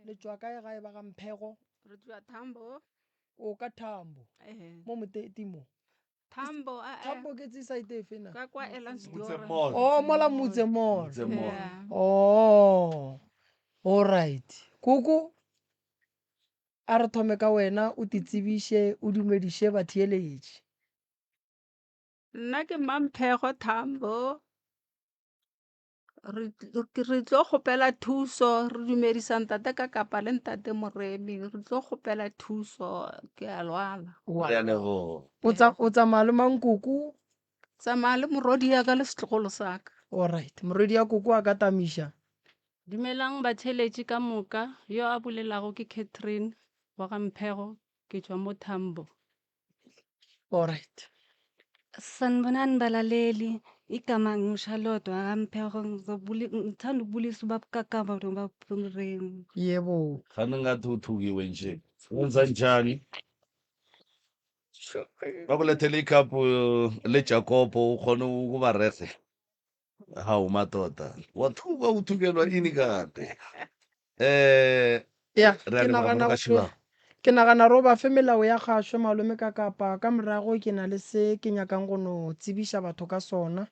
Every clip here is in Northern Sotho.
Le tšwa kae gae ba ga Mphego? Re tšwa Thambo. O ka Thambo. Eh. Mo Moteti mo. Thambo a Thambo ke tse site efe na? Ka kwa Elandsdoor. Oh, mola Motse Mall. Motse Mall. Yeah. Oh. All right. Koko a re thome ka wena o te tsebiše o dumediše batheeletši. Nna ke Mamphego Thambo. Re re tlo kgopela thuso re dumedisa ntate ka kapa le ntate Moremi re tlo kgopela thuso ke a lwala. Re a leboga. O tsa o tsamaya le mang koko? Tsamaya le morwedi ya ka le setlogolo sa ka. Alright, morwedi ya koko a ka tamiša. Dumelang batheeletši ka moka, yo a bolelago ke Catherine wa ga Mphego, ke tšwa mo Tambo. Alright. Sanibonani balaleli, igama nginguCharlotte wakaMpheko ngizobuli ngithanda ukubulisa ubaba Kakaba nobaba Mremi. Yebo. Gane ngathi uthukiwe nje. Wenza njani? Bakulethele ikhaphu leJakopo ukhone ukuba rehe. Hawu madoda, wathuka uthukelwa ini kade? Eh, Ya, re a ke leboga nagana Moroka gore Šibago. ke nagana gore o ba fe melao ya kgašo malome ka kapa ka morago ke na le se ke nyakang go no tsebiša batho ka sona.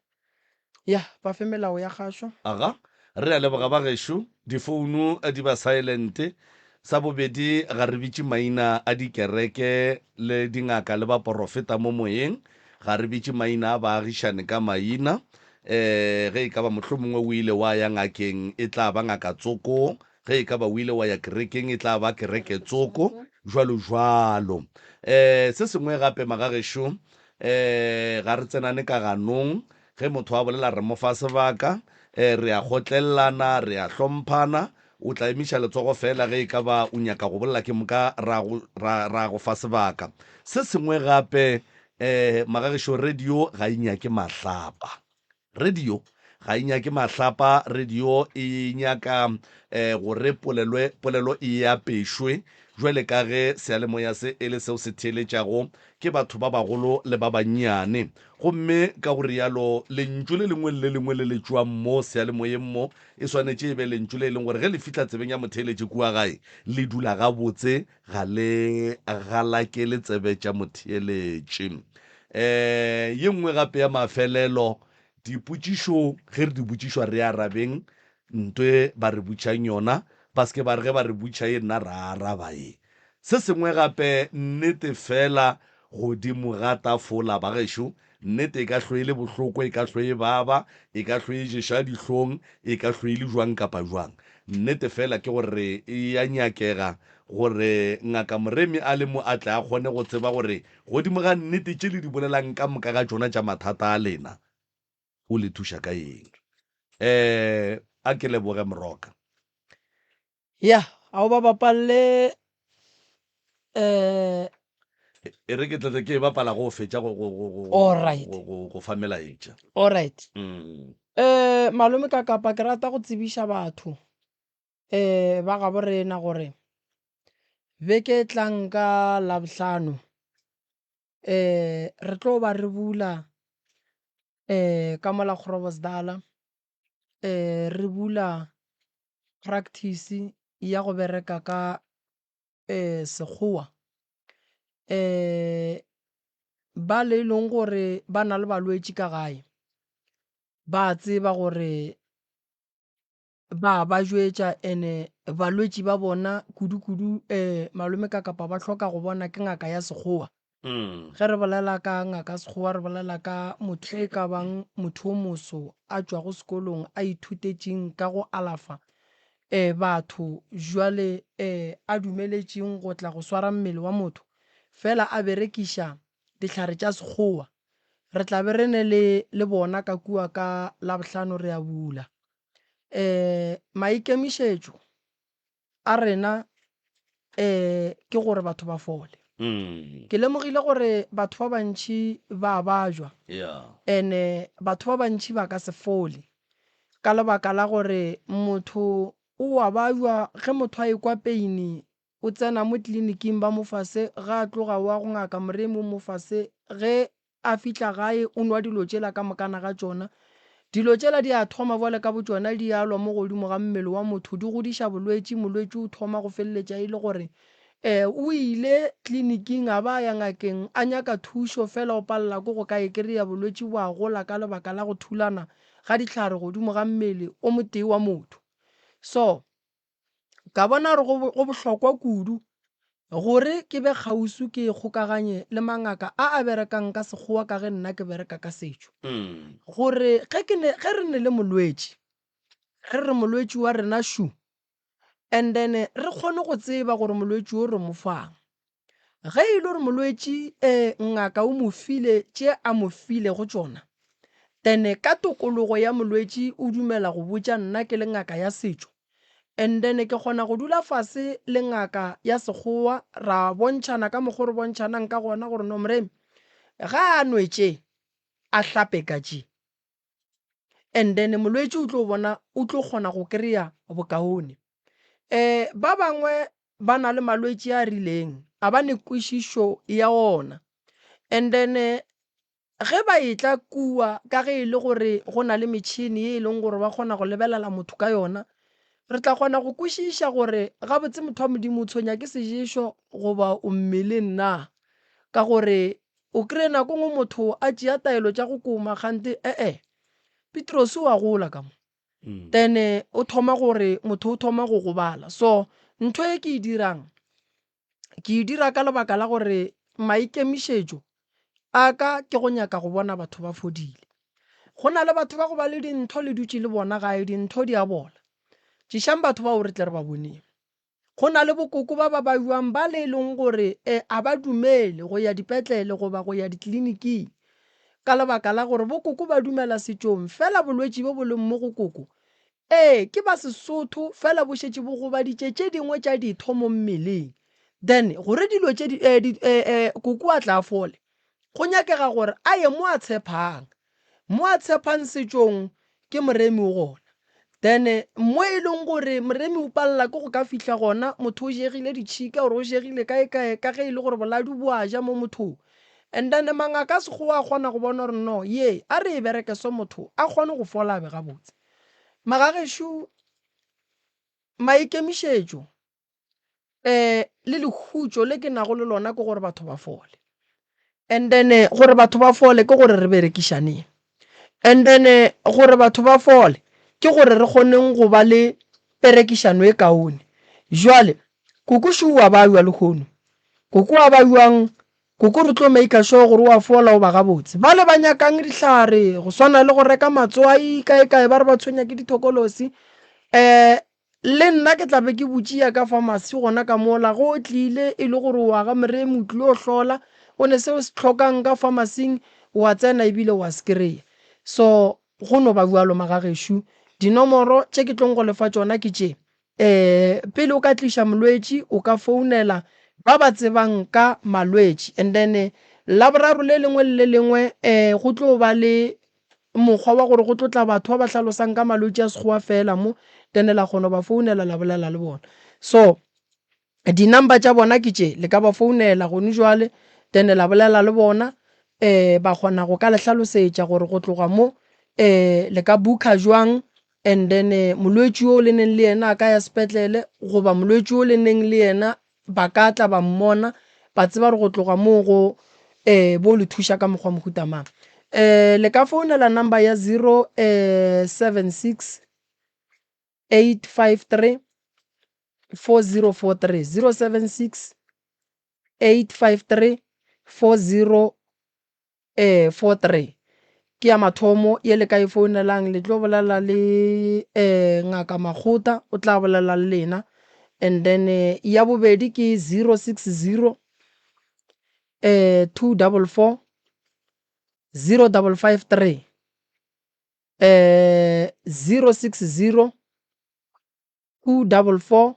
Ya, ba fe melao ya kgašo. Aga, re a leboga ba gešo, difounu di ba silent. Sa bobedi, ga re bitše maina a dikereke le dingaka le baporofeta mo moyeng. Ga re bitše maina a baagišane ka maina. E, ge e ka ba mohlomongwe o ile wa ya ngakeng, e tla ba ngaka tsoko. Ge e ka ba o ile wa ya kerekeng, e tla ba kereke tsoko, jwalo jwalo. E, se sengwe gape, magagešo, e, ga re tsenane ka ganong. Ge motho a bolela re mo fa sebaka. E, re a kgotlelelana, re a hlomphana. O tla emiša letsogo feela ge e ka ba o nyaka go bolela ke moka ra go, ra, ra go fa sebaka. Se sengwe gape, eh, magagešo, radio ga e nyake mahlapa. Radio ga e nyake mahlapa, radio e nyaka eh, gore polelwe, polelo e apešwe. Jwale ka ge seyalemoya se e le seo se theeletšago ke batho ba bagolo le ba bannyane. Gomme ka go rialo, lentšu le lengwe le le lengwe le le tšwang mo seyalemoyeng mo, e swanetše e be lentšu le e leng gore ge le fihla tsebeng ya motheeletši kua gae, le dula gabotse, ga le galakele tsebe tša motheeletši. Um ye nngwe gape ya mafelelo, dipotšišo ge re di botšišwa re arabeng ntwe ba re botšang yona, ba se ke ba re ge ba re botša ye nna ra araba ye. Se sengwe gape, nnete feela godimo ga tafola, bagešo, nnete e ka hlwe e le bohloko, e ka hlwe e baba, e ka hlwe e ješa dihlong, e ka hlwe e le jwang kapa jwang. Nnete feela ke gore e a nyakega gore Ngaka Moremi a le mo a tle a kgone go tseba gore godimo ga nnete tše le di bolelang ka moka ga tšona tša mathata a lena, o le thuša ka eng. Um a ke leboge Moroka. Ya, a o ba bapalle eh E re ke tle ke e bapala go fetša go go go go Alright. go go go fa melaetša. Alright. Mm. Eh malome ka kapa ke rata go tsebiša batho eh ba gabo rena gore beke e tlang ka Labohlano eh re tlo ba re bula eh ka mola Groblersdal eh re bula practice ya go bereka ka Sekgowa. Ba le e leng gore ba na le balwetši ka gae, ba tseba gore ba ba jwetša and-e balwetši ba bona kudu-kudu malome ka kapa ba hloka go bona ke ngaka ya Sekgowa. Ge re bolela ka ngaka ya Sekgowa re bolela ka motho e ka bang motho o moso a tšwago sekolong a ithutetšeng ka go alafa batho jwale a dumeletšeng go tla go swara mmele wa motho fela a berekiša dihlare tša Sekgowa. Re tla be re ne le le bona ka kua ka Labohlano re a bula. Maikemišetšo a rena um ke gore batho ba fole. Ke lemogile gore batho ba bantši ba a bajwa and-e batho ba bantši ba ka se fole ka lebaka la gore motho o a bajwa ge motho a ekwa pain o tsena mo tleliniking ba mo fa se, ge a tloga o ya go ngaka Moremi o mo fa se, ge a fihla gae o nwa dilo tšela ka mokana ga tšona. Dilo tšela di a thoma bjale ka botšona di alwa mo godimo ga mmele wa motho, di godiša bolwetši, molwetši o thoma go feleletša e le gore um o ile kliniking a ba a ya ngakeng a nyaka thušo fela o palela ke go ka e kry-a, bolwetši bo a gola ka lebaka la go thulana ga dihlare godimo ga mmele o motee wa motho. So, ka bona gore go go bohlokwa kudu gore ke be kgauswi ke ikgokaganye le mangaka a a berekang ka Sekgowa ka ge nna ke bereka ka setšo. Gore ge ke ne ge re ne le molwetši, re re molwetši wa rena šu, and then re kgone go tseba gore molwetši wo re mo fang. Ge e le gore molwetši um ngaka o mo file tše a mo filego tšona, then ka tokologo ya molwetši o dumela go botša nna ke le ngaka ya setšo, and then ke kgona go dula fase le ngaka ya Sekgowa ra bontšhana ka mokgo re bontšhanang ka gona gore no Moremi ga a nwe tše a hlape ka tše and then molwetši o tlo bona o tlo kgona go kry-a bokaone. Um ba bangwe ba na le malwetši a rileng a ba ne kwešišo ya ona and then Ge ba etla kua, ka ge e le gore go na le metšhene ye e leng gore ba kgona go lebelela motho ka yona, re tla kgona go kwešiša gore gabotse motho wa Modimo o tshwenya ke seješo goba o mmeleng na. Ka gore o kry-e nako nngwe motho a tšea taelo tša go koma kgante e-e, Petrose o a gola ka mo. Then o thoma gore motho o thoma go gobala. So ntho e ke e dirang, Ke e dira ka lebaka la gore maikemišetšo a ka ke go nyaka go bona batho ba fodile. Go na le batho ba go ba le dintho le dutše le bona gae, dintho di a bola. Tlišang batho bao re tle re ba boneng. Go na le bokoko ba ba bajwang ba le e leng gore e a ba dumele go ya dipetlele goba go ya ditleliniking ka lebaka la gore bokoko ba dumela setšong fela bolwetši bjo bo leng mo go koko Ee, ke ba Sesotho, fela bo šetše bo gobaditše tše dingwe tša ditho mo mmeleng. Then gore dilo tše di, eh, di, eh, eh, koko a tla fole, go nyakega gore a ye mo a tshephang. Mo a tshephang setšong ke Moremi o gona. Then mo e leng gore Moremi o palela ke go ka fihla gona, motho o jegile ditšhika or o jegile kae kae ka ge e le gore boladu bo a ja mo mothong. And then mangaka a Sekgowa a kgona go bona gore no, ye a re e bereke so motho a kgone go fola a be gabotse. Magagešo, maikemišetšo um le lehutšo le ke nago le lona ke gore batho ba fole. And then gore batho ba fole ke gore re berekišaneng. And then gore batho ba fole ke gore re kgoneng go ba le perekišano e kaone. Jwale koko šo o a bajwa lehono, koko a bajwang Koko re tlo maker sure gore o a fola o ba gabotse. Bale ba nyakang dihlare go swana le go reka matswai kae kae ba re ba tshwenya ke dithokolosi um le nna ke tla be ke butše ya ka pharmacy gona ka mola go o tlile e le gore wa ga Moremi o tlile o hlola o ne seo se hlokang ka pharmacy-ing wa tsena ebile wa se kry-a. So go no ba bjalo magagešo. Dinomoro tše ke tlong go lefa tšona ke tše. Um pele o ka tliša molwetši o ka founela ba ba tsebang ka malwetši and then Laboraro le lengwe le le lengwe um go tlo ba le mokgwa wa gore go tlo tla batho ba ba hlalosang ka malwetši a Sekgowa fela mo then la kgona go ba founela la bolela le bona. So di-number tša bona ke tše, le ka ba founela gone jwale then la bolela le bona um ba kgona go ka le hlalosetša gore go tloga mo um le ka booker jwang and then molwetši yo le neng le yena a ka ya sepetlele goba molwetši yo le neng le yena ba ka tla ba mmona ba tseba gore go tloga moo go um bo le thuša ka mokgwa mohuta mang. Um le ka founela number ya 076 853 4043, 076 853 40 eh 43 ke ya mathomo ye le ka e founelang le tlo bolela le eh ngaka Makgota o tla bolela le lena and then eh, ya bobedi ke 060 eh 244 0553 eh 060 244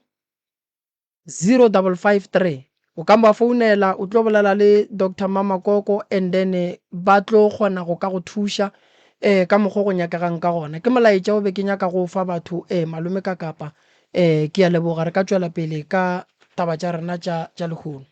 0553. O ka ba founela o tlo bolela le Doctor Mamakoko and then ba tlo kgona go ka go thuša um ka mokgwa o go nyakegang ka gona. Ke molaetša o be ke nyaka go o fa batho um malome ka kapa. Um ke a leboga re ka tšwela pele ka taba tša rena tša tša lehono.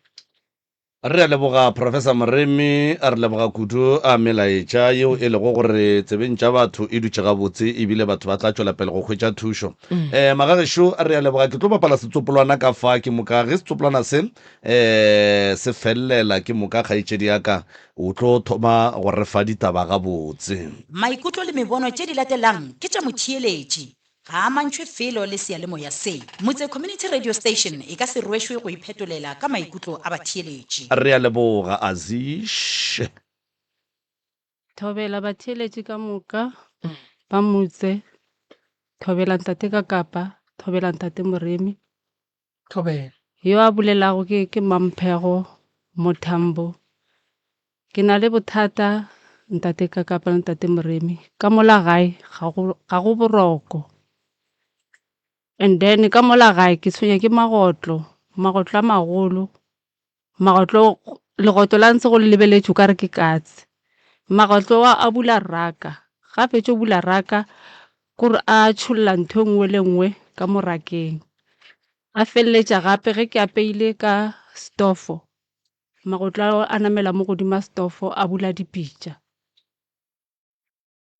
Re a leboga Professor Moremi, re leboga kudu a melaetša yeo e lego gore tsebeng tša batho e dutše gabotse ebile batho ba tla tšwela pele go hwetša thušo. Um magagešo re a leboga, ke tlo bapala setsopolwana ka fa ke moka ge setsopolwana se um se felelela ke moka kgaetšedi ya ka o tlo thoma go re fa ditaba gabotse. Maikutlo le mebono tše di latelang ke tša motheeletši. Ga a amantšhwe felo le seyalemoya se. Motse Community Radio Station e ka se rwešwe go iphetolela ka maikutlo a batheeletši. Re a leboga Azish. Thobela batheeletši ka moka ba motse. Thobela ntate Kakapa, thobela ntate Moremi. Thobela. Yo a bolelago ke ke Mamphego Mothambo. Ke na le bothata ntate Kakapa le ntate Moremi. Ka mola gae ga go ga go boroko. And then ka mola gae ke tshwenya ke magotlo, magotlo a magolo. Magotlo legotlo la ntse go le lebeletše o ka re ke katse. Magotlo a a bula raka. Ga a fetša go bula raka kore a tšholla ntho e nngwe le nngwe ka mo rakeng. A feleletša gape ge ke apeile ka stofo, magotlo ao a namela mo godimo ga stofo a bula dipitša.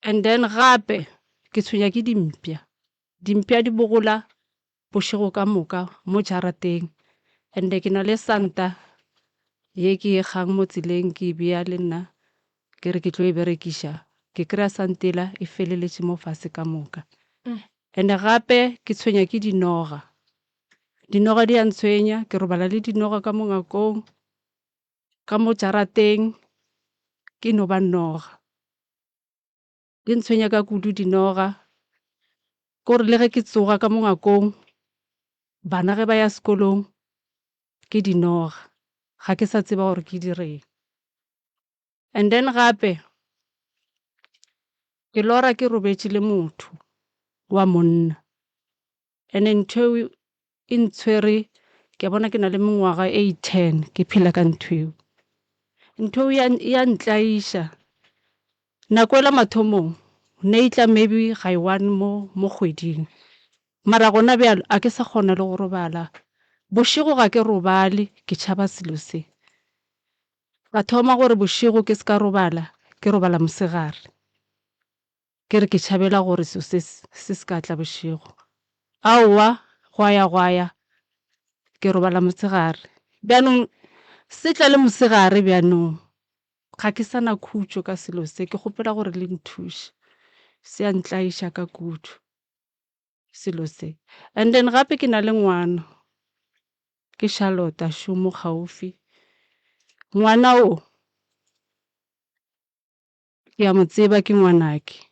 And then gape ke tshwenya ke dimpša, dimpša di bogola bošego ka moka mo jarateng and-e ke na le santa ye ke e kgang mo tseleng ke e bea le nna ke re ke tlo e berekiša, ke kry-a santa yela e feleletše mo fase ka moka. And-e gape ke tshwenya ke dinoga, dinoga di a ntshwenya, ke robala le dinoga ka mo ngakong, ka mo jarateng ke no ba noga. Di ntshwenya ka kudu dinoga, ke gore le ge ke tsoga ka mo ngakong, bana ge ba ya sekolong ke dinoga, ga ke sa tseba gore ke direng. And then gape ke lora ke robetše le motho wa monna, and-e ntho eo e ntshwere ke a bona ke na le mengwaga e 10 ke phela ka ntho eo. Ntho eo ya ntlaiša. Nako ela mathomong ne e tla maybe ga e one mo mo kgweding, mara gona bjalo a ke sa kgona le go robala. Bošego ga ke robale ke tšhaba selo se. Ka thoma gore bošego ke se ka robala, ke robala mosegare. Ke re ke tšhabela gore selo se se se ka tla bošego. Aowa, gwa ya gwa ya, ke robala mosegare. Bjanong se tla le mosegare bjanong. Ga ke sa na khutšo ka selo se, ke kgopela gore le nthuše. Se a ntlaiša ka kudu selo se. And then gape ke na le ngwana, ke Charlotte a šomo kgaufi. Ngwana o Ke a mo tseba ke ngwanake.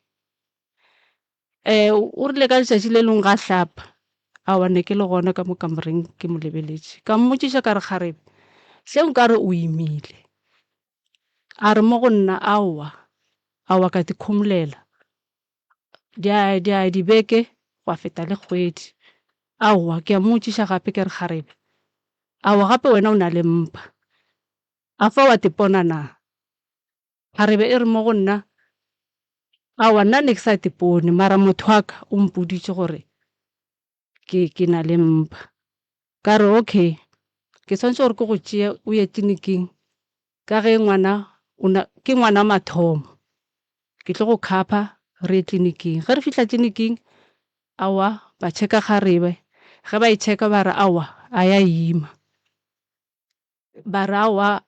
Um o rile ka letšatši le lengwe ga hlapa, aowa ne ke le gona ka mo kamoreng ke mo lebeletše. Ka mmotšiša ka re, Kgarebe, hle nkare o imile. A re mo go nna, Aowa, aowa ka ti khomolela. Di a di a dibeke gwa feta le kgwedi. Aowa, ke a mmotšiša gape ke re, Kgarebe, aowa gape wena o na le mpa. Afa wa tipona na? Kgarebe e re mo go nna, Aowa, nna ne ke sa tipone, mara motho wa ka o mpoditše gore ke, ke na le mpa. Ka re, Okay, ke swanetše gore ke go tšee o ye tleliniking ka ge ngwana o na, ke ngwana wa mathomo. Ke tlo go khapha re ye tleliniking. Ge re fihla tleliniking, aowa, ba checka kgarebe. Ge ba e checka ba re, Aowa, a ya ima. Ba re, Aowa,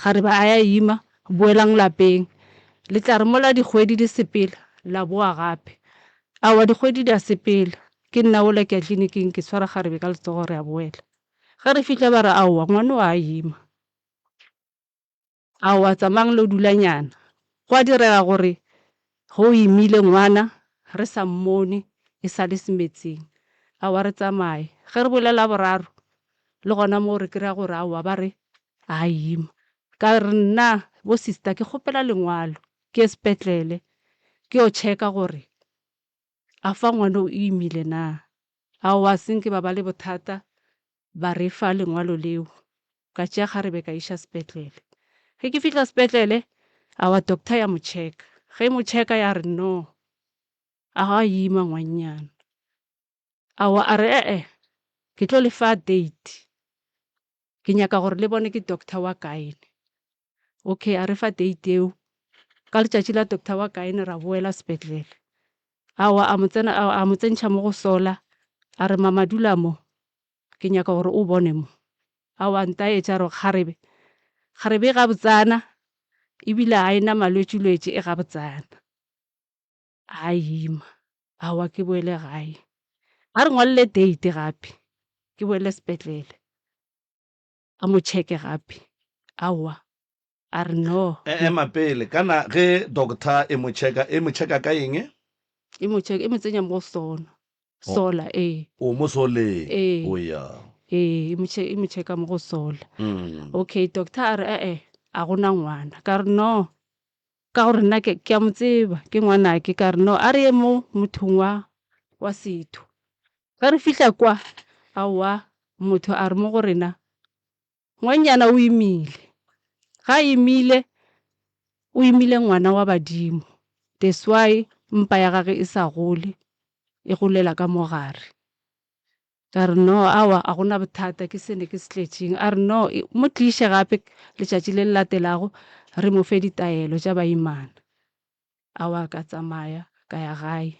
kgarebe a ya ima, boelang lapeng. Le tla re mola dikgwedi di sepela, la boa gape. Aowa, dikgwedi di a sepela. Ke nna wola ke ya tleliniking, ke tshwara kgarebe ka letsogo re a boela. Ge re fihla ba re, Aowa, ngwana o a ima. Aowa, tsamayang lo dulanyana. Gwa direga gore ge o imile ngwana re sa mmone e sa le semetseng. Aowa re tsamaye. Ge re bolela la boraro le gona moo re kry-a gore aowa ba re a ima. Ka re nna bo sister ke kgopela lengwalo ke ye sepetlele ke yo checka gore afa ngwana o imile na. Aowa se nke ba ba le bothata ba re fa lengwalo leo, ka tšea kgarebe ka iša sepetlele. Ge ke fihla sepetlele, aowa doctor ya mo checka. Ge e mo checka ya re no, a ga ima ngwannyana. Aowa a re e-e, ke tlo le fa date. Ke nyaka gore le bone ke doctor wa gyne. Okay, a re fa date eo. Ka letšatši la doctor wa gyne ra boela sepetlele. Aowa a mo tsena a mo tsentšha mo go sola a re mama dula mo ke nyaka gore o bone mo. Aowa a ntaetša a re kgarebe kgarebe e gabotsana ebile ga e na malwetšilwetši e gabotsana. A ima aowa ke boele gae. A re ngwalele date gape ke boele sepetlele. A mo checke gape. Aowa. A re no. Ema pele. Kana ge doctor e mo checka, e mo checka ka eng? E mo checka, e mo tsenya mo sona. Sola, ee. O mo soleng? Ee. O ya. Ee, e mo che, e mo checka mo go sola. Okay, doctor a re e-e, a go na ngwana. Ka re no. Ka gore nna ke, ke a mo tseba, ke ngwanake. Ka re no, a re ye mo mothong wa, wa setho. Ge re fihla kwa, aowa, motho a re mo go rena, Ngwannyana o imile. Ga a imile, o imile ngwana wa badimo. That's why mpa ya gage e sa gole, e golela ka mo gare. Ka re, No, aowa, a go na bothata, ke se ne ke se tletšeng. A re, No, mo tliše gape letšatši le le latelago re mo fe ditaelo tša baimana. Aowa, ka tsamaya ka ya gae.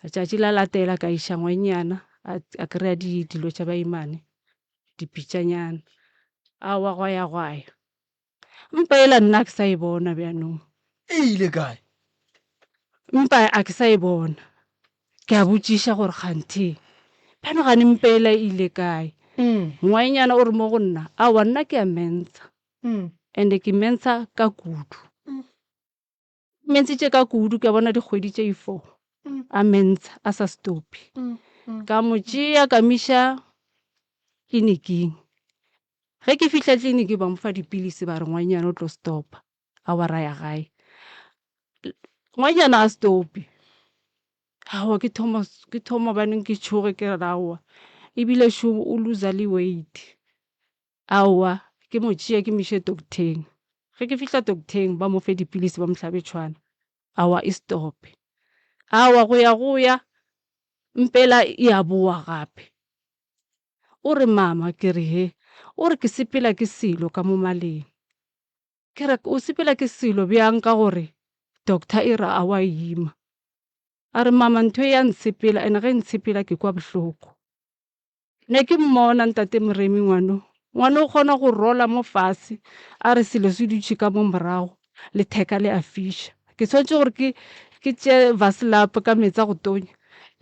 Letšatši la latela ka iša ngwannyana a, a kry-a di, dilo tša baimane, dipitšanyana. Aowa, gwa ya gwa ya. Mpa yela nna a ke sa e bona bjanong. E ile kae? Mpa a ke sa e bona. Ke a botšiša gore kganthe bjano gane mpa yela e ile kae? Ngwannyana o re mo go nna, aowa nna ke a mentsha. And-e ke mentsha ka kudu. Mentshitše ka kudu ka bona dikgwedi tše i-four a mentsha a sa stope. Ka mo tšea ka mo iša tleliniking. Ge ke fihla tleliniking ba mo fa dipilisi ba re ngwanyana o tlo stopa. Aowa ra ya gae. Ngwanyana a stope. Aowa ke thoma ke thoma baneng ke tšhoge ke re aowa ebile šo o loser le weight. Aowa, ke mo tšee ke mo iše docteng. Ge ke fihla docteng ba mo fe dipilisi ba mo hlabe tšhwana. Aowa e stope. Aowa go ya go ya mpela e a bowa gape. O re mama ke re he, o re ke sepela ke selo ka mo maleng. Ke re o sepela ke selo bjang ka gore doctor e re a wa ima. A re mama ntho e ya ntshepela and ge e ntshepela ke kwa bohloko. Ne ke mmona Ntate Moremi ngwano. Ngwano o kgona go rola mo fase a re selo se dutše ka mo morago, letheka le a fiša. Ke swanetše gore ke ke tšee vaselap ka meetse a go tonya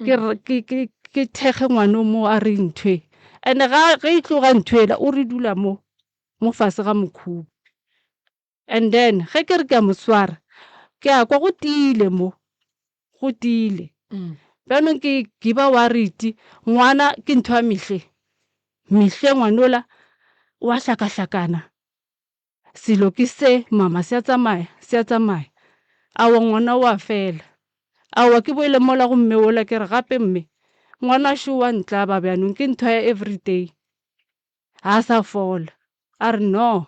ke ke ke ke thekge ngwano mo a re nthwe. And-e ga ge e tloga nthwela o re dula mo mo fase ga mokhubu. And then ge ke re ke a mo swara, ke a kwa go tiile mo, go tiile. Bjanong ke ke ba worried, ngwana ke ntho ya mehle, mehle ngwanola o a hlakahlakana, selo ke se mama se a tsamaya, se a tsamaya. Aowa ngwana o a fela. Aowa ke boele mola go mme wola ke re gape mme, ngwana šo wa ntlaba bjanong ke ntho ya everyday. Ga a sa fola. A re, No.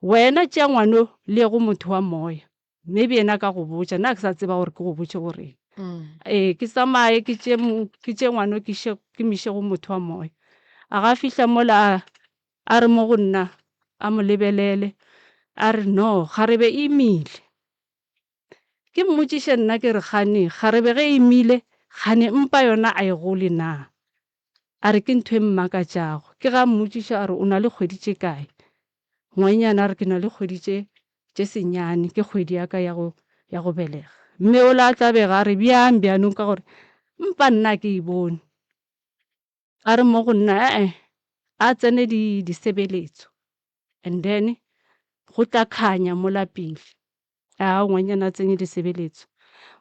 Wena tšea ngwano le ye go motho wa moya. Maybe yena a ka go botša. Nna ga ke sa tseba gore ke go botše go reng. Ee, ke tsamaye ke tšee, ke tšee ngwano ke iše, ke mo iše go motho wa moya. A ga fihla mola a, a re mo go nna, a mo lebelele, a re, No, kgarebe e imile. Ke mmotšiše nna ke re, Kgane kgarebe ge e imile, kgane mpa yona a e gole na? A re, Ke ntho e mmakatšago. Ke ge a mmotšiša a re, O na le kgwedi tše kae? Ngwannyana a re, Ke na le kgwedi tše, tše senyane, ke kgwedi ya ka ya go, ya go belega. Mme ola a tlabega a re, Bjang bjanong ka gore mpa nna a ke e bone. A re mo go nna, E-e, a tsene di, disebeletso and then go tla khanya mola pele. A ngwanyana a tsenye disebeletso.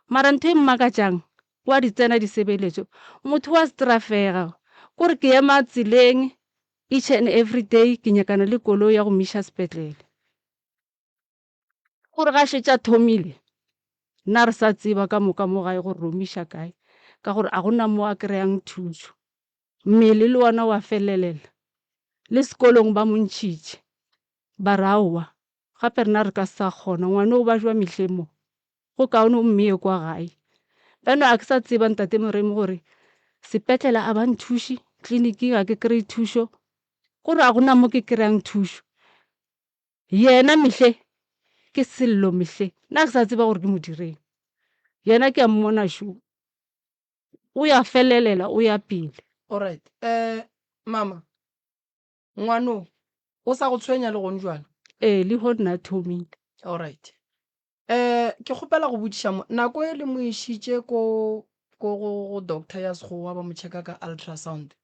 Mara ntho e mmakatšang, wa di tsena disebeletso, motho wa strafega. Kore ke ema tseleng each and every day ke nyakana le koloi ya go mo iša sepetlele. Gore ga šetše a thomile, nna re sa tseba ka moka mo gae gore re o mo iša kae, ka gore a go na mo a kry-ang thušo. Mmele le wona wa felelela. Le sekolong ba mo ntšhitše, ba re aowa, gape rena re ka se sa kgona, ngwana o bajwa mehleng mo, go kaone o mmeye kwa gae. Bjano a ke sa tseba Ntate Moremi gore sepetlele a ba nthuše, tleliniking ga ke kry-e thušo. Gore a gona mo ke kry-ang thušo. Yena mehle ke sello mehle. Nna ke sa tseba gore ke mo direng. Yena ke a mmona šo. O ya felelela o ya pele. Alright. Eh, mama, ngwano o sa go tshwenya le gone jwale? Ee, lehono na thomile. Alright. Eh, ke kgopela go botšiša mo, nako e le mo išitše ko ko go go doctor ya sekgowa ba mo checka ka ultrasound.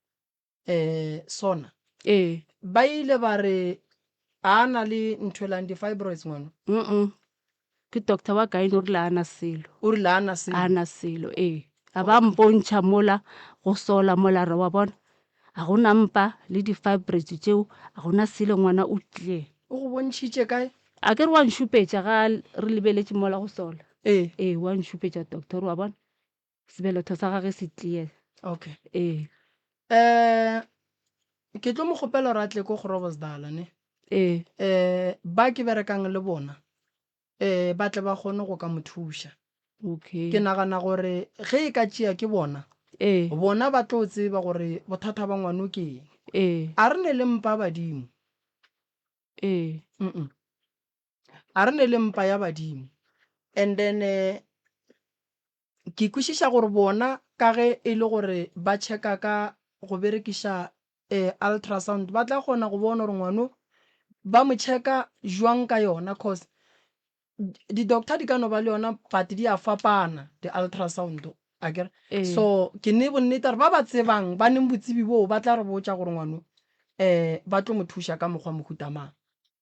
Eh, sona. Ee. Ba ile ba re a na le ntho e lang di-fibroids ngwano? Mm-mm. Ke doctor wa gyne o rile a na selo. O rile a na selo. A na selo, ee. A ba mpontšha mola go sola mola re wa bona a go na mpa le di-fibroids tšeo a go na selo ngwana o clear. O go bontšhitše kae? A ke re wa nšupetša ga re lebeletše mola go sola. Ee. Ee, wa nšupetša doctor wa bona sebeletho sa gage se clear. Okay. Ee. Eh, ke tlo mo kgopela gore a tle ko Groblersdal ne. Ee. Eh, ba ke berekang le bona eh ba tle ba kgone go ka mo thuša. Okay. Ke nagana gore ge e ka tšea ke bona, Ee. bona ba tlo tseba gore bothata ba ngwano ke eng. Ee. A re ne le mpa badimo. Ee. Mm. A re ne le mpa ya badimo. And then eh, ke kwešiša gore bona ka ge e le gore ba checka ka go berekiša eh, ultrasound ba tla kgona go bona gore ngwano ba mo checka jwang ka yona cause di-doctor di ka no ba le yona but di a fapana di-ultrasound akere. Ee. So ke ne bonnete gore ba ba tsebang ba neng botsebi boo ba tla re botša gore ngwano um ba tlo mo thuša ka mokgwa mohuta mang.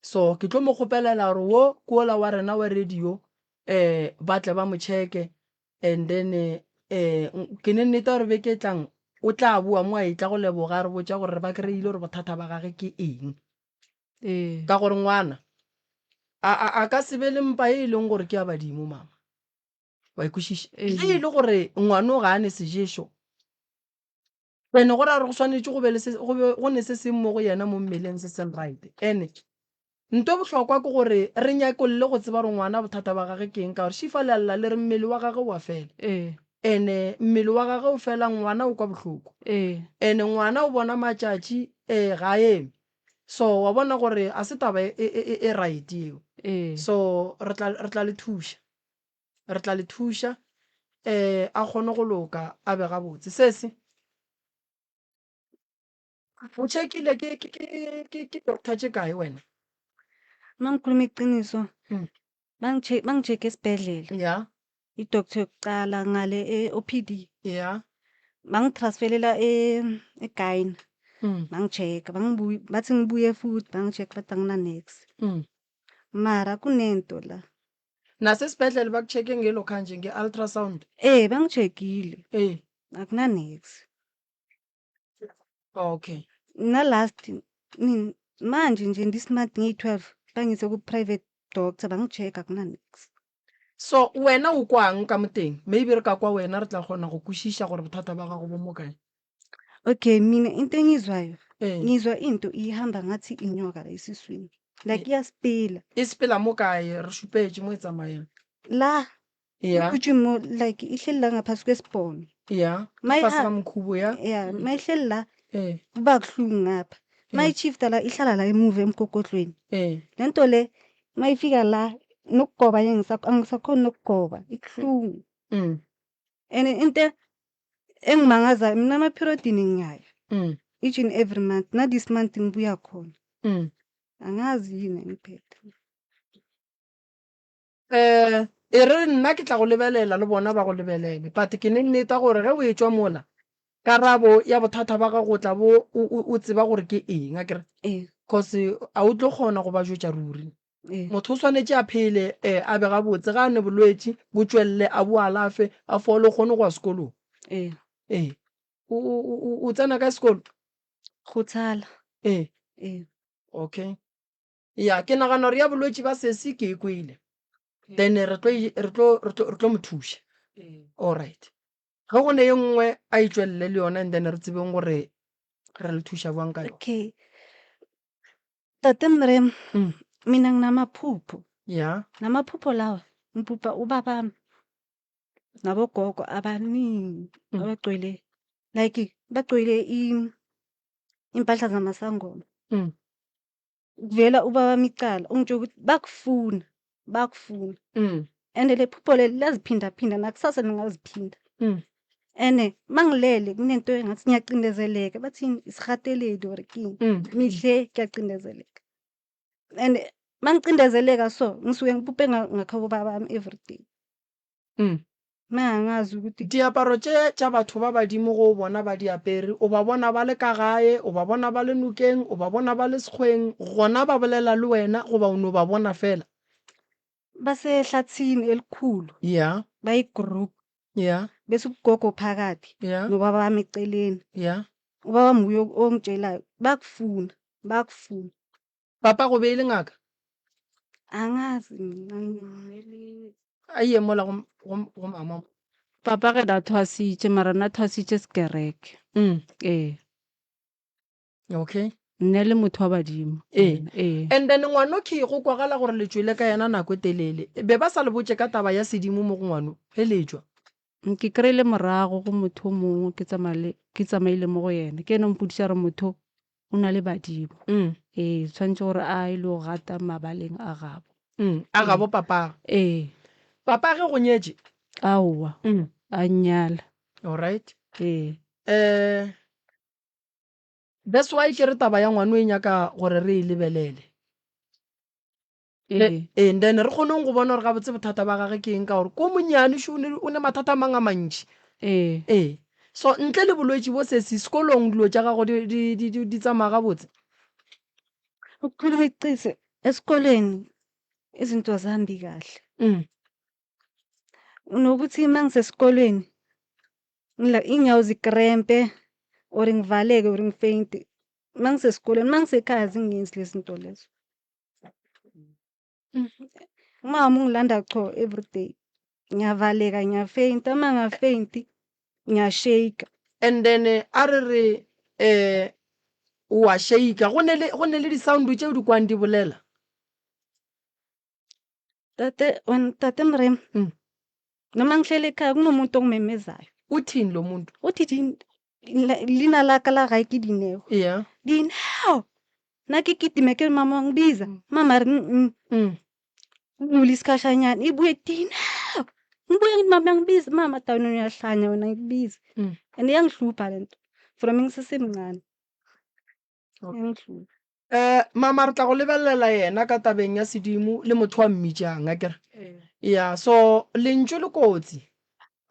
So ke tlo mo kgopelela gore wo ke wola wa rena wa radio um ba tle ba mo checke and then um ke ne nnete gore beke e tlang o tla boa mo a etla go leboga a re botša gore re ba kry-ile gore bothata ba gage ke eng. Ee. Ka gore ngwana a, a, a ka se be le mpa e e leng gore ke ya badimo mama. Wa e kwešiša? Ee. Ge e le gore ngwano ga a ne seješo, ene go ra gore go swanetše go be le se, go be go ne se seng mo go yena mo mmeleng se seng right. Ene nto e bohlokwa ke gore re nyakolle go tseba gore ngwana bothata ba gage ke eng, ka gore šifa le a lla le re mmele wa gage o a fela. Ee. Ene mmele wa gage o fela ngwana o kwa bohloko. Ee. Ene ngwana o bona matšatši eh ga a eme. So wa bona gore a se taba e, e, e, e right yeo. Ee. So re tla, re tla le thuša. Re tla le thuša eh a kgone go loka a be gabotse. Sesi o checkile ke ke ke ke ke doctor tše kae wena? Uma ngikhuluma iqiniso, Mm. bangi bangi-check esibhedlela. Ya, I-doctor yokuqala ngale e-O_P_D. ya. Bangi-transfer-ela e-gyne. Mm. Bangi-check-a, bangibuye bathi ngibuye futhi bangi-check bathi angina niks. Mm. Mara kunento la. Nasesibhedlela baku-check-e ngelo kanje nge-ultrasound. Eh, bangi-check-ile. Eh. Akuna niks. Okay. Na last nini manje nje this month ngiyi-12 bangise ku-private doctor bangi-check-a akuna niks. So wena o kwang ka moteng? Maybe re ka kwa wena re tla kgona go kwešiša gore bothata ba gago bo mo kae. Okay, mina into engiyizwayo, Eh. ngizwa into ihamba ngathi inyoka la esiswini. Like iyasipila. E sepela mo kae? Re šupetše mo e tsamayang. La Ya. kuthi mo like ihleli la ngaphasi kwesibhono. Ya. Ma Fase iha- ga mokhubo ya. Ya, mayihleli la Eh. kuba kuhlungu ngapha. Mayishifta la ihlala la emuva emgogodlweni. Eh. Lento le mayifika la nokugoba angisakhoni nokugoba ibuhlungu. And into engimangazayo mina ama-period-ini ngiyaya each and every month. Na this month ngibuya khona. Angazi yini engiphethe. Eh, e re nna ke tla go lebelela le bona ba go lebelele, but ke ne nneta gore ge o etšwa mola karabo ya bothata ba gago o tla bo o tseba gore ke eng akere. Ee. Cause a o tlo kgona go ba jwetša ruri. Ee. Motho o swanetše a phele eh, a be gabotse ga a ne bolwetši bo tšwelele a bo alafe a fole o kgone go ya sekolong. Ee. Ee. O tsena ka sekolo? Go tshala. Ee. Ee. Okay. Ya, ke nagana gore ya bolwetši ba sesi ke e kwele. Then re tlo re tlo re tlo re tlo mo thuša. All right. Ge go ne ye nngwe a e tšwelele le yona and then re tsebeng gore re le thuša bjang ka yona. Okay. Tate Mrem, mina nginamaphupho. Ya. Namaphupho lawa ngiphupha ubabami nabogogo abaningi abagcwele like bagcwele impahla zamasangoma. Kuvela ubaba wami icala ungitshela ukuthi bakufuna, bakufuna. And le phupho leli liyaziphindaphinda nakusasa lingaziphinda. And mangilele kunento engathi ngiyacindezeleka bathini isikgateledi or kini. Mihle kuyacindezeleka. And mangicindezeleka so ngisuke ngiphuphe ngakhabo baba bami everyday. Mangazi ukuthi Diaparo tše tša batho ba badimo go o bona ba di apere, o ba bona ba le ka gae, o ba bona ba le nokeng, o ba bona ba le sekgweng, gona ba bolela le wena goba o no ba bona fela? Basehlathini elikhulu. Yeah. Bayi-group. Yeah. Bese ugogo phakathi. Yeah. Nobaba wami eceleni. Yeah. Ubaba wami nguye ongitshelayo bakufuna, bakufuna. Papa go be e le ngaka? Angazi mina. A ye mola go, go, go mama. Papa ge na thwasitše mara na thwasitše sekereke. Ee. Okay. Nne le motho wa badimo. Ee. Ee. And then ngwanokhi go kwagala gore le tšwele ka yena nako e telele. Be ba sa le botše ka taba ya sedimo mo go ngwano ge le tšwa? Ke kry-ile morago go motho o mongwe ke tsamaya le, ke tsamaile mo go yena. Ke yena o mpoditše a re motho o na le badimo. Ee, tshwanetse gore a ye le go gata mabaleng a gabo. A gabo papagwe. Ee. Papage go nyetše? Aowa. A nnyala. Alright. Ee. That's why ke re taba ya ngwano e nyaka gore re e lebelele. Ee. And then re kgoneng go bona gore gabotse bothata ba gage ke eng ka gore ko monnyane šo o ne mathata a mang a mantši. Ee. Ee. So ntle le bolwetši bo sesi sekolong dilo tša gago di, di, di, di, di tsamaya gabotse? Ukukhuluma iqiniso esikoleni izinto azihambi kahle. Nokuthi mangisesikolweni inyawo zikrempe or ngivaleke or ngifeyinte. Mangisesikolweni, mangisekhaya azingenzi lezi zinto lezo. Umama ungilanda cho everyday. Ngiyavaleka, ngiyafeyinta, uma ngingafeyinti ngiyashake. And then a re re o a shake, go ne le go ne le di-sound tšeo di kwang di bolela. Tate, wena tate Moremi. Noma ngihleli ekhaya kunomuntu ongimemezayo. Uthini lo muntu? Uthi leina la ka la gae ke Dineo. Yeah. Dineo. Nna ke kitime ke re mama wa ngibiza. Mama a re mm. Kudlule isikhashanyana ibuye Dineo. Ngibuye ngithi mama uyangibiza. Mama ta wena uyahlanya wena ngikubiza. And iyangihlupha le nto from ngisesemncane. Iyangihlupha. Mama re tla go lebelela yena ka tabeng ya sedimo le motho wa mmitšang akere. Ya so lentšu le kotsi.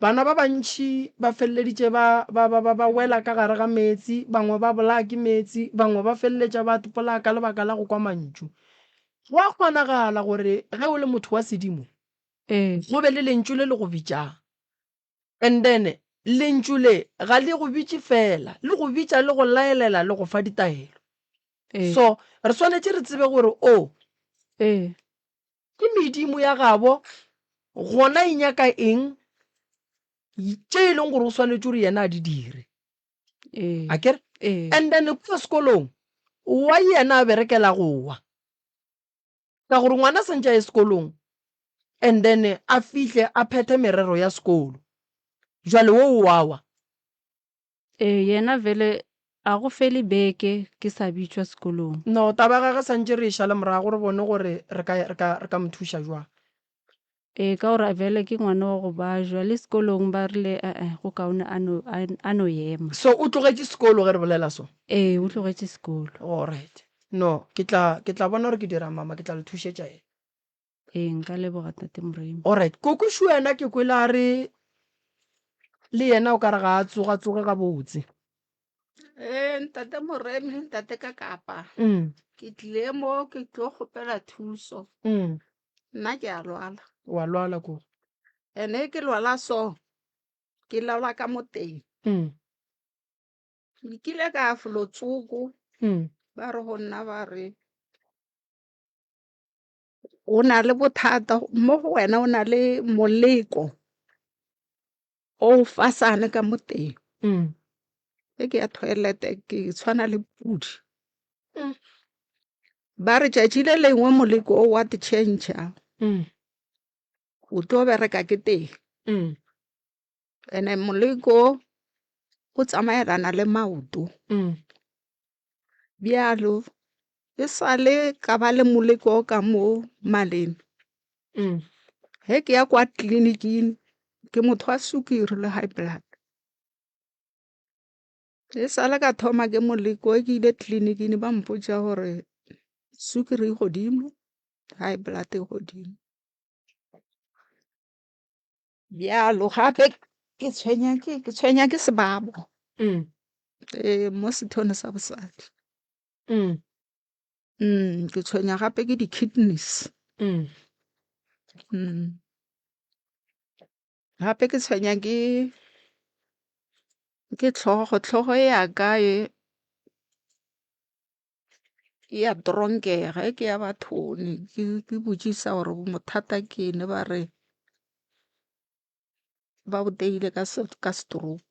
Bana ba bantši ba feleleditše ba, ba, ba, ba, ba wela ka gare ga meetse, bangwe ba bolaya ke meetse, bangwe ba feleletša ba ipolaya ka lebaka la go kwa mantšu. Go a kgonagala gore ge o le motho wa sedimo, go be le lentšu le le go bitšang. And then lentšu le ga le go bitše fela, le go bitša le go laelela le go fa ditaelo. So re swanetše re tsebe gore o ke medimo ya gabo, gona e nyaka eng tše e leng gore o swanetše gore yena a di dire. Akere? And then kua sekolong wa yena a berekela go wa. Ka gore ngwana santše a ye sekolong and then a fihle a phethe merero ya sekolo. Jwale wo o wa wa. Ee, yena vele a go fele beke ke sa bitšwa sekolong. No, taba ya gagwe santše re e šale morago re bone gore re ka, re ka, re ka mo thuša jwang. Ee, ka gore vele ke ngwana wa go bajwa, le sekolong ba rile e-e, go kaone a no, a, a no ema. So o tlogetše sekolo ge re bolela so? Ee, o tlogetše sekolo. Alright. No, ke tla, ke tla bona gore ke dirang mama, ke tla le thušetša yena. Ee, nka leboga Tate Moremi. Alright, Koko Shu yena ke kwele a re le yena o ka re ga a tsoga tsoge gabotse. Ee, Ntate Moremi le Ntate Kakapa. Ke tlile mo ke tlo kgopela thuso. Nna ke a lwala. Wa lwala ko? Ene ke lwala so, ke lwala ka mo teng. Ke kile ka ya felo tsoko, ba re go nna ba re o na le bothata mo go wena, o na le moleko o fasane ka mo teng. Ge ke ya toilet ke tshwana le pudi. Ba re tšatši le lengwe moleko o wa te change-a. O tlo bereka ke teng. Ene moleko o tsamaelana le maoto. Bjalo. E sa le ka ba le moleko ka mo maleng. Ge ke ya kwa tleliniking ke motho wa sukiri le high blood. E sa le ka thoma ke moleko ke ile tleliniking ba mpotša gore sukiri e godimo, high blood e godimo. Bjalo gape ke tshwenya ke ke tshwenya ke sebabo. Ee, mo sethong sa bosadi. Ke tshwenya gape ke di-kidneys. Gape ke tshwenya ke ke tlhogo, tlhogo ya ka e e ya tronkega ge ke ya bathong ke ke botšiša gore bothata ke eng ba re ba bo teile ka ka stroke.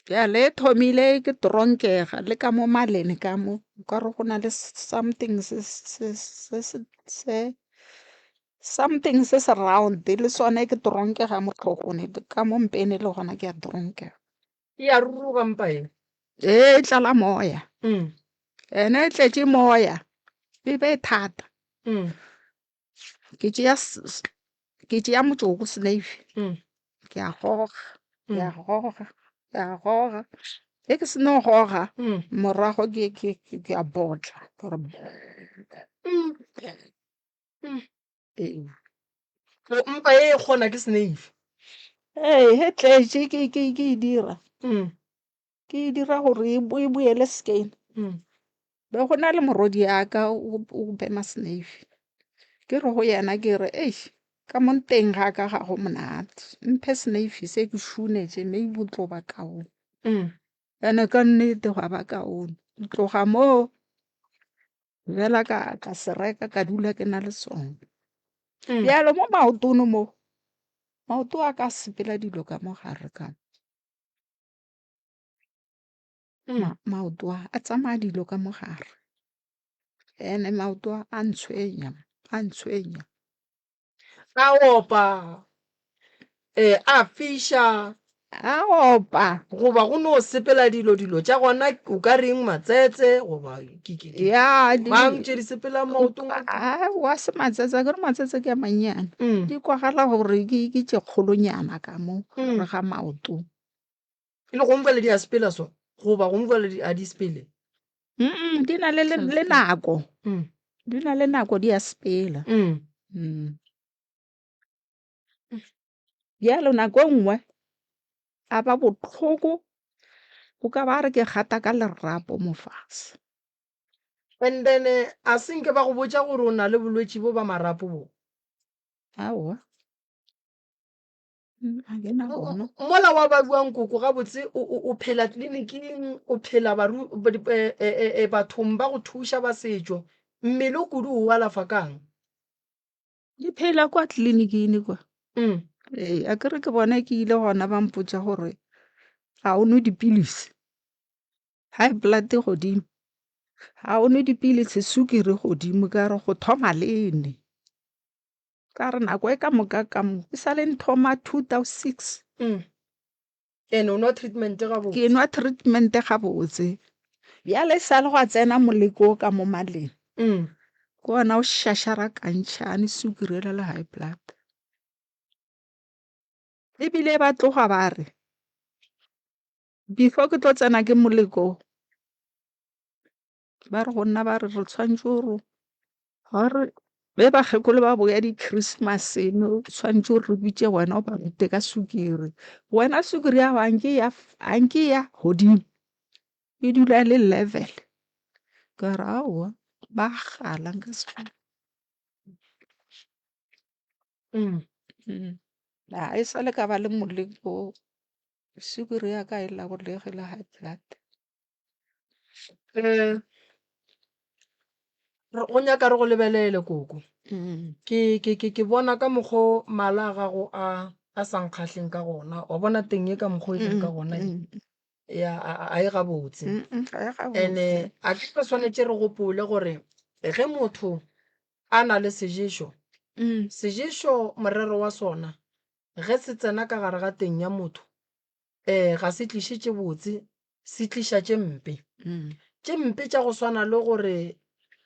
Bjale e thomile ke tronkega le ka mo malene ka mo nkare go na le something se se se se se something se se round le sone ke tronkega mo hlogong ka mo mpeng le gona ke a tronkega. E a ruruga mpa e? Ee, e tlala moya. Ene e tletše moya, e be e thata. Ke tšea ke tšea motšoko snave, ke a goga, ke a goga, ke a goga. Ge ke seno goga, morago ke ke ke a botla, ke re ee. O mpa e e kgona ke snave? Ee, ge tletše ke ke ke e dira. Ke e dira gore e e boele sekeng. Be go na le morwedi ya ka o o bema snave. Ke re go yena ke re eish ka mo nteng ga ka ga go monate, mphe snave se ke šunetše maybe o tlo ba kaone. Ene ka nnete gwa ba kaone. Go tloga moo Fela ka ka se reka ka dula ke na le sona. Bjalo mo maotong mo, maoto a ka sepela dilo ka mo gare ka mo. Maoto a a tsamaya dilo ka mo gare. Ene maoto a a ntshwenya, a ntshwenya. A opa, ee, a fiša. A opa. Goba go no sepela dilo, dilo tša gona o ka reng matsetse goba ke, ke, ke, Ya, di, mang tše di sepelang maotong a? Aowa, se matsetse, akere matsetse ke a mannyane. Di kwagala gore ke, ke tše kgolonyana ka mo gare ga maoto. E le gongwe bjale di a sepela so, goba gongwe bjale di, a di sepele? Mm, di na le, le, le nako. Di na le nako di a sepela. Bjalo nako e nngwe a ba bohloko o ka ba re ke gata ka lerapo mo fase. And then a se nke ba go botša gore o na le bolwetši bo ba marapo bo? Aowa. Ga ke na bona. Mola wa ba buang koko gabotse o, o, o phela tleliniking, o phela baru, e, e, e, bathong ba go thuša ba setšo, mmele o kudu o alafa kang? Ke phela kwa tleliniking kwa. Ee, akere ke bone ke ile gona ba mpotša gore ga o nwe dipilisi, high blood e godimo, ga o nwe dipilisi, sukiri e godimo, ka re go thoma lene? Ka re nako e ka moka ka mo e sa le nthoma 2006. Ene o nwa treatment gabotse? Ke nwa treatment gabotse. Bjale e sa le gwa tsena moleko o ka mo maleng. Ke ona o šašarakantšhane sukiri ela le high blood. Ebile ba tloga ba re before ke tlo tsena ke moleko ba re go nna ba re re tshwanetse gore ga re ge bakgekolo ba boya di-Christmas-eng o tshwanetse gore re bitše wena o ba rute ka sukiri. Wena sukiri ya gago a nke ya a nke ya godimo e dula e le level. Ka re aowa ba kgala nka se kgone. E sa le ka ba le moleko sukiri ya ka e laolege le high blood. Re go nyaka re go lebelele koko. Ke ke ke ke bona ka mokgo mala a gago a a sa nkgahleng ka gona. Wa bona teng e ka mokgo e leng ka gona e ya a e gabotse. Ene a ke re swanetše re gopole gore ge motho a na le seješo, seješo morero wa sona ge se tsena ka gare ga teng ya motho ga se tliše tše botse. se tliša tše mpe. Tše mpe tša go swana le gore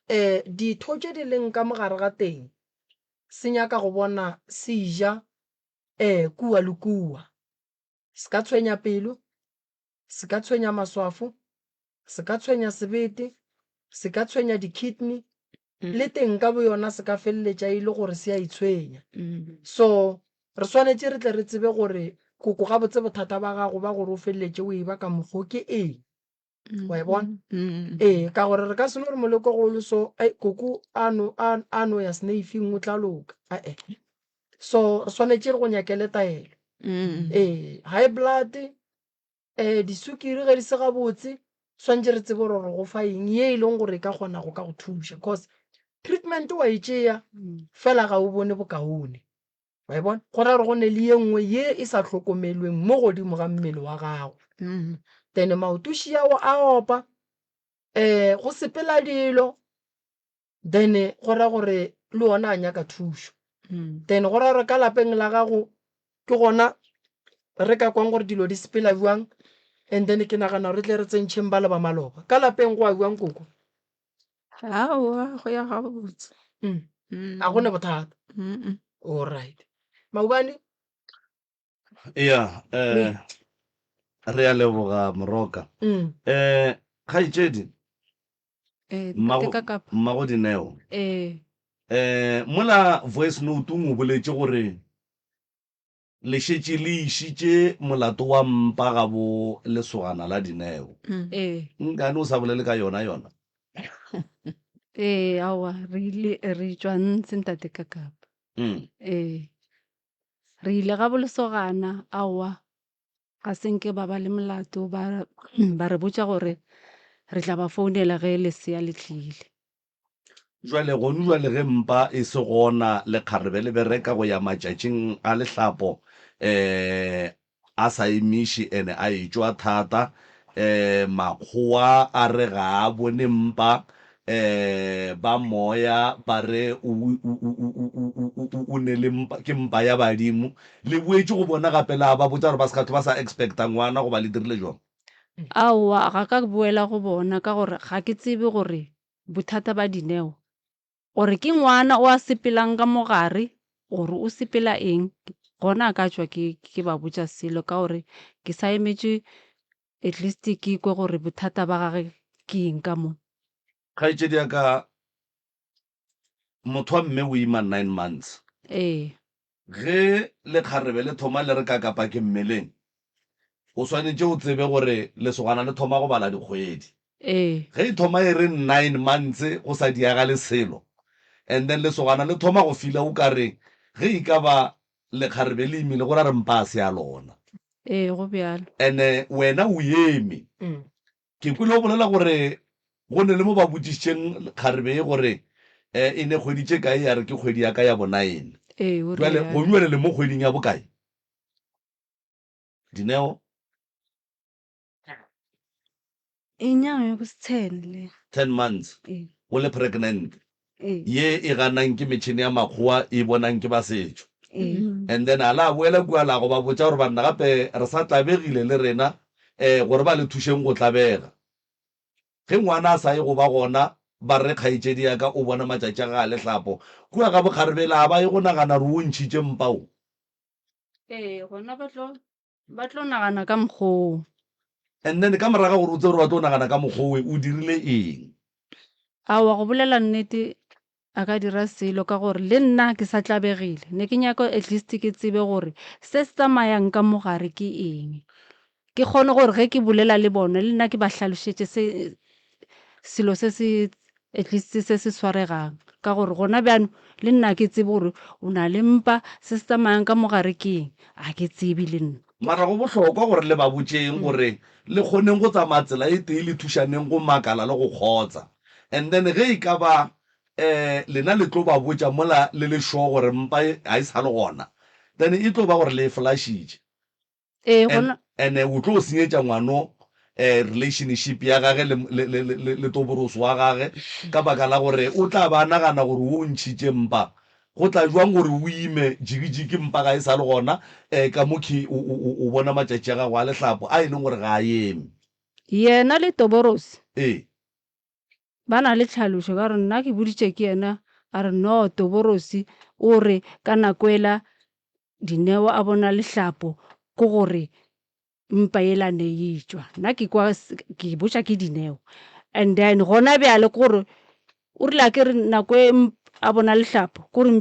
um ditho tše di leng ka mo gare ga teng se nyaka go bona se ja um kua le kua. Se ka tshwenya pelo, se ka tshwenya maswafo, se ka tshwenya sebete, se ka tshwenya di-kidney, le teng ka boyona se ka feleletša e le gore se a itshwenya. So re swanetše re tle re tsebe gore koko gabotse bothata ba gago ba gore o feleletše o e ba ka mokgo ke eng. Wa e bona? Ee, ka gore re ka se no re moleko go le so, ai koko a no a a no ya sneifing o tla loka. Ae. So re swanetše re go nyakele taelo. Ee, high blood um disukiri ge di se gabotse swantše re tsebe gore re go fa eng ye e leng gore e ka kgona go ka go thuša cause treatment wa e tšea fela ga o bone bokaone wa e bona go ra gore go ne le ye nngwe ye e sa hlokomelweng mo godimo ga mmele wa gago then maoto šiao a opa um go sepela dilo Then go ra gore le ona a nyaka thušo. Then go ra gore ka lapeng la gago ke gona re ka kwang gore dilo di sepela bjang and then ke nagana re tle re tsentšheng ba le ba maloba. Ka lapeng go a bjang koko? Aowa, go ya gabotse. A go ne bothata? Alright. Maobane? Ya, eh, re a leboga Moroka. Eh, kgaetšedi, Eh, Mmago, ntate Kakapa. mmago Dineo. Eh. Eh, mola voice note o boletše gore le šetše le išitše molato wa mpa ga bo lesogana la Dineo. Eh. Nkane o sa bolele ka yona yona? Eh, aowa, re ile re tšwa ntse ntate Kakapa. Mm. Eh. Re ile ga bolesogana, aowa, Ga se nke ba ba le molato, ba, ba re botša gore re tla ba founela ge lesea le tlile. Jwale gonu jwale ge mpa e se gona lekgarebe le bereka go ya matšatšing a lehlapo um a sa emiše ene a etšwa thata um makgowa a re ga a bone mpa um ba moya ba re o, o, o, o, o, o, o ne le mpa, ke mpa ya badimo. Le boetše go bona gape la ba botša gore ba se ka hlwe ba sa expecta ngwana goba le dirile jwang? Aowa, ga ka boela go bona ka gore ga ke tsebe gore bothata ba Dineo gore ke ngwana o a sepelang ka mo gare gore o sepela eng, gona a ka tšwa ke, ke ba botša selo ka gore ke sa emetše at least ke kwe gore bothata ba gage ke eng ka mo. Kgaetšedi ya ka, motho wa mme o ima nine months. Ee. Ge lekgarebe le thoma le re kakapa ke mmeleng, o swanetše o tsebe gore lesogana le thoma go bala dikgwedi. Ee. Ge e thoma e re nine months go sa diagale selo, and then lesogana le thoma go feela o ka re ge e ka ba lekgarebe le imile go ra re mpa a se ya lona. Ee, go bjalo. And-e wena o eme. Ke kwele o bolela gore go ne le mo ba botšišitšeng kgarebe ye gore e ne kgwedi tše kae, ya re ke kgwedi ya ka ya bonaene. Ee, o Bjale realo. gonu bjale le mo kgweding ya bokae? Dineo? Inyanga yokusi-ten le. Ten months Ee. o le pregnant. Ee. Ye e ganang ke metšhene ya makgowa e bonang ke ba setšo. Ee. And then a la boela kua la go ba botša gore banna gape re sa tlabegile le rena um gore ba le thušeng go tlabega. Ge ngwana a sa ye go ba gona ba re kgaetšedi ya ka o bona matšatši a gage a lehlapo kua ga bokgarebele a ba ye go nagana gore o ntšhitše mpa o. Ee, gona ba tlo Ba tlo nagana ka mokgwa oo. And then ka morago ga gore o tsebe gore ba tlo nagana ka mokgwa owe, o dirile eng? Aowa, go bolela nnete, a ka dira selo ka gore le nna ke sa tlabegile. Ne ke nyaka at least ke tsebe gore se se tsamayang ka mo gare ke eng. Ke kgone gore ge ke bolela le bona le nna ke ba hlalošetše se selo se se at least se se swaregang ka gore gona bjano le nna ke tsebe gore o na le mpa se se tsamayang ka mo gare ke eng ga ke tsebe le nna. Mara go bohlokwa gore le ba botšeng gore le kgoneng go tsamaya tsela e tee le thušaneng go makala le go kgotsa and then ge e ka ba um lena le tlo ba botša mola le le sure gore mpa ga e sa le gona then e tlo ba gore le e flushitše. Ee, And, gona. and o tlo senyetša ngwano eh, relationship ya gage le, le, le, le, le toboroso wa gage ka baka la gore o tla ba a nagana gore o ntšhitše mpa. Go tla jwang gore o ime jikijiki mpa ga e sa le gona eh, ka mo khe o, o, o, o bona matšatši a gago a lehlapo a e leng gore ga a eme. Yena le Toborosi Ee. ba na le tlhalošo ka gore nna ke boditše ke yena a re no Toborosi o re ka nako ela Dineo a bona lehlapo ke gore mpa yela ne e tšwa. Nna ke kwa ke botša ke Dineo and then gona bjale ke gore o rile a ke re nako e a bona lehlapo ke gore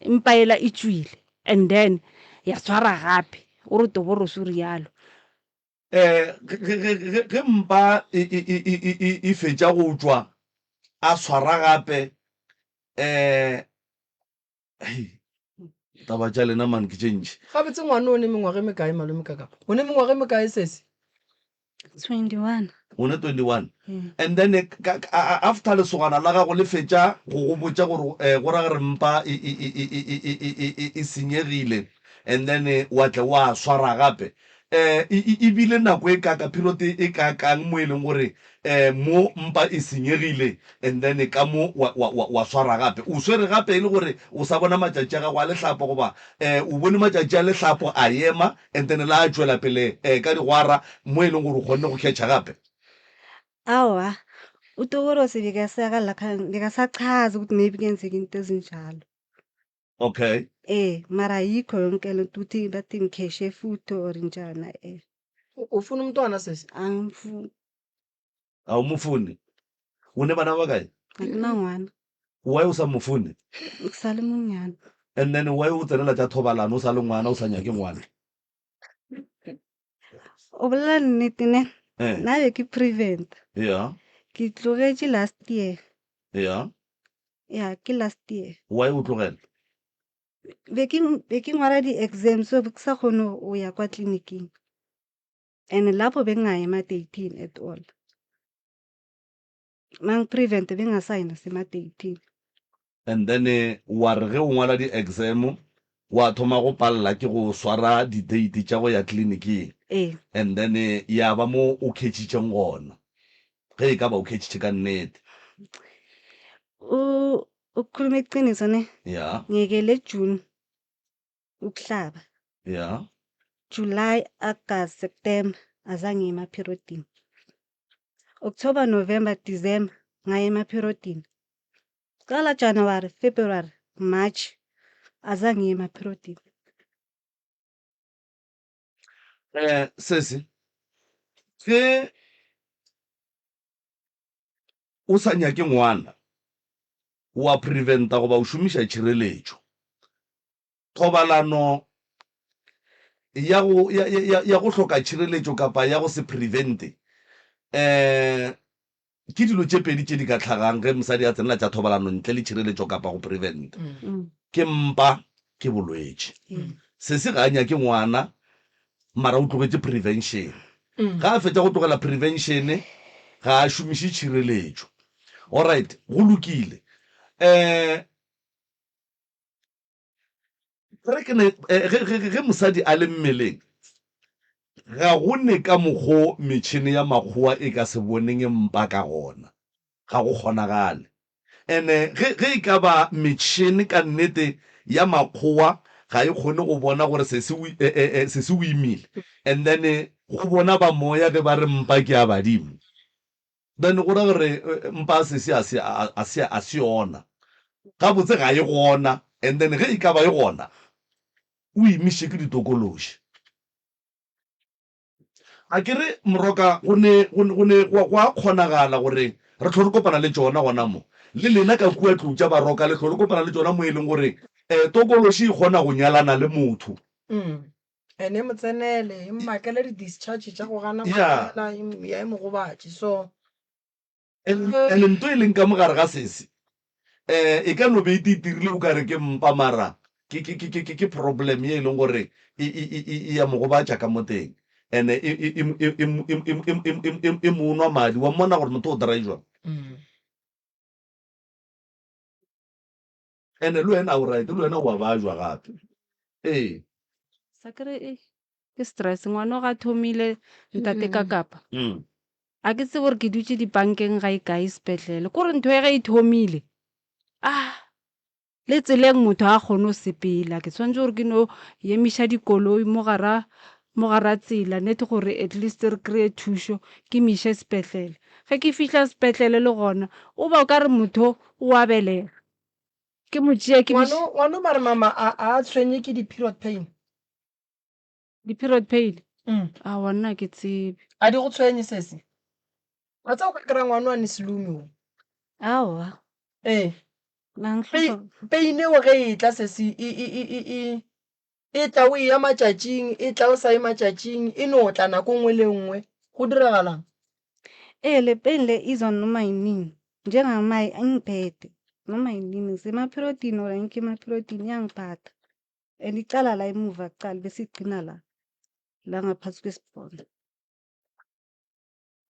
mpa yela e tšwile and then ya tshwara gape o re Toborosi o realo. Ge mpa e fetša go tšwa a tshwara gape Hei, taba tša lena man ke tše ntši. Gabotse ngwana o ne mengwaga e mekae malome Kakapa? O ne mengwaga e mekae sesi? 21. O ne 21. And then ka, ka, a- after lesogana la gago le fetša go go botša gore eh, go ra gore mpa e, e, e, e, e, e, e, e, e, e senyegile and then eh, wa tle wa swara gape eh, e, e, e bile nako e kaka period e kakang mo e leng gore eh, mo mpa e senyegile and then ka mo wa, wa, wa, wa swara gape. O swere gape e le gore o sa bona matšatši a gago a lehlapo goba eh, o bone matšatši a lehlapo a ema and then la tšwela pele eh, ka digwara mo e leng gore o kgonne go catcha gape. Awa, uTokorosi bekasachaza ukuthi maybe kuyenzeka into ezinjalo. Okay. Eh, mara ayikho yonke lento ukuthi bathi ngikheshe futhi or njani eh. Ufuna umntwana sesi? Angifuni. A o mo fune? O ne bana ba bakae? Akunangwana. Why o sa mo fune? Ke sa le monyane. And then why o tsenela tša thobalano o sa le ngwana o sa nyake ngwana? O bolela nnete ne? Eh. Nna be ke prevent. Yeah. Ke tlogetše last year. Yeah. Ya, ke last year. Why o tlogela? Be ke be ke ngwala di-exam so be ke sa kgone go ya kwa tleliniking. And lapho bengingayi ema-dating at all. Mangi-prevent bengingasayi nasema-dating. And then wa re ge o ngwala di-exam wa thoma go palela ke go swara di-date tša go ya tleliniking. Ee. And then ya ba mo o catchitšeng gona, ge e ka ba o catchitše ka nnete. O ukukhuluma iqiniso ne? Yeah. Ngiyekele June ukuhlaba. Yeah. July, August, September azange ngiye ema-periodini. October, November, December ngaya ema-periodini. Qala January, February, March azange ngiye ema-periodini. Eh, sesi, ge o sa nyake ngwana, wa preventa goba o šomiša tšhireletšo. Thobalano ya go, ya, ya, ya go hloka tšhireletšo kapa ya go se prevente, um ke dilo tše pedi tše di ka hlagang ge mosadi a tsenela tša thobalano ntle le tšhireletšo kapa go preventa. Ke mpa, ke bolwetši. Sesi ga a nyake ngwana mara o tlogetše prevention. Ga a fetša go tlogela prevention ga a šomiše tšhireletšo. Alright, go lokile. Um Re ke ne, eh, ge, ge, ge mosadi a le mmeleng, ga go ne ka mokgo metšhene ya makgowa e ka se boneng mpa ka gona. Ga go kgonagale. Ene ge, ge e ka ba metšhene ka nnete ya makgowa ga e kgone go bona gore sesi o, eh, eh, eh, sesi o imile, and then go bona ba moya ge ba re mpa ke ya badimo. Then go ra gore mpa a sesi a se, a se, a se yona. Gabotse ga e gona, and then ge e ka ba e gona, o imiše ke ditokološi. A ke re Moroka go ne, go ne, go ne, go, go a kgonagala gore re hlo re kopana le tšona gona mo. Le lena ka kua tlou tša Baroka le hlo le kopana le tšona mo e leng gore um tokološi e kgona go nyalana le motho. And e mo tsenele, e mo makele di-discharge tša go gana go fela, e mo, ya e mo gobatše. So. And, and nto e leng ka mo gare ga sese, um e ka no be e titirile o ka re ke mpa mara ke, ke, ke, ke, ke problem ye e leng gore e, e, e, e, e ya mo gobatša ka mo teng. And e, e, e, e, e, e, e, e, e, e, e mo nwa madi, wa mmona gore motho o dry jwang. Ene le wena o right, le wena wa bajwa gape. Ee. Sa kere e ke stress ngwana o ga thomile ntate ka kapa. A ke tsebe gore ke dutše dipankeng ga e kae sepetlele. Kore ntho e ge e thomile ah le tseleng motho a kgone go sepela. Ke tshwanetse gore ke no emiša dikoloi mo gara Mo gara tsela, net gore at least re kry-e thušo, ke mo iše sepetlele. Ge ke fihla sepetlele le gona, o ba o ka re motho o a belega. Ke mo tšea ke mo Ngwano, ngwano mare mama a a tshwenye ke di-period pain? Di-period pain? Aowa nna ha ke tsebe. A di go tshwenye sesi? Wa tseba o ka kry-a ngwano a ne selomi o. Aowa. Ee. Nna nhlopha. Pain eo ge e tla sesi e, e, e, e, e, e tla o eya matšatšing, e tla o sa ye matšatšing, e no tla nako nngwe le nngwe. Go diragalang? Ee, le pain le izwa noma yinini. Njengamaye ingiphethe noma yinini. Ngisema-period-ini or angikho ema-period-ini iyangiphatha. And iqala la emuva kuqala bese igcina la la ngaphansi kwesibhono.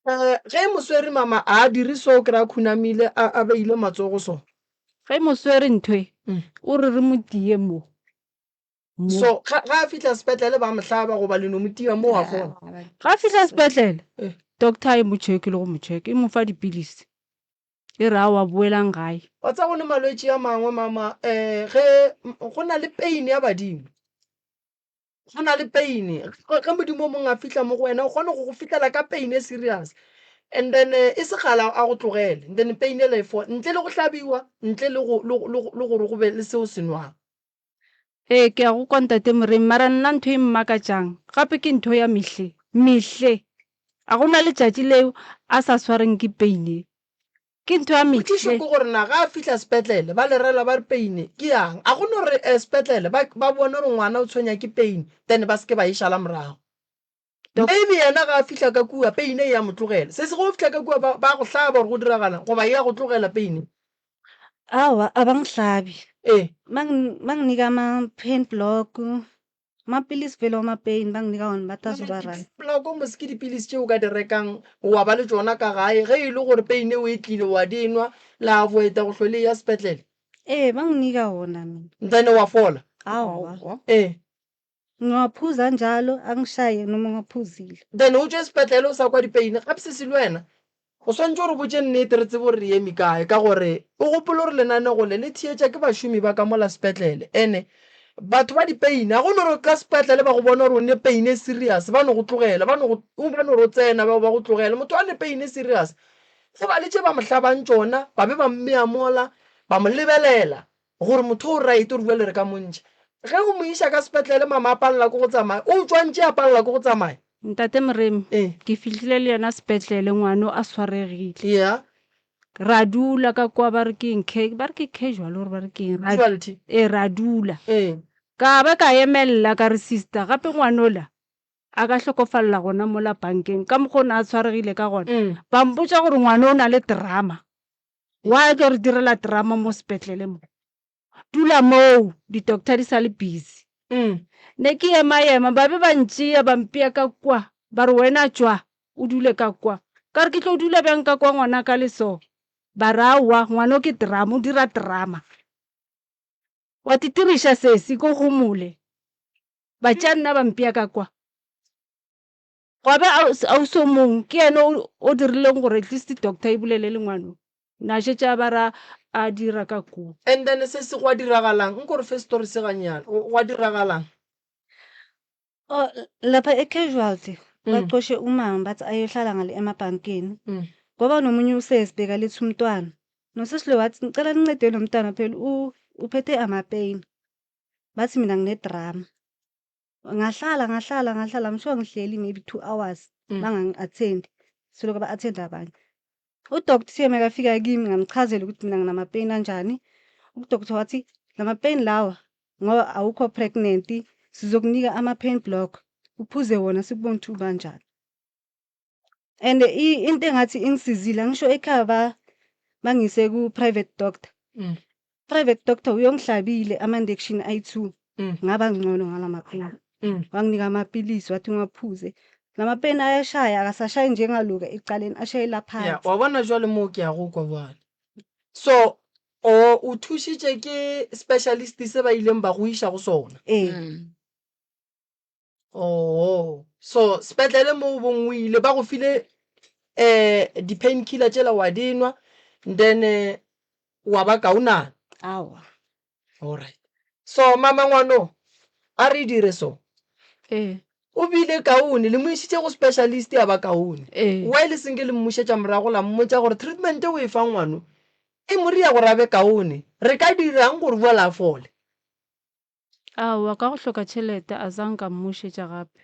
Eh, ge moswere mama a dire so o kry-a khunamile a a beile matsogo so. Ge moswere ntho e o re re mo tie mo. Mo. So ga ga a fihla sepetlele ba mo hlaba goba le no mo tia mo wa fola? Ga a fihla sepetlele Eh. doctor a e mo check le go mo check e mo fa dipilisi. E re aowa boelang gae. Wa tseba go ne malwetši a mangwe mama um ge go na le pain ya badimo. Go na le pain ge modimo o mongwe a fihla mo go wena o kgona go go fihlela ka pain e serious and then e se kgale a go tlogele and then pain ela e fola ntle le go hlabiwa ntle le go le gore go be le seo se nwang. Ee, ke a go kwa Ntate Moremi, mara nna ntho e mmakatšang gape ke ntho ya mehle, mehle. A go na letšatši leo a sa swareng ke pain ye. Ke ntho ya Potšišo mehle. ke gore na ga a fihla sepetlele ba le rela ba re pain ke yang? A go no re sepetlele ba ba bone gore ngwana o tshwenya ke pain then ba se ke ba e šala morago. Maybe yena ga a fihla ka kua pain e ya mo tlogela. Se se go fihla ka kua ba ba go hlaba gore go diragalang goba e ya go tlogela pain. Aowa a ba ngihlabi. Ee. Banginika ama-pain block, amapilisi vele wama-pain banginika wona bathi azoba right. Block mos ke dipilisi tše o ka di rekang wa ba le tšona ka gae ge e le gore pain eo e tlile wa di nwa la avoida go hlwe le eya sepetlele. Ee banginika wona mina. Then wa fola? Aowa. Ee. Ngiwaphuza njalo angishaye noma ngiwaphuzile. Then o tšwe sepetlele o sa kwa dipeine gape sesi le wena o swanetše o re botše nnete re tsebe gore re eme kae ka gore o gopole gore lenanego le le theetša ke bašomi ba ka mola sepetlele ene batho ba dipeine ga go no re ka sepetlele ba go bona gore o ne pain e serious ba no go tlogela ba no go ba no re o tsena ba ba go tlogela motho a ne pain e serious go ba le tše ba mo hlabang tšona ba be ba mmea mola ba mo lebelela Gore motho o right gore bjale re ka mo ntšha. Ge o mo iša ka sepetlele mama a palela ke go tsamaya, o tšwa ntše a palela ke go tsamaya. Ntate Moremi, Ee. ke fihlile le yena sepetlele ngwano a swaregile. Yeah. Ra dula ka kwa ba re ke eng, ba re ke casual or ba re ke eng. Casualty. Ee, ra dula. Ee. Ka ba ka emelela ka re sister gape ngwanola a ka hlokofalela gona mola bankeng ka mokgwa o ne a tshwaregile ka gona. Ba mpotša gore ngwano o na le drama. Why o tlo re direla drama mo sepetlele mo? Dula moo, di-doctor di sa le busy. Ne ke ema-ema, ba be ba ntšea ba mpea ka kwa, ba re wena tšwa o dule ka kwa. Ka re ke tlo dula bjang ka kwa ngwanaka le so? Ba re aowa, ngwano ke drama, o dira drama. Wa titiriša sesi, ko homole. Ba tšea nna ba mpea ka kwa. Gwa be ausi o mongwe ke yena o dirileng gore at least doctor e bolele le ngwano. Na šetše a ba ra a dira ka koo. And then se se gwa diragalang? Nko re fe story se gannyane. Gwa diragalang? Oh, lapha e-casualty baxoshe umama bathi ayohlala ngale emabhankini ngoba nomunye usesi bekaletha umntwana nosesi lo wathi ngicela nincede lo mntwana phela uphethe ama-pain bathi mina ngine-drama. Ngahlala ngahlala ngahlala I'm sure ngihleli maybe 2 hours bangangi-attend selokhu ba-attend abanye. Udoctor uthe makafika kimi ngamchazela ukuthi mina nginama-pain anjani. Udoctor wathi lama-pain lawa ngoba awukho pregnant sizokunika ama-pain block uphuze wona sikubone ukuthi ubanjani. And into engathi ingisizile angisho ekhaya ba bangise ku-private doctor. Private doctor uyongihlabile ama-injection ayi-two ngaba ngcono ngalama-pain. Wanginika amapilisi wathi ngiwaphuze. Lama-pain ayashaya akasashayi njengaloku ecaleni ashayela Ya, phansi. wa bona jwale moo ke ya go kwa bjale. So o o thušitše ke specialist se ba ileng ba go iša go sona. Ee. Oh, so sepetlele mo o bong o ile ba go file eh di-pain killer tšela wa di nwa then eh, wa ba kaonana. Aowa. Alright. So mama ngwano a re dire so. Ee. O bile kaone, le mo išitše go specialist ya ba kaone. Ee. Why le senke le mmušetša morago la mmotša gore treatment o e fa ngwano e mo ria gore a be kaone? Re ka dirang gore bjale a fole? Aowa, ka go hloka tšhelete a sa nka mmušetša gape.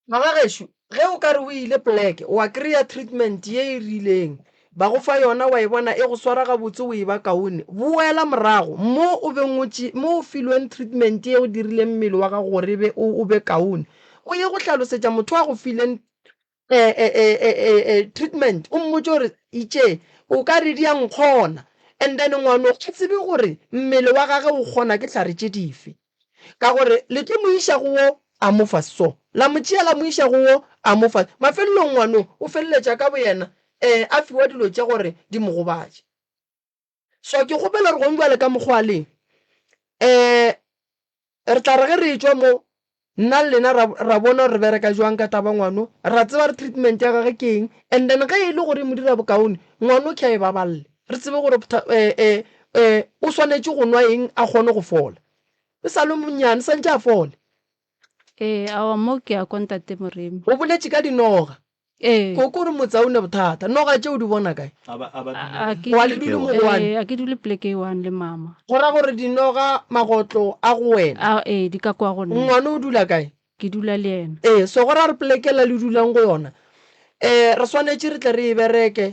Magagešo, ge o ka re o ile pleke wa kry-a treatment ye e rileng, ba go fa yona wa e bona e go swara gabotse o e ba kaone, boela morago mo o beng o tše, mo o filweng treatment ye o dirileng mmele wa gago gore e be o, o be kaone, o ye go hlalosetša motho a go fileng treatment o mmotše gore itše o ka re di a nkgona and then ngwano a tsebe gore mmele wa gage o kgona ke hlare tše dife. Ka gore le tlo mo iša go wo, a mo fa so. La mo tšea la mo iša go wo, a mo fa. Mafelelong ngwano o feleletša ka boyena um a fiwa dilo tše gore di mo gobatše. So ke kgopela gore gong bjale ka mokgwa a leng, um re tla re ge re etšwa mo, nna le lena ra, ra bona gore re bereka jwang ka taba ngwano, ra tseba gore treatment ya gage ke eng, and then ge e le gore e mo dira bokaone, ngwano ke a e baballe. Re tsebe gore um um o swanetše go nwa eng a kgone go fola. E sa le monnyane, santše a fole. Ee, aowa mo ke ya kwa Ntate Moremi. O boletše ka dinoga. Ee. Koko o re motse ga o ne bothata. Noga tše o di bona kae? A ba, a ba A, a ke Goba le dule, dule mo go one? ee, a ke dule poleke e one le mama. Go ra gore dinoga magotlo a go wena? A, ee, di ka kwa go nna. Ngwana o dula kae? Ke dula le yena. Ee, so go ra gore poleke ela le dulang go yona, um re swanetše re tle re e bereke,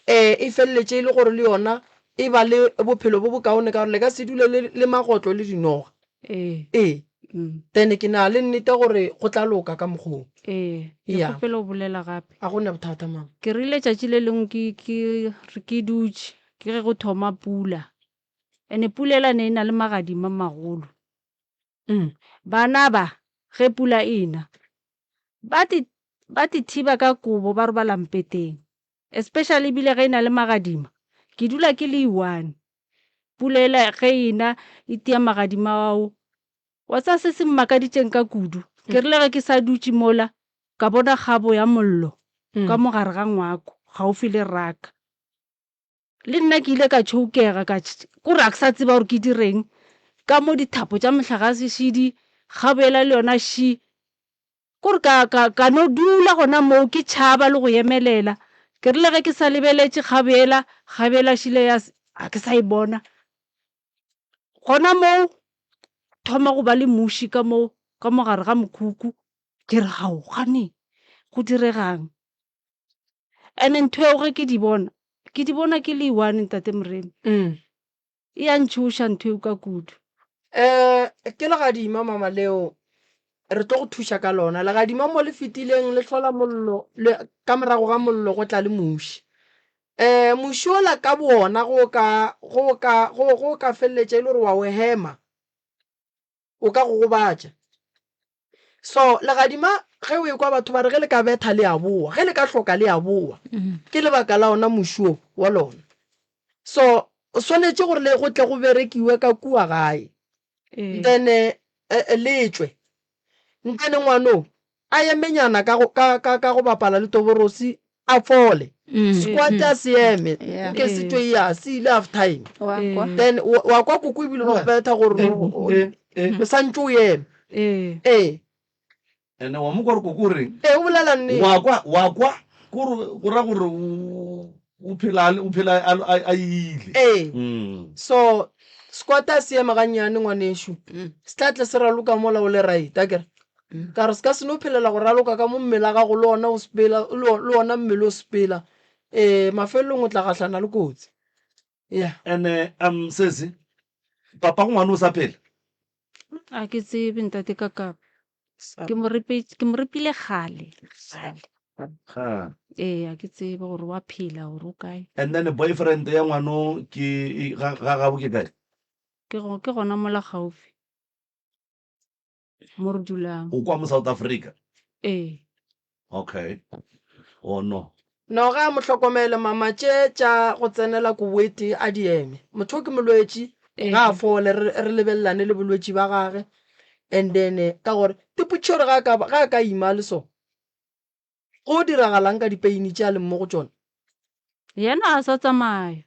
um e feleletše e le gore le yona e ba le bophelo bo bokaone ka gore le ka se dule le, le magotlo le dinoga. Ee. Ee. Mm. Then ke na le nnete gore go tla loka ka mokgwa wo. Ee. Ke Ya. kgopela go bolela gape. A go na bothata mama. Ke rile tšatši le lengwe ke, ke, re ke dutše, ke ge go thoma pula. Ene pula ela ne e na le magadima a magolo. Mm. Bana ba, ge pula e na, ba te, ba te thiba ka kobo ba robala mpeteng. Especially ebile ge e na le magadima, ke dula ke le one. Pula ela ge e na e tia magadima ao. Wa tseba se se mmakaditšeng ka kudu? Ke rile ge ke sa dutše mola, ka bona kgabo ya mollo ka mo gare ga ngwako, gaufi le raka. Le nna ke ile ka tšhoukega, ka kore ga ke sa tseba gore ke direng. Ka mo dithapo tša mohlagase ši di kgaboela le yona ši. Kore ka, ka, ka no dula gona moo ke tšhaba le go emelela. Ke rile ge ke sa lebeletše kgaboela, kgaboela šile ya, ga ke sa e bona. Gona moo thoma go ba le muši ka mo, ka mo gare ga mokhukhu. Ke re, Hao, gane go diregang? And-e ntho eo ge ke di bona, ke di bona ke le one Ntate Moremi. E ya ntšhoša ntho eo ka kudu. Um ke legadima mama leo re tlo go thuša ka lona. Legadima mo le fetileng le hlola mollo, le ka morago ga mollo go tla le muši. Um muši ola ka bowona go ka, go ka, go, go ka feleletša e le gore wa o hema. o ka go gobatša. So legadima ge o ekwa batho ba re ge le ka betha le a boa, ge le ka hloka le a boa, ke lebaka la ona muši wo wa lona. So o swanetše gore le go tle go berekiwe ka kua gae, then le tšwe. Then ngwano a emenyana ka go, ka, ka, ka go bapala le toborosi a fole. Squat a se eme, nke se tšwe ya, se ile half time. Then wa kwa koko ebile o betha gore o santše o eme. Ee. Ene wa mo kwa gore koko o reng? Ee, o bolela nnete. Wa kwa, wa kwa, kore go ra gore o phela, o phela a ile. Ee. So squat a se eme gannyane ngwanešu, se tla tle se raloka mola o le right, akere? Ka re se ka se no phelela go raloka ka mo mmele wa gago le ona o sepela, le ona mmele o sepela, um mafelelong o tla gahlana le kotsi. Ya. And-e um sesi, papago ngwana o sa phela? A ke tsebe ntate Kakapa. Ke mo ripe, ke mo ripile kgale, kgale. Ha. Ee, a ke tsebe gore wa phela gore o kae. And then boyfriend ya ngwano ke ga ga gabo ke kae? Ke go, ke gona mola gaufi. Mo re dulang. O kwa mo South Africa? Ee. Okay. Oh no. No ga a mo hlokomele mama tše tša go tsenela kowete a di eme. Motho o ke molwetši ga a fole re re lebelelane le bolwetši ba gage and then ka gore dipotšišo gore ga a ka ga a ka ima le so go diragalang ka dipeini tše a leng mo go tšona? Yena a sa tsamaya.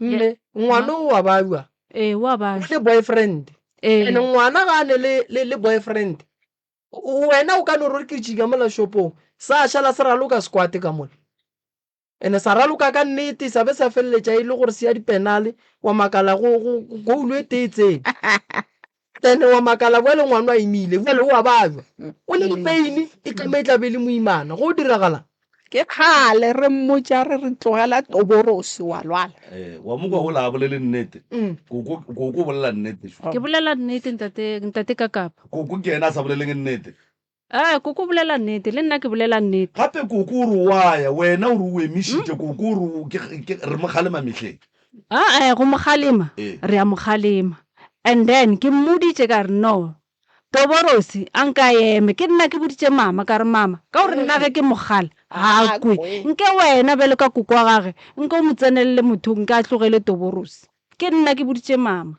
Mme ngwana o wa babja. Ee, o a babja. O le boyfriend. Ee. And ngwana ga a ne le, le, le boyfriend, wena o ka no re ke tšika mola shopong, sa šala se raloka squat ka mola. Ene sa raloka ka nnete, sa be sa feleletša e le gore se ya dipenale, wa makala go, go, goal e tee e tsene. Then wa makala bjale ngwana a imile, bjale o a babja. O ne le pain, e tla e tla be e le moimana. Go diragala. Ke kgale re mmotša re re tlogela toborosi wa lwala. Eh, wa mo kwa gola a bolele nnete. Koko, koko o bolela nnete. Ke bolela nnete ntate, ntate Kakapa. Koko ke yena a sa boleleng nnete. Ee, koko o bolela nnete, le nna ke bolela nnete. Gape koko o re o a ya, wena o re o emišitše, koko o re o, ke, ke, re mo kgalema mehleng. Aa, go mo kgalema, Ee. re a mo kgalema. And then ke mmoditše ka re no, Toborosi a nka eme. Ke nna ke boditše mama ka re, Mama, ka gore nna ge ke mo kgala, ga a kwe. Nke wena bjalo ka koko wa gage, nke o mo tsenelele mothong, nke a tlogele Toborosi. Ke nna ke boditše mama.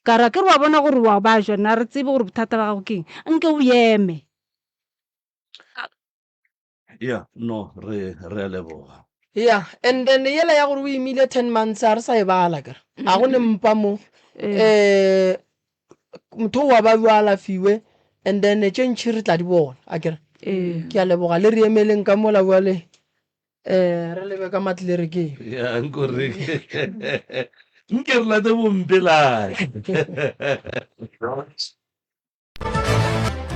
Ka re, Akere wa bona gore wa bajwa, na re tsebe gore bothata ba gago ke eng? Nke o eme. Ya, no, re, re a leboga. Ya, and then yela ya gore o imile ten months a re sa e bala kere. A go ne mpa mo. Eh motho wa ba yo alafiwe and then tše ntši re tla di bona a kere. Ee. Ke a leboga le re emeleng ka mola bjale eh re lebe ka matlerekeng. Ya, nko re nke re late bompelane.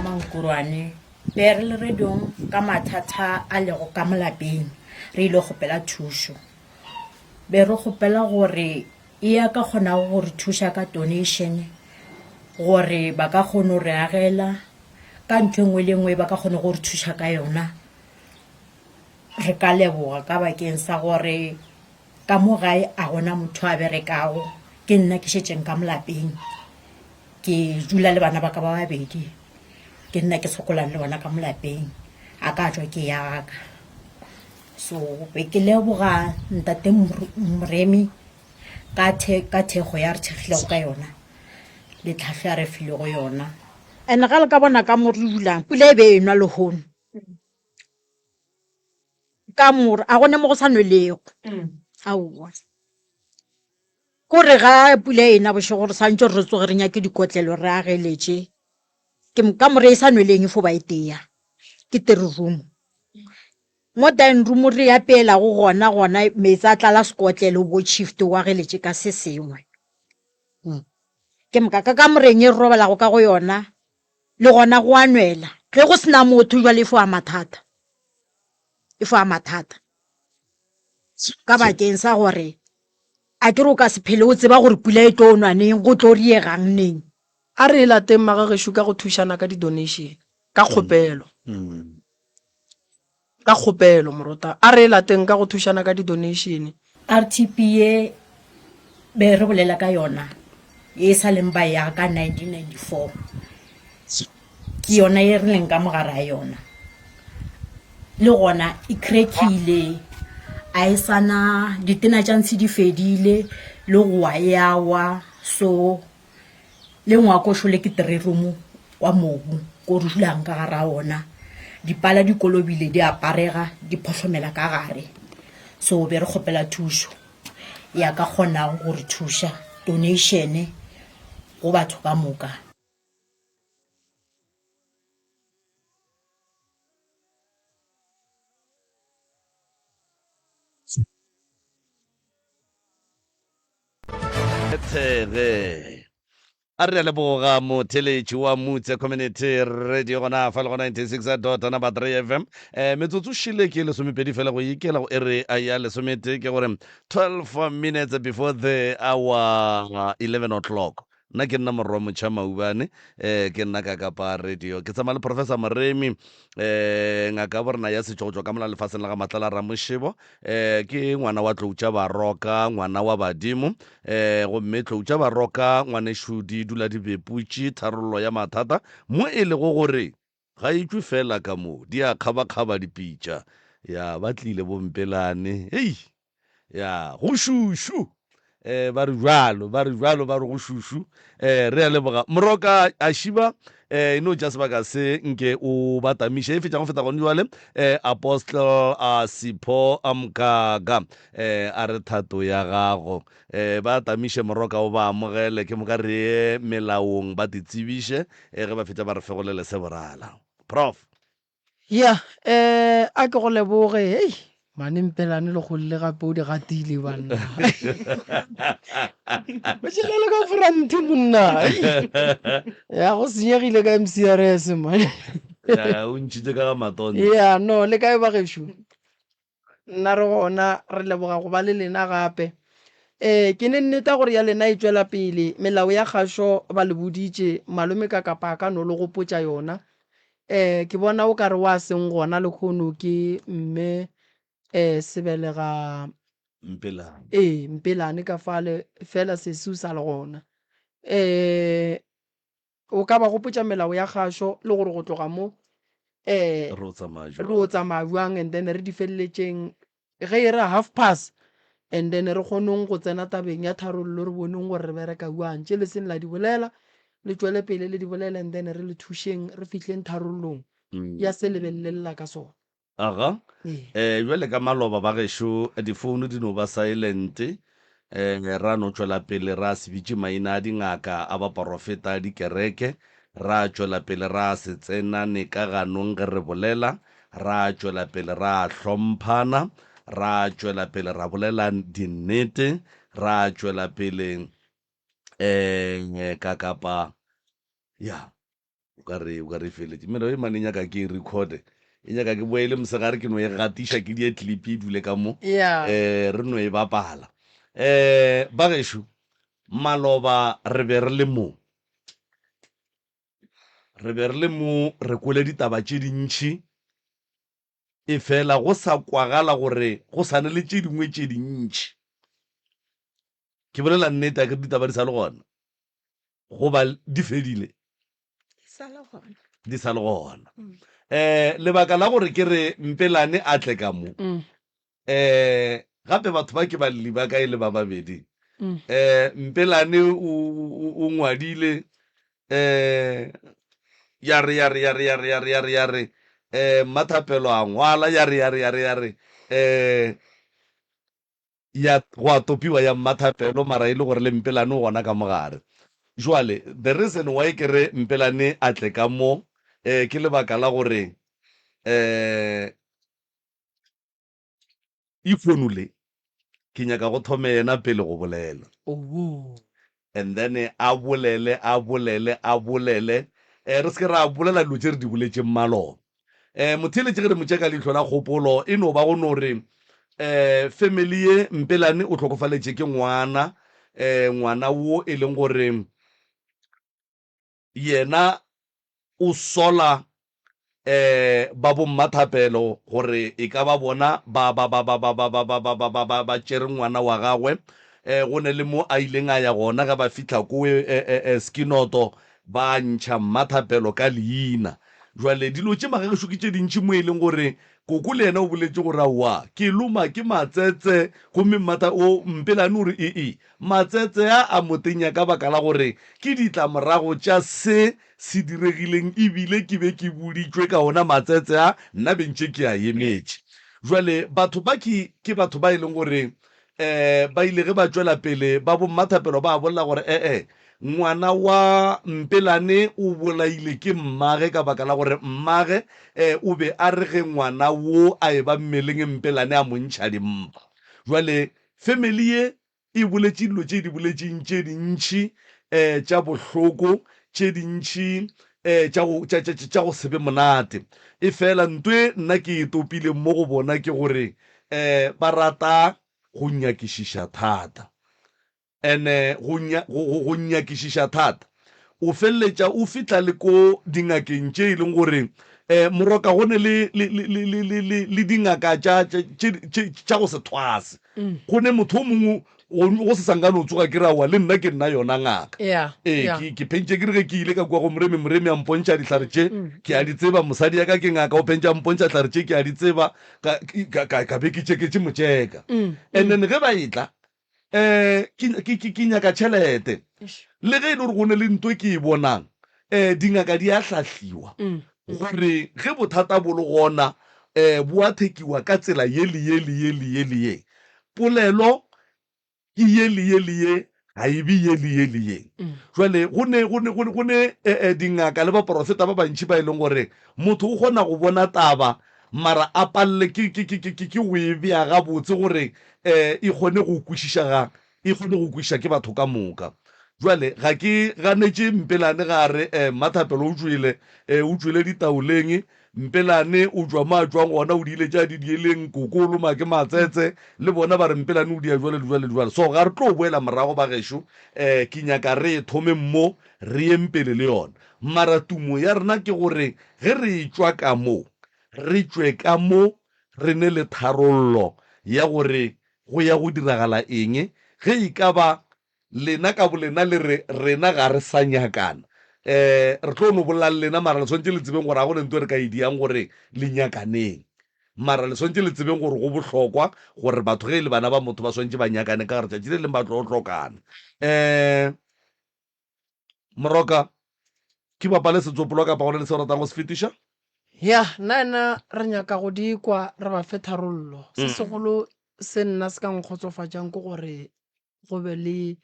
Mankurwane, Be re le radiong ka mathata a lego ka mo lapeng, re ile kgopela thušo. Be re kgopela gore e ya ka kgonago go re thuša ka donation gore ba ka kgona go re agela ka ntho e nngwe le nngwe ba ka kgona go re thuša ka yona. Re ka leboga ka bakeng sa gore ka mo gae a gona motho a berekago, ke nna ke šetšeng ka mo lapeng. Ke dula le bana ba ka ba babedi, ke nna ke sokolang le bona ka mo lapeng, a ka tšwa ke ya ka. So be ke leboga ntate Moremi ka ka thekgo ya re thekgilego ka yona le tlhahlo ya re filego yona. And ga le ka bona ka mo re dulang, pula e be e nwa lehono. Ka mo a gona mo go sa nwelego. Aowa. Kore ga pula e na bošego re swantše re tsoge re nyake dikotlelo re ageletše. Ke kamore e sa nweleng e fo ba e tea, ke three room. Mo dining room re apeelago gona gona meetse a tlala sekotlelo o bo shift o ageletše ka se sengwe. Ke moka ka kamoreng e re robalago ka go yona le gona go a nwela. Ge go se na motho jwale e fo ba mathata, e fo ba mathata. Ka bakeng sa gore a ke re o ka se phele o tseba gore pula e tlo nwa neng, go tlo riegang neng. A re e lateng magagešo ka go thušana ka di-donation, ka kgopelo. Ka kgopelo, morota, a re e lateng ka go thušana ka di-donation. RTP ye be re bolela ka yona, ye e sa leng ba e aga ka 1994, ke yona ye re leng ka mogare a yona. Le gona e crackile, a e sana, ditena tša ntshe di fedile, le go wa e a wa, so le ngwako šole ke three room wa mobu ko re dulang ka gara ona. Dipala di kolobile di aparega di phohlomela ka gare, so be re kgopela thušo ya ka kgonago go re thuša donation go batho ka moka. Thege. A re a leboga motheletši wa Mutse Community Radio gona fa le go 96 dot number 3 FM. Eh, metsotso šile ke lesomepedi fela go ikela go ere ya lesomete ke gore 12 minutes before the hour 11 o'clock. Nna ke nna Morwa Motšha Maubane, eh, ke nna ka Kapa Radio. Ke tsamaya le Professor Moremi, eh, ngaka ya borena ya setšo go tšwa ka mola lefaseng la ga Matlala Ramošebo. Eh, ke ngwana wa Tlou tša Baroka, ngwana wa badimo. Eh, gomme Tlou tša Baroka, ngwanešu, di dula di beputše tharollo ya mathata mo e lego gore ga e tšwe fela ka mo, di a kgabakgaba dipitša. Ya, ba tlile bompelane. Hei! Ya, go šušu! Eh, ba re bjalo, ba re bjalo, ba re go šušu. Eh, re a leboga. Moroka a šiba, eh, e no tša sebaka se nke o ba tamiše. E fetša go feta gone jwale, eh, Apostle a Sipho a Mkaka, eh, a re thato ya gago. Eh, ba tamiše Moroka o ba amogele, ke moka re ye melaong ba te tsebiše, eh, ge ba fetša ba re fegolele se borala. Prof. Ya, eh, a ke go leboge. Hei, mane Mpelane le golle gape o di gatile banna. O tšhelele ka front monna. Ya go senyegile ka MCRS man. Ya, o ntšhitše ka ga matonte. Ya, no, le kae bagešo? Nna re gona, re leboga go ba le lena gape. Ee, ke ne nneta gore ya lena e tšwela pele. Melao ya kgašo ba le boditše, malome ka kapa a ka no le gopotša yona. Ee, ke bona o ka re wa seng gona lehono ke mme ee Sebelega. Mpelane. Ee, Mpelane ka fale, fela sesi o sa le gona. Ee, O ka ba gopotša melao ya kgašo le gore go tloga mo um Re o tsamaya jwang. re o tsamaya bjang and then re di feleletšeng ge e re half past and then re kgoneng go tsena tabeng ya tharollo re boneng gore re bereka bjang. Tše le seng la di bolela le tšwele pele le di bolele and then re le thušeng re fihleng tharollong ya se le beng le lla ka sona. Aga. Ee. Eh, bjale ka maloba ba gešo difounu di no ba silent. Eh, ra no tšwela pele ra se bitše maina a dingaka, a baporofeta, a dikereke. Ra tšwela pele ra se tsenane ka ganong ge re bolela. Ra tšwela pele ra hlomphana. Ra tšwela pele ra bolela dinnete. Ra tšwela pele eh ka kapa ya. O ka re, o ka re e feletše. Melao e mane e nyaka ke e recorde. E nyaka ke boele mosegare ke no e gatiša ke die clip e dule ka mo. Yeah. Eh, re no e bapala. Eh, ba gešo, maloba re be re le mo. Re be re le mo re kwele ditaba tše dintši. Efela go sa kwagala gore go sa na le tše dingwe tše dintši. Ke bolela nnete, akere ditaba di sa le gona? Goba di fedile? Di sa le gona. Di sa le gona. Um lebaka la gore ke re Mpelane a tle ka mo, um gape batho ba ke balli ba ka e le ba babedi. Um Mpelane o ngwadile um ya re ya re ya re ya re ya re ya re ya re um Mmathapelo a ngwala ya re ya re ya re ya re um ya gwa topiwa ya Mmathapelo mara e le gore le Mpelane o gona ka mo gare. Jwale the reason why ke re Mpelane a tle ka mo um ke lebaka la gore um Lehono le, ke nyaka go thome yena pele go bolela. Owoo. And then a bolele, a bolele, a bolele. Eh, re se ke ra bolela dilo tše re di boletšeng maloba. Eh, motheeletši ge re mo tšea ka leihlo la kgopolo, e no ba go no re, eh, family ye, Mpelane o hlokofaletše ke ngwana, eh, ngwana wo e leng gore Yena o sola um ba bommathapelo gore e ka ba bona ba ba ba ba ba ba ba ba ba ba ba ba ba tšere ngwana wa gagwe. Um go ne le mo a ileng a ya gona ge ba fihla ko e Skinoto ba ntšha mmathapelo ka leina. Jwale dilo tše magagešo ke tše dintši mo e leng gore koko le yena o boletše gore aowa ke loma ke matsetse gomme mmatha o Mpelane o re ee Matsetse a a mo tenya ka baka la gore ke ditlamorago tša se se diregileng e bile ke be ke boditšwe ka ona matsetse a, nna be ntše ke a emetše. Bjale batho ba ke, ke batho ba e leng gore um ba ile ge ba tšwela pele ba bommathapelo ba bolela gore e-e, ngwana wa Mpelane o bolaile ke mmage ka baka la gore mmage um o be a re ge ngwana wo a eba mmeleng Mpelane a mo ntšha dimpa. Bjale family ye e boletše dilo tše di boletšeng tše dintši um tša bohloko, tše dintši um tša go, tša, tša, tša go se be monate. Efela nto e nna ke e topileng mo go bona ke gore um ba rata go nyakišiša thata. And-e go, go, go, go nyakišiša thata o feleletša o fihla le ko dingakeng tše e leng gore um moroka go ne le, le, le, le, le, le, le, le dingaka tša, tša, tše, tše, tša go se thwase. Go ne motho o mongwe go, go se sa nka no tsoga ke re aowa le nna ke nna yona ngaka. Yeah, Ee, yeah. ke, ke phentše ke re ge ke ile ka kua go moremi, moremi a mpontšha dihlare tše, ke a di tseba, mosadi ya ka ke ngaka, o phentše a mpontšha dihlare tše ke a di tseba, ka, ka, ka, ka be ke tšeketše motšeka. And then ge ba etla, Um ke, ke, ke, ke nyaka tšhelete. Le ge e le gore go ne le nto e ke e bonang, um dingaka di a hlahliwa gore ge bothata bo le gona, um bo a thekiwa ka tsela ye le ye le ye le ye le ye. Polelo ke ye le ye le ye, ga e be ye le ye le ye. Jwale go ne, go ne, go ne, go ne eh, dingaka le baporofeta ba bantši ba e leng gore motho o kgona go bona taba mara a palele ke, ke, ke, ke, ke, ke go e bea gabotse gore eh, e kgone go kwešišega, e kgone go kwešiša ke batho ka moka. Jwale ga ke ganetše Mpelane ga a re eh, Mmathapelo o tšwele, eh, o tšwele ditaoleng, Mpelane o tšwa mo a tšwang gona, o diile tša di dieleng, koko o loma ke matsetse, le bona ba re Mpelane o dia jwale le jwale le jwale. So ga re tlo boela morago bagešo, um ke nyaka re e thomeng mo, re yeng pele le yona. Mara tumo ya rena ke gore ge re etšwa ka mo, re tšwe ka mo re ne le tharollo ya gore go ya go diragala eng ge e ka ba Lena ka bolena le re, Rena ga re sa nyakana. Um re tlo no bolela le lena, mara le swanetše le tsebeng gore ga go ne nto e re ka e diang gore le nyakaneng. Mara le swanetše le tsebeng gore go bohlokwa gore batho ge e le bana ba motho ba swanetše ba nyakane ka gore tšatši le leng ba tlo hlokana. Um Moroka, ke bapale setsopolwa kapa go na le se o ratang go se fetiša? Ya, nna ena re nyaka go di kwa re ba fe tharollo. Se segolo se nna se ka nkgotsofatšang ke gore go be le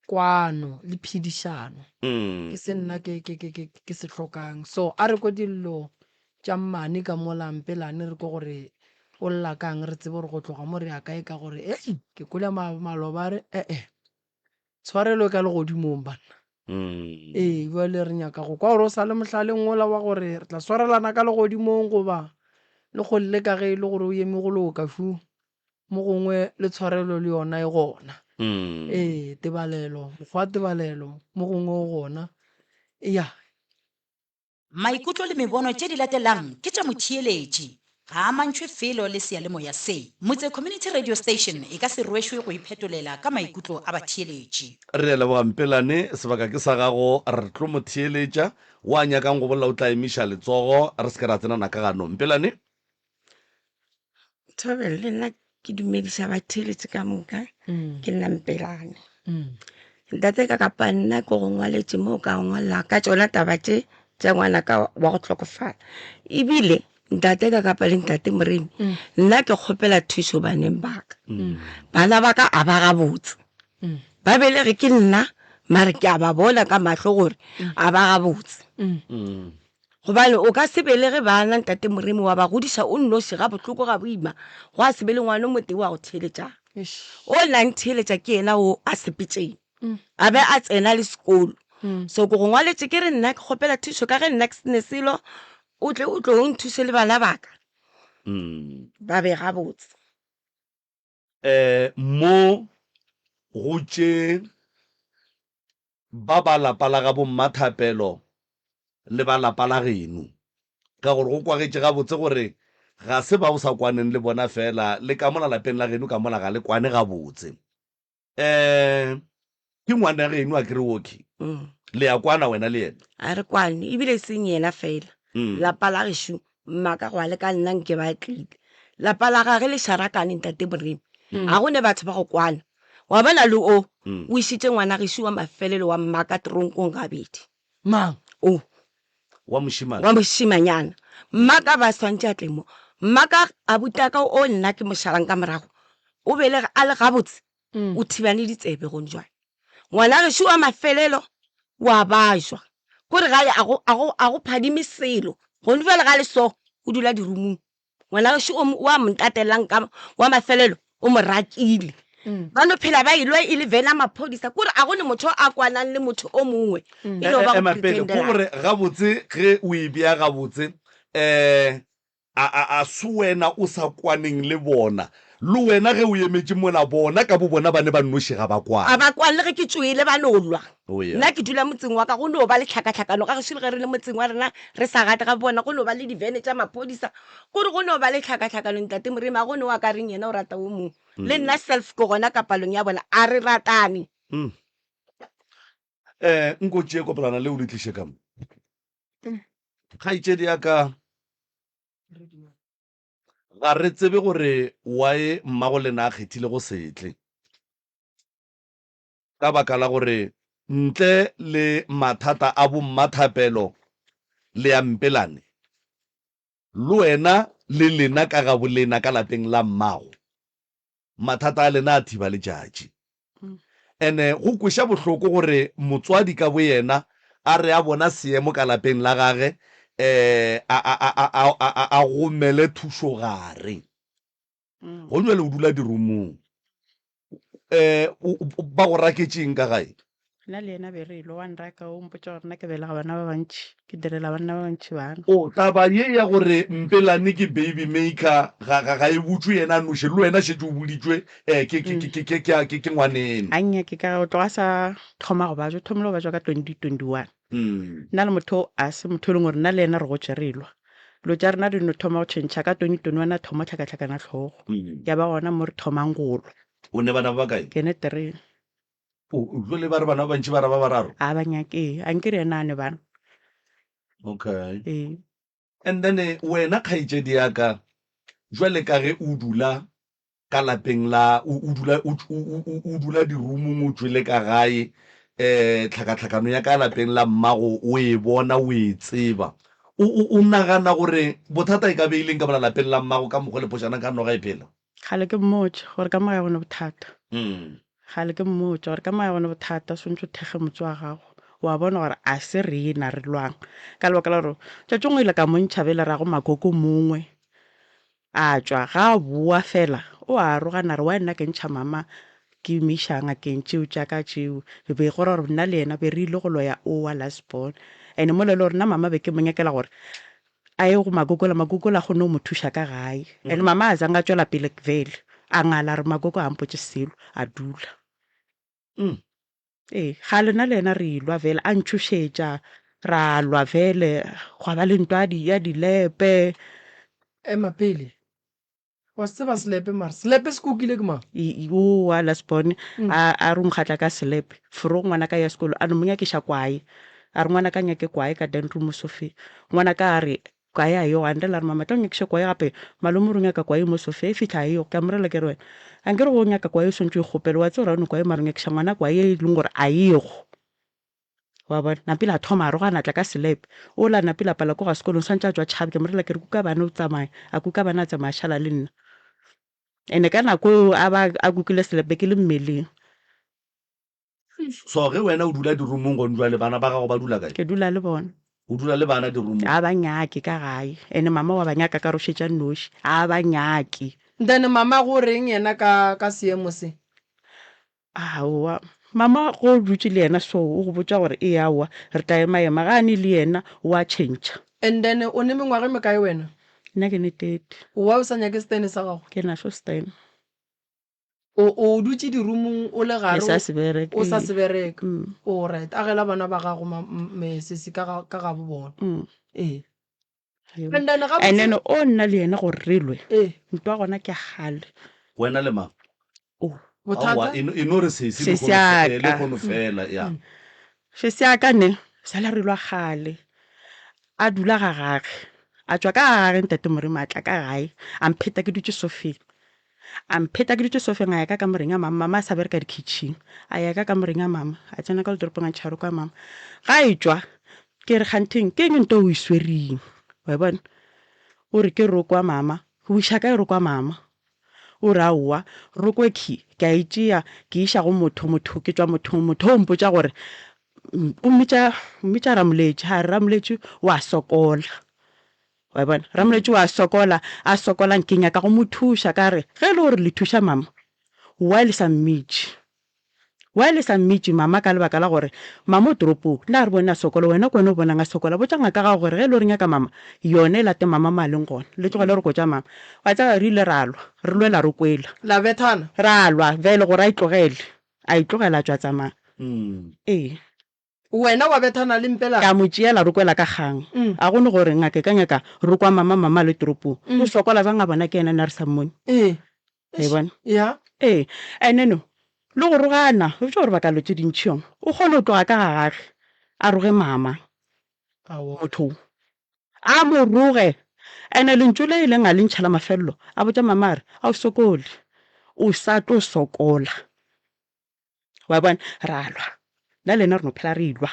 kwano le phedišano. Ke se nna ke, ke, ke, ke, ke se hlokang. So a re kwe dillo tša mmane ka mola Mpelane re kwe gore o lla kang, re tsebe gore go tloga mo re ya kae ka gore hei ke kwele maloba a re eh-eh tshwarelo e ka legodimong banna. Ee, bjale re nyaka go kwa gore o sa le mohlaleng wola wa gore re tla swarelana ka legodimong goba le kgole ka ge e le gore o eme go loka fu. Mo gongwe le tshwarelo le yona e gona. Ee, tebalelo, mokgwa wa tebalelo mo gongwe o gona. Ya. Maikutlo le mebono tše di latelang ke tša motheeletši. Ga a amantšhwe felo le seyalemoya se. Motse Community Radio Station e ka se rwešwe go iphetolela ka maikutlo a batheeletši. Re a leboga Mpelane, sebaka ke sa gago, re tlo mo theeletša. Wa nyakang go bolela o tla emiša letsogo, re se ke ra tsenana ka ganong. Mpelane. Thobela le nna ke dumediša batheeletši ka moka ke nna Mpelane. Ntate ka kapa nna ke go ngwaletše mo ka ngwala ka tšona taba tše tša ngwana ka wa go hlokofala ebile ntate ka kapa le ntate Moremi nna ke kgopela thušo baneng ba ka. Bana ba ka a ba gabotse ba belege ke nna mare ke a ba bona ka mahlo gore a ba gabotse. Gobane o ka se belege bana, Ntate Moremi, wa ba godiša o nnoši gabohloko gaboima, gwa se be le ngwana o motee wa go theeletšang. O na ntheeletša ke yena o a sepetšeng, a be a tsena le sekolo. So ke go ngwaletše ke re nna ke kgopela thušo ka ge nna ke se ne selo, o tle o tlo o nthuše le bana ba ka ba be gabotse. Um mo go tše ba ba lapa la gabo Mmathapelo le ba lapa la geno, ka gore go kwagetše gabotse gore ga se ba o sa kwaneng le bona feela, le ka mola lapeng la geno ka mola ga le kwane gabotse. Um ke ngwana geno a kere okay, le a kwana wena le yena? A re kwane, ebile e seng yena feela, lapa la gešo Mmaka gwa le ka nna nke ba tlile. Lapa la gage le šarakane ntate Moremi. Ga go ne batho ba go kwana. Wa bona le o, o išitše ngwana gešo wa mafelelo wa Mmaka tronkong gabedi. Mang? O. Wa mošemane. Wa mošemanyana. Mmaka ba swantše a tle mo. Mmaka abutaka o nna ke mo šalang ka morago. O belege a le gabotse. O thibane ditsebe gone jwale. Ngwana gešo wa mafelelo wa bajwa. Kore gae a go, a go, a go phadime selo. Gone bjale ga le so, o dula dirumung. Ngwana gešo o, o a mo ntatelang ka, wa mafelelo, o mo rakile. Ba no phela ba elwa e le vena maphodisa. Kore a go ne motho a kwanang le motho o mongwe. E no ba go Ema pele, ko pretendelana. gore gabotse ge o e bea gabotse, um A, a, a se wena o sa kwaneng le bona? Le wena ge o emetše mola, bona ka bobona ba ne ba nnoši ga ba kwane. A ba kwane, le ge ke tšwele ba no lwa. Oh, yeah. Nna ke dula motseng wa ka, go no ba le tlhakatlhakano. Ga gešo le ge re le motseng wa rena re sa gate ga bona, go no ba le divene tša maphodisa. Kore go no ba le tlhakatlhakano, Ntate Moremi, a go ne wa ka reng yena o rata wo mongwe. Le nna self ke gona ka palong ya bona, a re ratane. Mm. Eh, nko tšee kopelana leo le tliše ka mo. Kgaetšedi ya ka, ga re tsebe gore why mmago lena a kgethile go se tle. Ka baka la gore ntle le mathata a bommathapelo le a Mpelane, le wena le lena ka gabolena ka lapeng la mmago, mathata a lena a thiba letšatši. Ene go kweša bohloko gore motswadi ka boyena a re a bona seemo ka lapeng la gage a, a, a, a, a, a, a gomele thušo gare. Go bjale o dula dirumong. Um ba go raketše eng ka gae? Nna le yena be re elwa, wa nraka, o mpotša gore nna ke belega bana ba bantši, ke direla banna ba bantši bana. O, taba ye ya gore Mpelane ke baby maker ga, ga, ga e botšwe yena a noši, le wena šetše o boditšwe eh, ke, ke, ke, ke, ke, ke, ke, ke ngwaneno. A nnyake ka ge o tloga a sa thoma go bajwa, o thomile go bajwa ka 2021. Nna le motho o a se motho e leng gore nna le yena re gotše re elwa. Dilo tša rena di no thoma go tšhentšha ka 2021 a thoma hlakahlakana hlogo, ya ba gona mo re thomang go lwa. O ne bana ba bakae? Ke ne three. O, jwale ba re bana ba bantši ba ra ba bararo? A ba nyake, a nke re yena a ne bana. Okay. Ee. And then wena kgaetšedi ya ka, jwale ka ge o dula ka lapeng la, o, o dula, o, o, o, o dula dirumong o tšwele ka gae, eh, tlhakatlhakano ya ka lapeng la mmago o e bona, o e tseba. O, o, o nagana gore bothata e ka be e leng ka mola lapeng la mmago ka mokgwa le phošana ka noga e phela? Kgale ke mmotša gore ka mo gae go ne bothata. Kgale ke mmotša gore ka mo gae go ne bothata, swantše o thekge motse wa gago. Wa bona gore a se rena re lwang. Ka lebaka la gore tšatši ngwe ile ka mo ntšha bjale ra go makoko mongwe, a tšwa. Ga a bowa fela o a arogana a re why nna ke ntšha mama ke mo iša ngakeng tšeo tša ka tšeo. Be go ra gore nna le yena be re ile go loya o wa last born. And-e mola e le gore nna mama be ke mo nyakela gore A ye go Magogola, Magogola a kgone go mo thuša ka gae. And mama a zanga a tšwela pele vele. A ngala a re Magogo ga a mpotše selo, a dula. Ee, kgale nna le yena re elwa vele, a ntšhošetša, ra lwa vele, gwa ba le ntwa ya dilepe. Ema pele. Wa se tseba selepe mara selepe se kukile ke mang? O wa last born a a re o nkgatla ka selepe fro ngwana ka ya sekolo a no mo nyakiša kwae a re ngwana ka nyake kwae ka den room sofeng ngwana ka a re kwae a yo a nrela a re mama tla o nyakiše kwae gape malome o re o nyaka kwae mo sofeng e fihla a yo ke a mo rela ke re wena a nkere go nyaka kwae o swantše o ikgopele wa tseba gore ga o ne kwae mara o nyakiša ngwana kwae e leng gore a ego. Wa bona? Napile a thoma a rogana a tla ka selepe. Ola napile a palelwa ke go ya sekolong, swantše a tšwa tšhabe. Ke mo rela ke re kuka bana o tsamaye. A kuka bana a tsamaya a šala le nna. And-e ka nako eo a ba a kukile selepe ke le mmeleng. So ge wena o dula dirumong gone jwale bana ba gago ba dula kae? Ke dula le bona. O dula le bana dirumong? Ga ba nyake ka gae. And-e mama wa ba nyaka ka re o šetše a nnoši. Ga ba nyake. Then mama go reng yena ka ka seemo se? Aowa, mama ge o dutše le yena so o go botša gore ee aowa re tla ema ema, ga a ne le yena o a tšhentšha. And then o ne mengwaga e mekae wena? Nna ke ne 30. Why o sa nyake stene sa gago? Ke naso stene. O o dutše dirumong o le gare Ke sa se bereka. O sa se bereka. Alright, agela bana ba gago ma me sesi ka ga ka gabo bona. Ee. And then gabotse. And then o nna le yena gore re lwe. Ee. Ntwa gona ke ya kgale. Wena le mang? O. Bothata? Aowa, e no, e no re sesi Sesi lehono ya fe, eh, ka. lehono fela, ya. Sesi ya ka ne, sala re lwa kgale. A dula ga gage. A tšwa ka ga gage ntate Moremi a tla ka gae. A mpheta ke dutše sofeng. A mpheta ke dutše sofeng a ya ka kamoreng ya mama, mama a sa bereka dikhitšhing. A ya ka kamoreng ya mama, a tsena ka ledoropong a ntšha roko ya mama. Ga a etšwa, ke re kgantheng ke eng nto o e swereng? Wa e bona? O re ke roko ya mama. O iša kae roko ya mama? O re aowa, roko e khi ke a e tšea ke e iša go motho, motho ke tšwa mothong, motho o mpotša gore o mmitša, o mmitša Ramoletši, a re Ramoletši o a sokola. Wa bona? Ramoletši o a sokola, a sokolang ke nyaka go mo thuša, ka re ge e le gore le thuša mama, why le sa mmitše? Why le sa mmitše mama ka lebaka la gore mama o toropong, nna ga re bone a sokola, wena ke wena o bonang a sokola. Botša ngaka gago gore ge e le gore nyaka mama, yona e late mama mo a leng gona, le tlogele re kotša mama. Wa tseba re ile ra lwa, re lwela re kwela. La bethana? Ra lwa bjale gore a e tlogele, a e tlogela a tšwa tsamaya. Ee. Wena wa bethana le Mpelane? Ka mo tšeela re kwela ka kgang. A go ne gore ngaka e ka nyaka re kwa mama, mama a le toropong. O sokola bjang a bona ke yena nna re sa mmone. Ee. Wa e bona? Ya. Ee. And then le go rogana, o tšwa gore baka lo tše dintši yong. O kgone go tloga ka ga gage a roge mama. Motho o. A mo roge. And lentšu le ileng a le ntšha la mafelelo, a botša mama a re, A o sokole. O sa tlo sokola. Wa bona? Ra lwa. Nna le yena re no phela re lwa.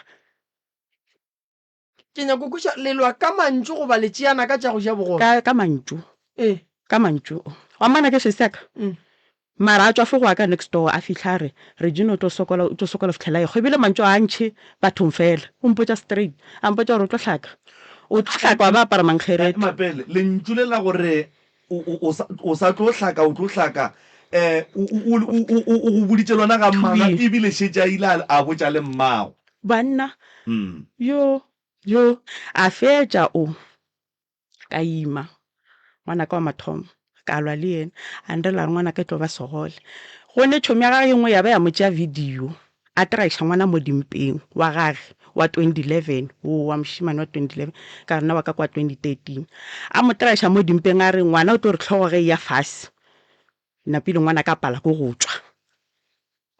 Ke nyako kweša, le lwa ka mantšu goba le tšeana ka tša go ja bogobe? Ka, ka mantšu. Ee. Ka mantšu. Wa mmona ke sesi ya ka? Mara a tšwa fo go wa ka next door a fihla a re, Regina o tlo sokola, o tlo sokola go fihlela a ehwa. Ebile mantšu a a ntšhe bathong fela. O mpotša straight. A mpotša gore o tlo hlaka. O tlo hlaka wa ba apara mankgeretla. Mapele, lentšu le la gore o, o, o sa, o sa tlo hlaka, o tlo hlaka, um o, o, o, o, o, o go boditše lona ga mmaga, ebile šetše a ile a, a botša le mmago. Banna, yo, yo. A fetša o, ka ima, ngwanaka wa mathomo, ka lwa le yena, a nrela a re ngwanaka e tlo ba segole. Go ne tšhomi ya gage ye nngwe ya ba ya mo tšea video, a traiša ngwana mo dimpeng wa gage wa 2011, wo wa mošemane wa 2011, ka re nna wa ka ke wa 2013. A mo traiša mo dimpeng a re ngwana o tlo re hlogo ge e ya fase, napile ngwanaka a pala ke go tšwa.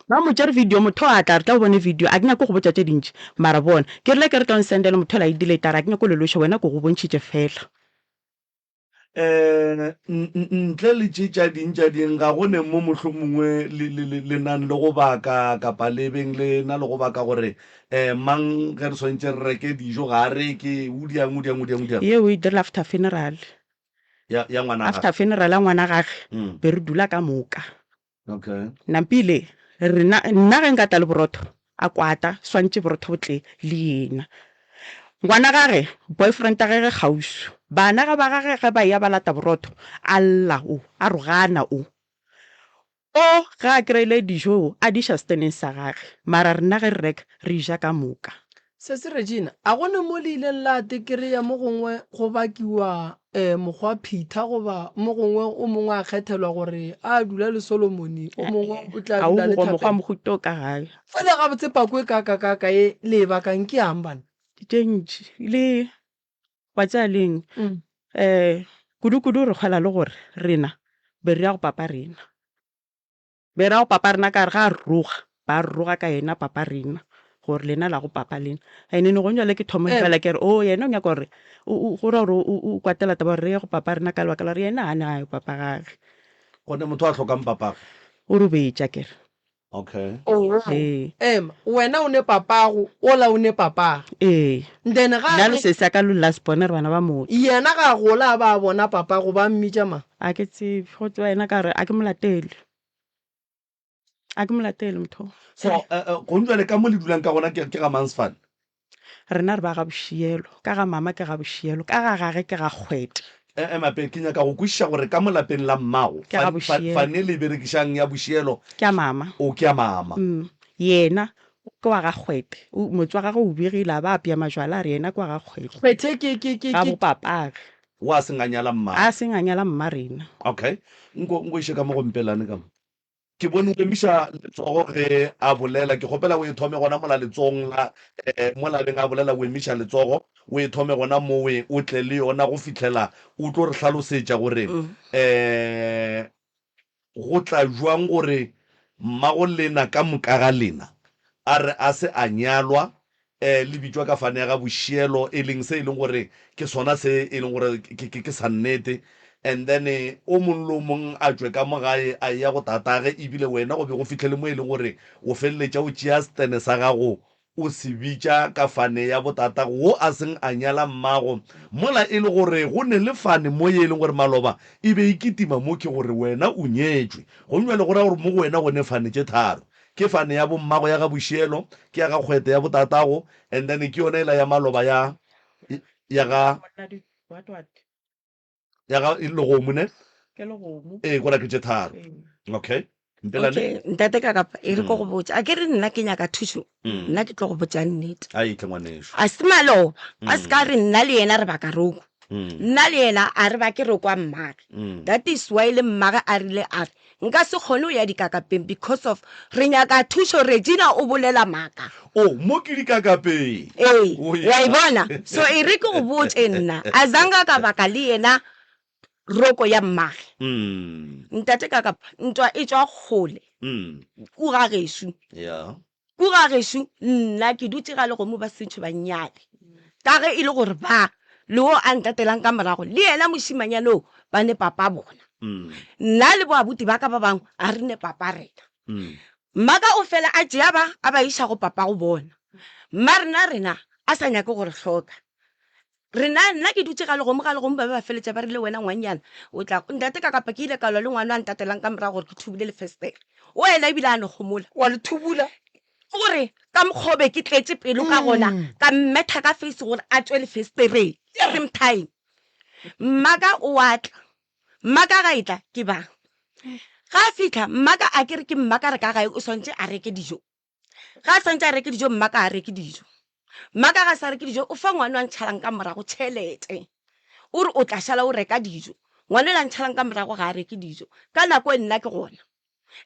Ba mo tšere video, motho a tla re tla o bone video, a ke nyake go botša tše dintši, mara bona. Ke rile ke re tla o nsendele, motho yola a e delete, a re a ke nyake go le loša, wena ke go bontšhitše fela. Um ntle le tše tša ding tša ding, ga go ne mo mohlomongwe le, le, le, le nang le go baka kapa le beng le na le go baka gore um mang ge re swanetše re reke dijo ga a reke, o diang, o diang, o diang, o diang. Yeo o e dirile after funeral. Ya, ya ngwana After gage. funeral ya ngwana gage, Mm. be re dula ka moka. Okay. Nampile, rena, nna ge nka tla le borotho, a kwata, swantše borotho bo tle le yena. Ngwana gage, boyfriend ya gage kgauswi, bana ga ba gage ge ba eya ba lata borotho, a lla o, a rogana o. O, ge a kry-ile dijo, a di iša steneng sa gage, mara rena ge re reka, re ja ka moka. Sesi Regina, a go ne mo le ileng la tekereya mo gongwe go bakiwa mokgwa Peter goba mo gongwe o mongwe a kgethelwa gore a dula le Solomoni o mongwe o tla Ga o dula le go mokgwa Thapelo? mohuta o ka gae. Fela gabotse pako e kaakakaaka ye le e bakang ke yang bana? Tše ntši le wa tseba leng um kudu-kudu re kgwela le gore rena be re ya go papa rena. Be ra go papa rena ka re ga a roga, ba roga ka yena papa rena gore lena la go papa lena. Ene ne gong jwale ke thoma Em. fela ke re oh yena o nyaka gore o go ra gore o kwatela taba gore re ye go papa rena ka lebaka la gore yena ha ne a yo papa gage. Gone motho a hlokang papage. O robetše akere. Okay. Oh. Ee. Ema, wena o ne papago, ola o ne papage. Ee. Then ga Nna le re sesi ya ka lo last born re bana ba motho. Yena ga a gola a ba a bona papago ba mmitša mang? A ke tsebe, go tseba yena ka gore a ke mo latele. A ke mo latele motho o. So, eh, eh, gong jwale ka mo le dulang ka gona ke, ke ga mang sefane? Rena re ba ga Bošielo, ka ga mama ke ga Bošielo, ka ga gage ke ga Kgwete. E, ema pele, ke nyaka go kwešiša gore ka mo lapeng la mmago, Ke ga fa, fa, Bošielo. fane le berekišang ya Bošielo? Ke ya mama. O, ke ya mama. Mm, yena ke wa ga Kgwete. O, motse wa gagwe o begile a ba apea majwala a re yena ke wa ga Kgwete. Kgwete ke, ke, ke, Ga ke. bopapage. Wo a seng a nyala mmago. A seng a nyala mma rena. Okay. Nko, nko iše ka mo go Mpelane ka mo. Ke bone o emiša letsogo ge a bolela. Ke kgopela o e thome gona mola letsogong la, eh, mola a beng a bolela o emiša letsogo, o e thome gona mowe o tle le yona go fihlela o tlo re hlalosetša gore, eh, go tla bjang gore mmago lena ka moka ga lena a re a se a nyalwa, um le bitšwa ka fane ya ga Bošielo, e leng se e leng gore ke sona se e leng gore ke, ke, ke sa nnete. And then o mong le o mong a tšwe ka mo gae a eya go tatage, ebile wena go be go fihlele mo e leng gore o feleletša o tšea setene sa gago o se bitša ka fane ya botatago wo a seng a nyala mmago, mola e le gore go ne le fane mo ye e leng gore maloba e be e kitima mo ke gore wena o nyetšwe. Gomme bjale go ra gore mo go wena go ne fane tše tharo. Ke fane ya bommago ya ga Bošielo, ke ya ga Kgwete ya botatago, and then ke yona yela ya maloba ya ya ga ya ga Legomo ne? Ke Legomo. Ee, go ra ke tše tharo. Okay. Mpelane. Okay, ntate ka kapa e re ko go botša a ke re nna ke nyaka thušo nna ke tlo go botša nnete A itle ngwanešu. a se maloba a se ka re nna le yena re baka roko nna le yena a re bake roko a mmage that is why le mmage a rile a re Nka se kgone go ya dikakapeng because of re nyaka thušo Regina o bolela maaka. Oh, mo ke dikakapeng. Ee, Oh, wa yeah. e bona? So e re ke go botše nna, a zanga ka baka le yena roko ya mmage. Mm. Ntate Kakapa, ntwa e tšwa kgole Mm. ku ga gešo. Yeah. Ku ga gešo nna ke dutše ga legomo ba sentšho ba nnyale. Ka ge e le gore ba, le wo a ntatelang ka morago, le yena mošimanyana o, ba ne papa bona. Nna le boabuti ba ka ba bangwe a re ne papa rena. Mmaka o fela a tšea ba a ba iša go papago bona. Mma rena rena a sa nyake go re hloka. Rena, nna ke dutše ga legomo, ga legomo ba be ba feletša ba rile wena ngwannyana o tla, ntate ka kapa ke ile ka lwa le ngwana a ntatelang ka morago gore ke thubule lefestere. O ena ebile a no gomola. Wa le thubula? Gore ka mokgwa o be ke tletše pelo ka gona, ka mmetha ka face gore a tšwe lefestereng. Same time. Mmaka o a tla. Mmaka ga e tla ke ba. Ga a fihla, mmaka a ke re ke mmaka re ka gae o swantše a reke dijo. Ga a swantše a reke dijo, mmaka a reke dijo. Mmaka ga a sa reke dijo, o fa ngwana a ntšhalang ka morago tšhelete. O re o tla šala o reka dijo. Ngwana yola a ntšhalang ka morago ga a reke dijo. Ka nako e nna ke gona.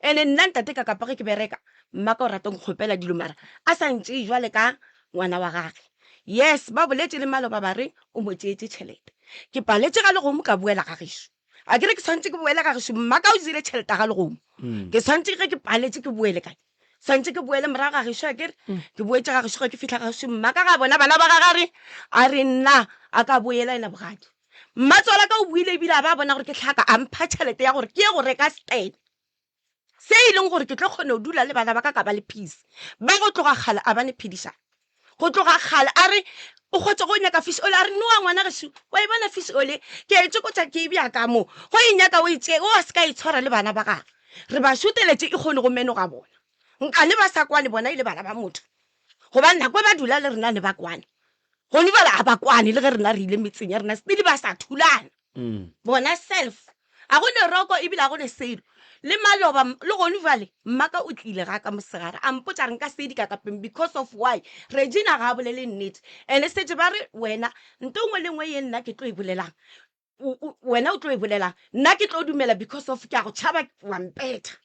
Ene nna ntate ka kapa ge ke bereka, mmaka o rata nkgopela dilo mara a sa ntšee jwale ka ngwana wa gage. Yes, ba boletše le maloba ba re o mo tšeetše tšhelete. Ke paletše ga legomo ka boela ga gešo. A ke re ke swanetše ke boele ga gešo, mmaka o jele tšhelete ga legomo. Ke swanetše ge ke paletše ke boele kae? Swanetše ke boele morago ga gešo a ke re? Ke boetše ga gešo ge ke fihla ga gešo mmaka ga bona bana ba gage a re a re nna a ka boela ena bogadi. Mmatswala ka o buile ebile a ba bona gore ke hlaka a mpha tšhelete ya gore ke ye go reka stand se e leng gore ke tlo kgona go dula le bana ba ka ka ba le peace. Ba go tloga kgale a ba ne phedišano. Go tloga kgale a re o kgotse go nyaka fish oil a re noa ngwana gešo wa e bona fish oil ke a e tsokotša ke e bja ka mo go e nyaka o e tšee o a se ka e tshwara le bana ba gage re ba šuteletše e kgone go menoga bona nkane ba sa kwane bona e le bana ba motho gobane nako e ba dula le rena ne ba kwane gone bjale a ba kwane le ge rena re ile metseng ya rena still ba sa thulana mm. bona self a go ne roko ebile a go ne selo le maloba le gone jale mmaka o tlile ga ka mosegare a mpotsa re nka sedi ka kapeng because of why regina ga a bolele nnete and setse ba re wena nto nngwe le nngwe ye nna ke tlo e bolelang wena o tlo e bolelang nna ke tlo dumela because of ke a go tšhaba wa mpetha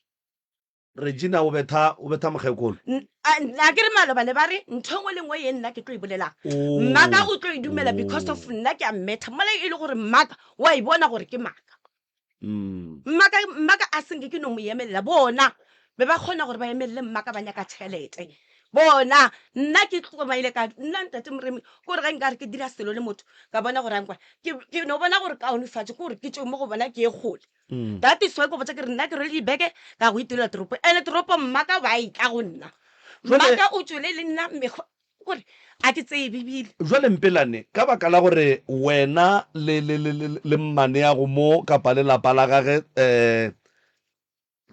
Regina o betha o betha mokgekolo. A ke re maloba ne ba re ntho engwe le nngwe ye nna ke tlo e bolelang mmaka o tlo e dumela because of nna ke a mmetha mola e le gore mmaka wa e bona gore ke maaka. Mmaka mmaka a senke ke no mo emelela bona be ba kgona gore ba emelele mmaka ba nyaka tšhelete bona nna ke tsamaile ka nna ntate Moremi kore ge nkare ke dira selo le motho ka bona gore a nkwa ke no bona gore kaonefatše ke gore ke tšwe mo go bona ke ye kgole. Mm. That is why ko botsa ke re nna ke rwele dibeke ka go itirela toropo ene toropo mmaka wa e tla go nna mmaka o tswele le nna mekgwa gore a ke tsebe ebile jwale mpelane ka baka la gore wena le le le le le mmane ya go mo kapa le lapa la gage eh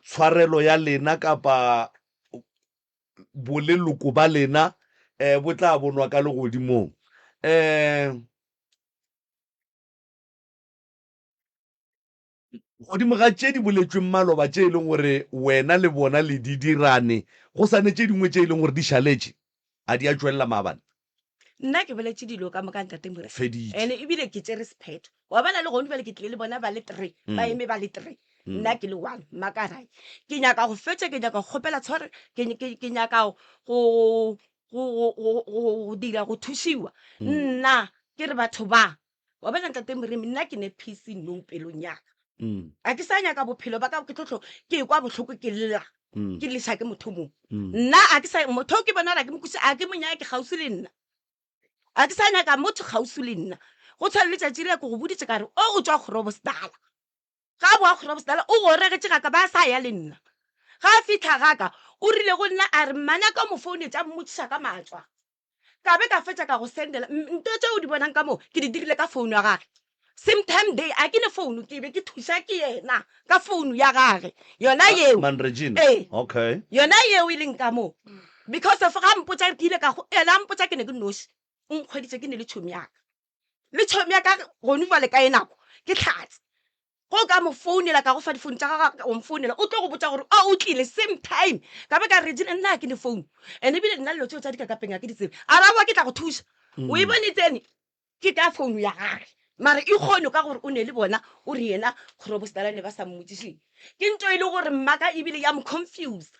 tshwarelo ya lena kapa boleloko ba lena eh bo tla bonwa ka legodimong eh Godimo ga tše di boletšweng maloba tše e leng gore wena le bona le di dirane, go sa ne tše dingwe tše e leng gore di šaletše, a di a tšwelela maabane? Nna ke boletše dilo ka moka Ntate Morena. Feditše. Ene ebile ke tšere sephetho. Wa bona le gone bjale ke tlile le bona ba le three, ba eme ba le three, nna ke le one, Mmakarai. Ke nyaka go fetša, ke nyaka go kgopela tshwarelo, ke, ke, ke nyaka go, go, go, go, go dira go thušiwa. Nna ke re batho ba, Wa bona Ntate Moremi, nna ke ne peace nou pelong ya ka. Mm. A ke sa nyaka bophelo ba ka ke tlotlo ke kwa bohloko ke lla. Mm. Ke lesa ke motho mongwe. Mm. Nna a ke sa motho ke bona ra ke mokusi a ke mo nyake kgauswi le nna. A ke sa nyaka motho kgauswi le nna. Go tshwana le letšatši le ke go boditše ka re o o tšwa Grobosdala. Ga a boa Grobosdala o goregetše ga ka ba sa ya le nna. Ga a fihla ga ka o rile go nna a re mmane ka mo founetša a mmotšiša ka matswa. Ka be ka fetša ka go sendela nto tše o di bonang ka mo ke di dirile ka founu ya gage. Same time day a ke ne founu ke be ke thuša ke yena ka founu ya gage yona yeo. Man Regina. Ee. Okay. Yona yeo e leng ka mo. Because of ga mpotša ke ile ka go ena a mpotša ke ne ke noši. O nkgweditše ke ne le tšhomi ya ka. Le tšhomi ya ka gone jwale ka e nako ke hlatse. Ge o ka mo founela ka go fa difounu tša gagwe o mfounela o tlo go botša gore o tlile same time. Ka be ka re Regina nna ga ke ne founu and ebile nna dilo tšeo tša dikakapeng ga ke di tsebe. A re aowa ke tla go thuša. O e bone e tsene ke ka founu ya gage mara e kgone ka gore o ne le bona o re yena Kgorobositala ne ba sa mmotšišeng. Ke nto e le gore mmaka ebile ya mo confuse.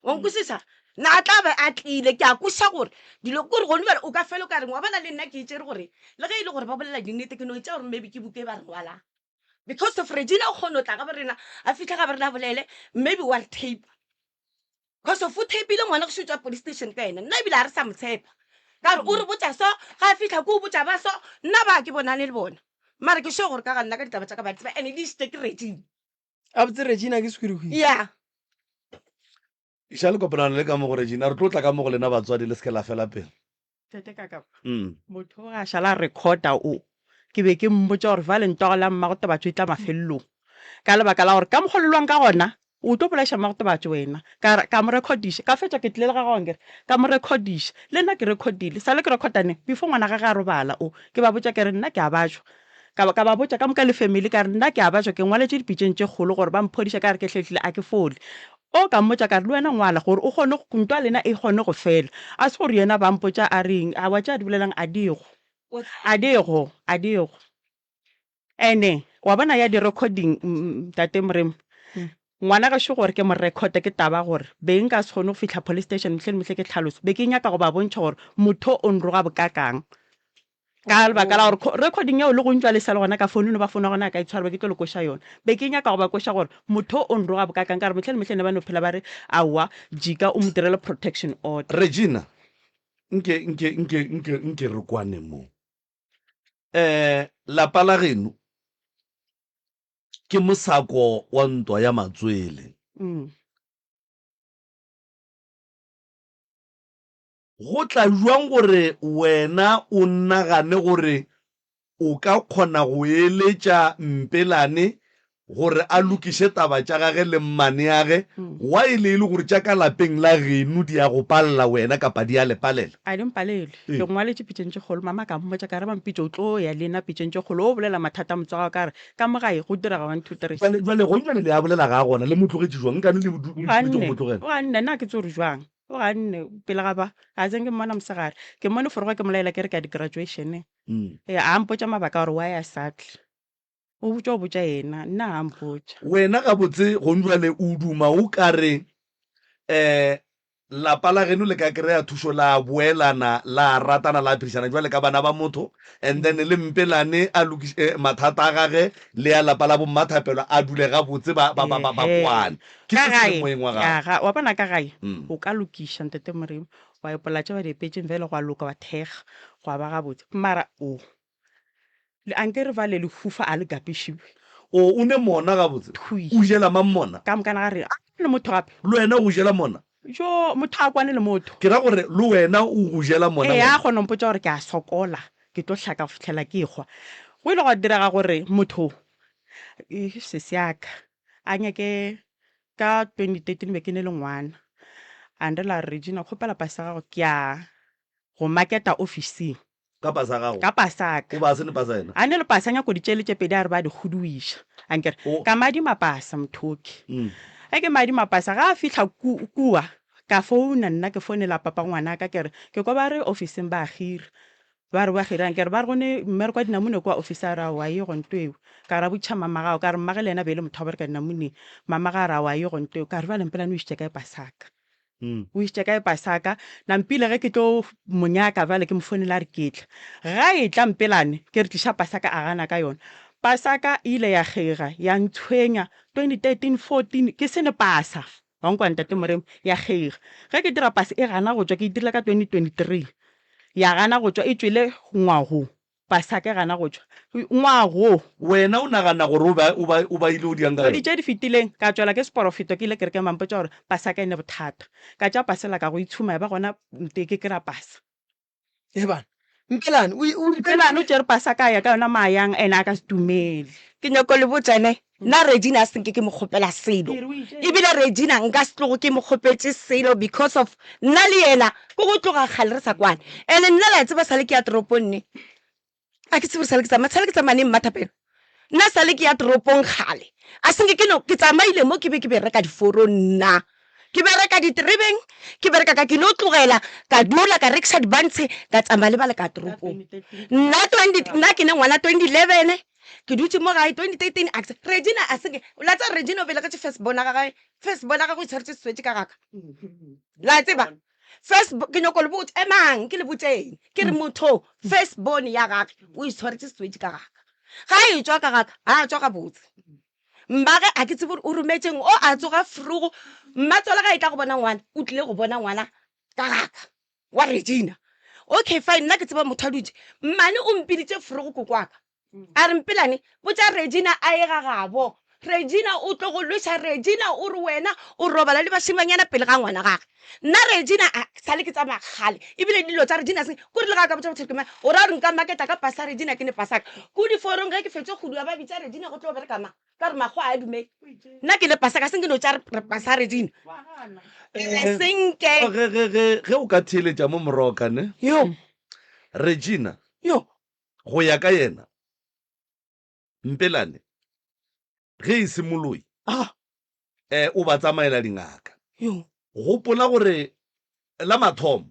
Wa nkwešiša? Na a tla be a tlile, ke a kwešiša gore dilo ke gore gone bjale o ka fela o ka reng wa bona le nna ke e tšere gore le ge e le gore ba bolela dinnete ke no e tšea gore maybe ke buka e ba re ngwalang. Because of Regina o kgona go tla ga bo rena a fihla ga bo rena a bolele maybe wa re tape. Because of o tapeile ngwana go šetšwa police station ka yena nna ebile ga re sa mo tshepa. Ka gore o re botša so ga a fihla ko o botša ba so nna ba ke bonane le bona. Mara ke sure gore ka ga nna ka ditaba tša ka ba di tseba and di šitše ke Regina. Gabotse Regina ke sehwirihwiri. Yeah. Iša le kopanano le ka mo go Regina. Re tlo tla ka mo go lena batswadi, le se ke la fela pelo. Tate Kakapa, motho o ge a šala a recorda o, ke be ke mmotša gore bjale ntwa la mmagotebatšo e tla mafelelong. Ka lebaka la gore ka mokgwa o le lwang ka gona, o tlo bolaiša mmagotebatšo wena. Ka ka mo recordiša, ka fetša ke tlile le ga gago ankere, ka mo recordiša. Le nna ke recordile, sa le ke recorda neng? Before ngwana gage a robala o, ke ba botša ke re nna ke a bajwa. Ka ba ka ba botša ka moka le family ka re nna ke a bajwa, ke ngwaletše dipitšeng tše kgolo gore ba mphodiše ka re ke hlehlile a ke fole. O ka mmotša ka re le wena ngwala gore o kgone ntwa lena e kgone go fela. A se gore yena ba mpotša a reng, aowa tše a di bolelang a di go. A di go, a di go. Ene wa bona ya di recording ntate Moremi, ngwana gešo gore ke mo recorde ke taba gore be nka se kgone go fihla police station mehle le mehle ke hlalosa, be ke nyaka go ba bontšha gore motho o nroga bokakang. Ka lebaka la gore recording yeo le go ntšwa le sa le gona ka phone, no ba phone ya gona ya ka e tshwara be ke tlo le koša yona. Be ke nyaka go ba koša gore motho o nroga bokakang ka gore mehle le mehle ne ba no phela ba re aowa jika o mo direle protection order. Regina, nke, nke, nke, nke, nke re kwane mo. Eh, lapa la geno ke mosako wa ntwa ya matswele. Mm. Go tla bjang gore wena o nagane gore o ka kgona go eletša Mpelane gore a lokiše taba tša gage le mmaneage wa e le e le gore tša ka lapeng la geno di a go palela wena kapa di a le palela? A di mpalele. Ke ngwaletše pitšeng tše kgolo. Mama ka mmotša ka re, Mampitše o tlo ya le nna pitšeng tše kgolo o bolela mathata a motswagago ka re, Ka mo gae go direga one, two, three. Bjale, bjale, gona bjale le a bolela ga a gona, le mo tlogetše jwang? Nkane le, le dumetše go mo tlogela? O ganne, nna ga ke tsebe gore jwang. O ganne pele ga ba, ga tseng ke mmona mosegare. Ke mmone forogo ke mo laela ke re ke ya di-graduation-eng. Ee, a mpotša mabaka a gore why a sa tle. O botša o botša yena, nna ga a mpotša. Wena gabotse gong bjale o duma o ka re um lapa la geno le ka kry-a thušo la boelana la ratana la phedišana bjale ka bana ba motho and then le Mpelane a lokiše mathata a gage le a lapa la bo Mmathapelo a dule gabotse ba, ba, ba, ba, ba kwane. Ke Ka se se gae, leng moyeng wa gago. ya ga, wa bona ka gae, o ka lokiša, Ntate Moremi, wa epolla tše ba di epetšeng bjale gwa loka, wa thekga, gwa ba gabotse. Mara o, le, anke re bale lehufa a le gapešiwe. O, o ne mona gabotse. Thwi. O jela mang mona? Ka mokana ga rena. A le motho gape. Le wena o go jela mona? Jo, motho a kwane le motho. Ke ra gore le wena o go jela mona Ee, mona. a kgona go mpotša gore ke a sokola, ke tlo hlaka go fihlela ke ehwa. Go ile gwa direga gore motho, sesi ya ka, A nyake ka 2013 be ke ne le ngwana. A nrela a re, Regina, kgopela pasa ya gago ke ya go marketa ofising. Ka pasa ya gago? Ka pasa ya ka. O ba a se ne pasa yena? A ne le pasa, a nyako di tšele tše pedi a re ba di kgoduiša. Ankere O. ka madima pasa mothoke. Ge ke madima pasa, ga a fihla ku, kua, ka founa nna ke founela papa ngwanaka ke re, ke kwa ba re ofising ba a hira. Ba re, Wa gerang? Ke re, Ba re go ne mmereko wa dinamune kua ofisi. A re, Aowa, a ye go nto eo. Ka re, A botšiša mama gago. Ka re, Mmage le yena be e le motho wa go bereka dinamuneng. Mama ga a re, Aowa, a ye go nto eo. Ka re, Bjale Mpelane o išitše kae pasaka? O išitše kae pasaka? Nampile ge ke tlo mo nyaka bjale ke mo founela a re ke tla. Ga e tla Mpelane, ke re tliša pasaka a gana ka yona. Pasaka e ile ya kgeiga, ya ntshwenya 2013, 14 ke se ne pasa. Wa nkwa Ntate Moremi? Ya kgeiga. Ge ke dira pase e gana go tšwa, ke e dirile ka 2023. Ya gana go tšwa, e tšwele ngwagong. Pase ya ka e gana go tšwa ngwagong. Wena o nagana gore o be o ba o ba ile o diang ka Kgwedi yona? tše di fetileng, ka tšwela ke seporofeto ke ile kerekeng ba mpotša gore pase ya ka e ne bothata. Ka tšea pase la ka go itshuma ya ba gona ke kry-a pase. Ebana, Mpelane, o, o Mpelane o tšere pasa ka ya ka yona mayang and a ka se dumele. Ke nyako le botša ne, nna Regina a se nke ke mo kgopela selo. Ebile Regina nka se tlogo ke mo kgopetše selo because of nna le yena ke go tloga kgale re sa kwane. And nna le a tseba sale ke ya toropong ne. A ke tsebe gore sale ke tsamaya, sale ke tsamaya neng Mmathapelo? Nna sale ke ya toropong kgale. A se nke ke no, ke tsamaile mo ke be ke bereka diforong nna. Ke bereka diterebeng, ke bereka ka, ke no tlogela ka dula ka rekiša dibantshe ka tsamaya le bale ka toropong. Nna twenty, nna ke ne ngwana 2011, ke dutše mo gae 2013, a ke se, Regina a se nke, la tseba Regina o belegetše first born ya gagwe, first born ya gagwe o itshwaretše setswetše ka gaka. La tseba? First, ke nyoko le botša, emang ke le botšeng, ke re motho first born ya gage o itshwaretše setswetši ka gaka. Ga e tšwa ka gaka, ga a tšwa gabotse. Mmage a ke tsebe gore o rometšeng, o a tsoga frugo. Mmatswale ga e tla go bona ngwana, o tlile go bona ngwana ka gaka wa Regina. Okay fine, nna ke tseba motho a dutše. Mmane o mpiditše frugo koko wa ka. A re Mpelane, botša Regina a ye ga gabo. Regina o tlo go lweša Regina o re wena o robala le bašemanyana pele ga ngwana gage. Nna Regina a sale ke tsamaya kgale ebile dilo tša Regina se ko re le ga ka botša botho ke mang o ra gore nka maketa ka pasa Regina ke ne pasaka ko diforong ge ke fetše go dua ba bitša Regina go tlo bereka mang ka re makgowa a dumele nna ke ne pasaka seng ke no tša re pasa Regina eh, senke ge ge ge ge o ka theeletša mo moroka ne yo Regina yo go ya ka yena Mpelane ge e se moloi ah. eh, o ba tsamaela dingaka. Yo. Gopola gore la mathomo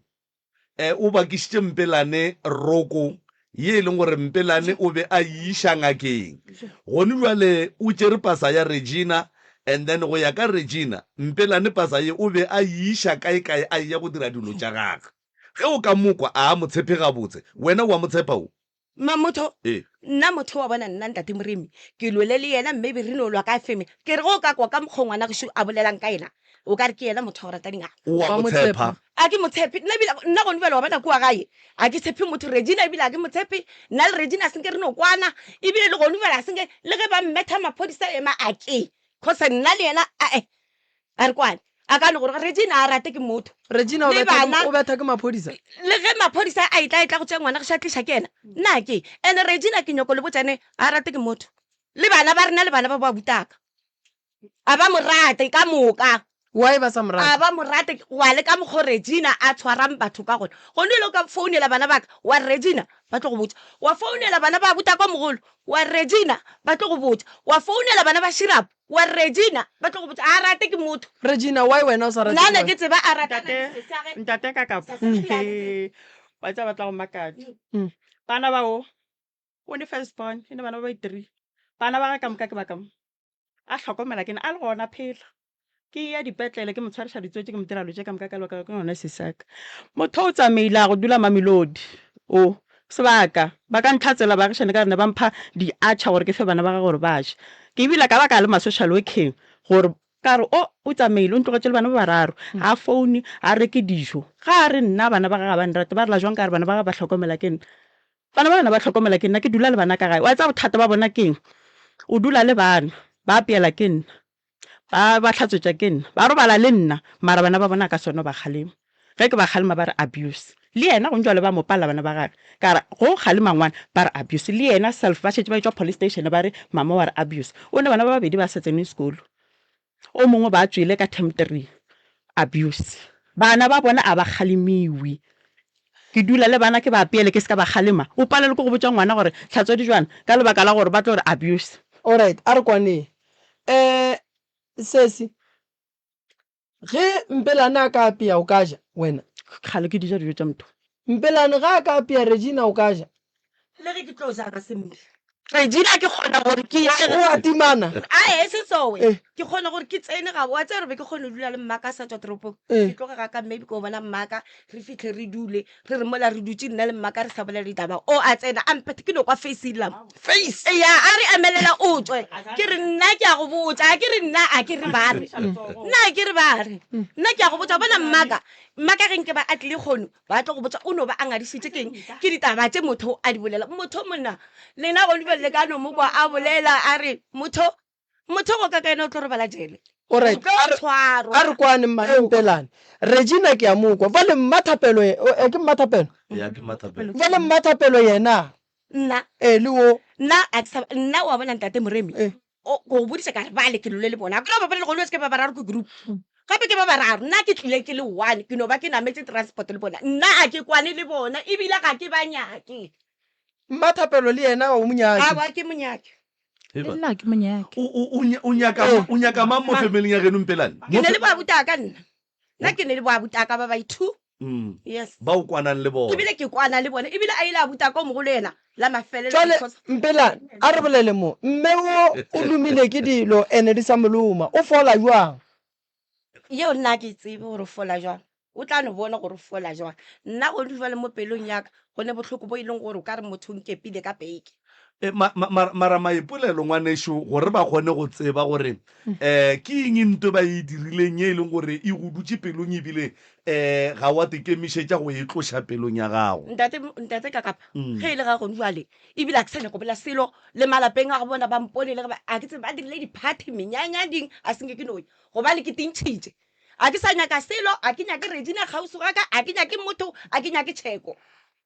eh, o bakišitše Mpelane roko ye e leng gore Mpelane o be a e iša ngakeng. Gone bjale o tšere pasa ya Regina and then go ya ka Regina, Mpelane pasa ye o be a e iša kae-kae a eya go dira dilo tša gagwe. Ge o ka mo kwa a mo tshepe gabotse, wena o a mo tshepa o? Mamotho, Ee. nna motho wa bona nna ntate Moremi, ke lwele le yena mme be re no lwa ka feme. Ke re ge o ka kwa ka mokgwa o ngwana gešo a bolelang ka yena, o ka re ke yena motho wa go rata dingaka. O a Wa mo mo tshepa. tshepa. A ke mo tshepe, nna ebile nna gone bjale wa bona kua gae a ke tshepe motho, Regina ebile a ke mo tshepe, nna le Regina a senke re no kwana, ebile le gone bjale a senke le ge ba mmetha maphodisa ema a ke, cause nna le yena ae A re kwane. A ka no gore Regina a rate ke motho. Regina o Le betha ke, bana o betha ke maphodisa. le ge maphodisa a etla etla go tšea ngwana ge tliša ke yena. Nna ke ene Regina ke nyoko le botšane a rate ke motho. Le bana ba rena le bana ba ba butaka. A ba mo rate ka moka. Why ba sa mo A rate? ba mo rate wa le ka mokgo Regina a tshwarang batho ka gona. Gone ile ka founela bana ba ka wa re Regina ba tlo go botša. Wa founela bana ba butaka mogolo wa re Regina ba tlo go botša. Wa founela bana ba Shirap Wa re Regina, ba tlo go botša, a rate ke motho. Regina, why wena o sa rate Nna ne ke ke tseba a ratana Ntate, le sesi age. ntate ka kapa. Sa se He, wa tseba ba tla go makatša. Bana ba o, o ne first born, e ne bana ba ba three. Bana ba gage ka moka ke ba ka mo. A hlokomela ke nna, a le gona a phela. Ke ya dipetlele, ke mo tshwariša ditsotsi, ke mo dira lo tše ka moka ka lebaka la ke yona sesi ya ka. Motho o tsamaile a go dula Mamelodi, o, sebaka. Ba ka ntlhatsela baagišane ka rena ba mpha di-atchar gore ke fe bana ba gagwe gore ba je. Ke ebile ka ba ka ya le ma-social work-eng gore ka re o, o tsamaile o ntlogetše le bana ba bararo, ga a foune, ga a reke dijo. Ga a re nna bana ba gagwe ga ba nrate, ba rela jwang ka re bana ba gagwe ba hlokomela ke nna. Bana ba bana ba hlokomela ke nna, ke dula le bana ka gae. Wa tseba bothata ba bona ke eng? O dula le bana, ba apeela ke nna. Ba ba hlatswetša ke nna, ba robala le nna, mara bana ba bona ka sona ba kgalema. Ge ke ba kgalema ba re abuse. Le yena gong jwale ba mo palla bana ba gage. Ka re go kgalema ngwana ba re abuse. Le yena self ba šetše ba etšwa police station ba re mama wa re abuse. O ne bana ba babedi ba sa tseneng sekolo. O mongwe ba tšwele ka term three. Abuse. Bana ba bona a ba kgalemiwe. Ke dula le bana ke ba apeele ke se ka ba kgalema. O palelwe ke go botša ngwana gore hlatswa dijwana ka lebaka la gore ba tlo re abuse. Alright, a re kwaneng. Eh, sesi, ge Mpelane a ka apea o ka ja, wena? Kgale ke di ja dijo tša motho. Mpelane ge a ka apea Regina o ka ja? Le ge ke tlo ja ka semmele. Regina ke kgona gore ke O a timana? Ae, se sowe. Eh. Ke kgona gore ke tsene ga wa tseba gore be ke kgone go dula le mmaka a sa tšwa toropong. Eh. Ke tloge ga ka maybe ko bona mmaka re fihle re dule re re mola re dutše nna le mmaka re sa bolela ditaba. O a tsena a mphethe ke no kwa face illa mo. Face. Eya a re emelela o tšwe. Ke re nna ke a go botša a ke re nna a ke re ba re. Nna a ke re ba re. Nna ke a go botša bona mmaka mmaka ge nke ba a tlile kgono Ba tlo go botša o no ba a ngadišitše keng ke ditaba tše motho a di bolela. Motho monna lena go le ka no mo kwa a bolela a re motho motho go ka ka yena o tlo robala jele. Alright, O tlo a re- tshwarwa. a re kwane mma Mpelane. Regina ke a mo kwa. Bjale Mmathapelo ye- o- eh, ke Mmathapelo? Ya ke Mmathapelo. Bjale Mmathapelo yena Nna eh le wo nna a ke sa nna wa bona ntate Moremi. Eh. O go bodiša ka re bale ke lole le bona. Ke no ba bolela go le ke ba bararo ke group. Gape ke ba bararo. Nna ke tlile ke le one ke no ba ke nametše transport le bona. Nna a ke kwane le bona ebile ga ke ba nyake. Mmathapelo le yena o mo nyake. Aowa ke mo nyake. Le nna ke mo nyake. O o o nyaka o nyaka mang mo family ya geno Mpelane? Ke ne le bo abutaka nna. Nna ke ne le bo abutaka ba ba two. Mm. Yes. Ba o kwanang le bona. Ebile ke kwana le bona. Ebile a ile a buta ko mogolo yena la mafelelo. Jwale because- Mpelane, a re bolele mo. Mme wo o lomile ke dilo ene di sa mo loma. O fola jwang? Yeo nna ha ke tsebe gore o fola jwang. O tla no bona gore o fola jwang. Nna gone jwale mo pelong ya ka go ne bohloko bo e leng gore o ka re motho o nkepile ka peke. E, ma, ma, ma, mara maipolelo ngwanešu gore ba kgone go tseba gore um ke eng nto ba e dirileng ye e leng gore e go dutše pelong ebile um ga wa tekemišetša go e tloša pelong ya gago. Ntate, ntate Kakapa, ge e le ga gone jwale, ebile a ke sa nyako bolela selo le malapeng a go bona ba mpone le ge ba, a ke tsebe ba dirile di-party, menyanya, ding, a se nke ke no ya, gobane ke tintšhitše. A ke sa nyaka selo, a ke nyake Regina kgauswi ga ka, a ke nyake motho, a ke nyake tšheko.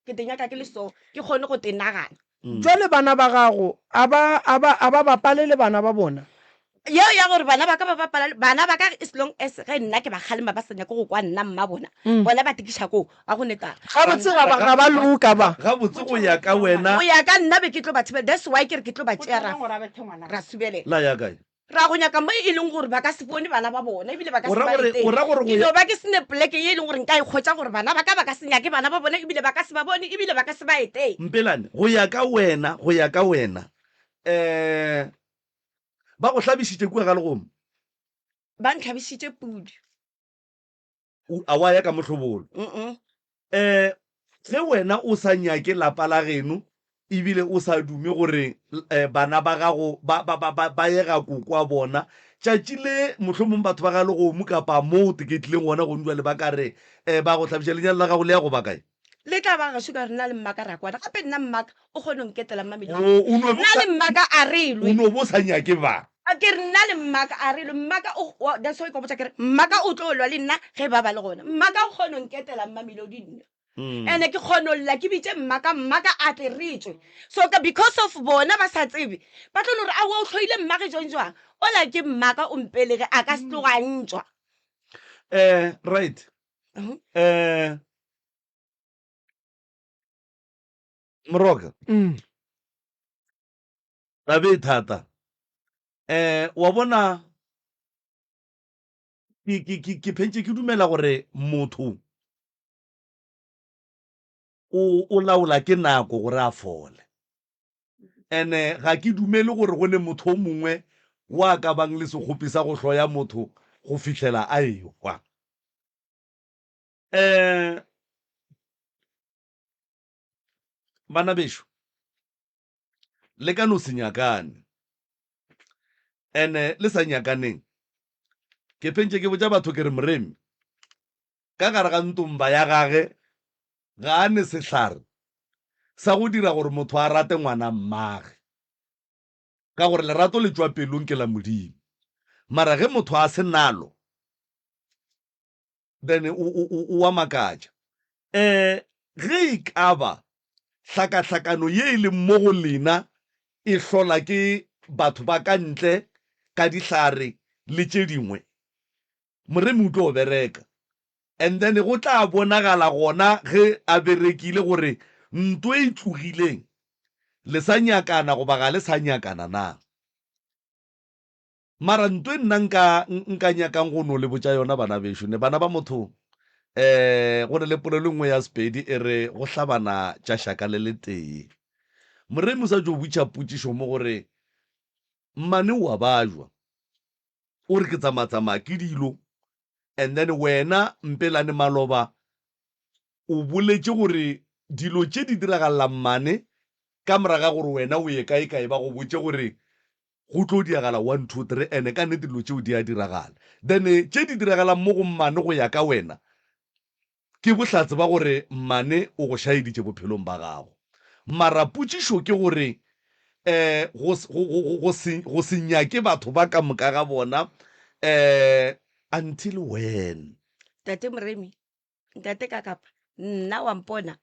Ke te nyaka ke le so, ke kgone go te nagana. Jwale bana ba gago a ba, a ba, a ba bapale le bana ba bona? Yeo ya gore bana ba ka ba bapala le bana ba ka as long as ge nna ke ba kgalema ba sa nyake go kwa nna mma bona, bona ba tekiša koo, ga go ne taba. Gabotse ga ba, ga ba loka ba. Gabotse go ya ka wena. Go ya ka nna be ke tlo ba thibela, that's why ke re ke tlo ba tšea ra, ra subelela. La ya kae? Ra go nyaka mo e leng gore ba ka se bone bana ba bona ebile ba ka O se ra ba gore, etele. o ra gore Ke go no ya. ba ke se ne poleke ye e leng gore nka e hwetša gore bana ba ka ba ka se nyake bana ba bona ebile ba ka se ba bone ebile ba ka se ba etele. Mpelane, go ya ka wena, go ya ka wena, um ba go hlabišitše kua ga legomo? Ba ntlhabišitše pudi. O, a wa ya ka mohlobolo. Mm-mm. Um ge wena o sa nyake lapa la geno ebile o sa dume gore um bana ba gago ba, ba, ba, ba, ba ye ga koko wa bona, tšatši le mohlomong batho ba ga legomo kapa mo o teketlileng gona gone jwale ba ka re um ba go hlabiša lenyalo la gago le ya go ba kae? Le tla ba gešo ka re nna le mmaka ra kwana. Gape nna mmaka o kgone go nketela Mmamelodi. O, o no be o Nna sa, le mmaka a re o lwe. no be o sa nyake ba. A ke re nna le mmaka a re lwe. Mmaka o, wa, that's why ke go botša ke re mmaka o tlo lwa le nna ge ba ba le gona. Mmaka o kgone go nketela Mmamelodi nna. Ene ke kgone go lla ke bitše mmaka, mmaka a tle re tšwe. So ka because of bona ba sa tsebe, ba tlo no re aowa o hloile mmage jwang jwang. Ola ke mmaka o mpelege a ka se tloga a ntšwa. Eh, right. Eh, Moroka. Mm. Taba e thata. Eh, wa bona ke ke ke ke phentše ke dumela gore motho o o laola ke nako gore a fole. Ene ga ke dumele gore go ne motho o mongwe wa ka bang le sekgopi sa go hloya motho go fihlela a ehwa. Um bana bešo, le ka no se nyakane. Ene le sa nyakaneng, ke phentše ke botša batho ke re Moremi ka gare ga ntomba ya gage ga a ne sehlare sa go dira gore motho a rate ngwana mmage, ka gore lerato le tšwa pelong ke la Modimo. Mara ge motho a se nalo, then o, o, o, o a makatša. Um ge e ka ba hlakahlakano ye e leng mo go lena e hlola ke batho ba ka ntle ka dihlare le tše dingwe, Moremi o tlo bereka and then go tla bonagala gona ge a berekile gore nto e tlogileng le sa nyakana goba ga le sa nyakana na. Mara nto e nna nka nka nyakang go no le botša yona bana bešo ne bana ba motho um go ne le polelo e nngwe ya Sepedi e re go hlabana tša šaka le letee. Moremi o sa tšo butša potšišo mo gore mmane o a bajwa o re ke tsamatsamaya ke dilo and then wena Mpelane maloba o boletše gore dilo tše di diragalela mmane ka moraga gore wena o ye kae kae ba go botše gore go tlo diagala one two three ene ka nnete dilo tšeo di a diragala then tše di diragalang mo go mmane go ya ka wena ke bohlatse ba gore mmane o go šaeditše bophelong ba gago mara potšišo ke gore um go, go, go, go, se, go se nyake batho ba ka moka ga bona um until when? Tate Moremi, Ntate Kakapa, nna wa mpona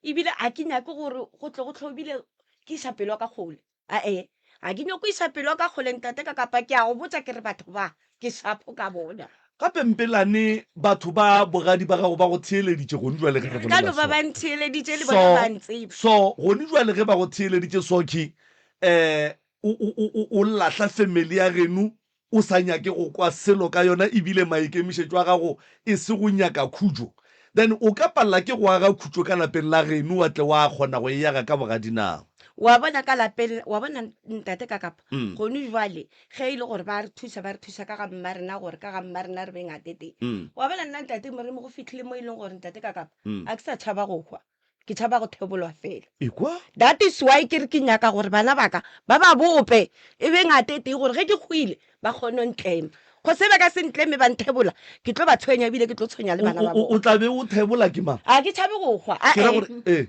ebile a ke nyake gore go tle go hlobile ke iša pelo ya ka kgole. Ae, ga ke nyake go iša pelo ya ka kgole Ntate Kakapa, ke a go botša ke re batho ba ke šapo ka bona. Gape Mpelane, batho ba bogadi ba gago ba go theeleditše gone jwale ge re Ka bolela no ba so. ba ntheeleditše le bona ba So, ntseba. so gone jwale ge ba go theeleditše so ke um o, o, o, o, o lahla family ya geno o sa nyake go kwa selo ka yona ebile maikemišetšo a gago e se go nyaka khutšo, then o ka palela ke go aga khutšo ka lapeng la geno wa tle wa kgona go e aga ka bogadi na? Wa bona ka lapeng, wa bona ntate ka kapa, gone jwale ge e le gore ba re thuša, ba re thuša ka ga mma rena gore ka ga mma rena re be ngateteng. Wa bona nna ntate Moremi go fihlile mo e leng gore ntate ka kapa, a ke sa tšhaba go hwa. Ke tšhaba go thebolwa fela. Ekwa. That is why ke re ke nyaka gore bana ba ka ba ba bope e be ngata e tee gore ge ke hwile ba kgone go ntlema. Go se ba ka se ntleme ba nthebola, ke tlo ba tshwenya ebile ke tlo tshwenya le bana ba bona. O tla be o thebola ke mang? A ke tšhabe go hwa. Ke ra gore ee.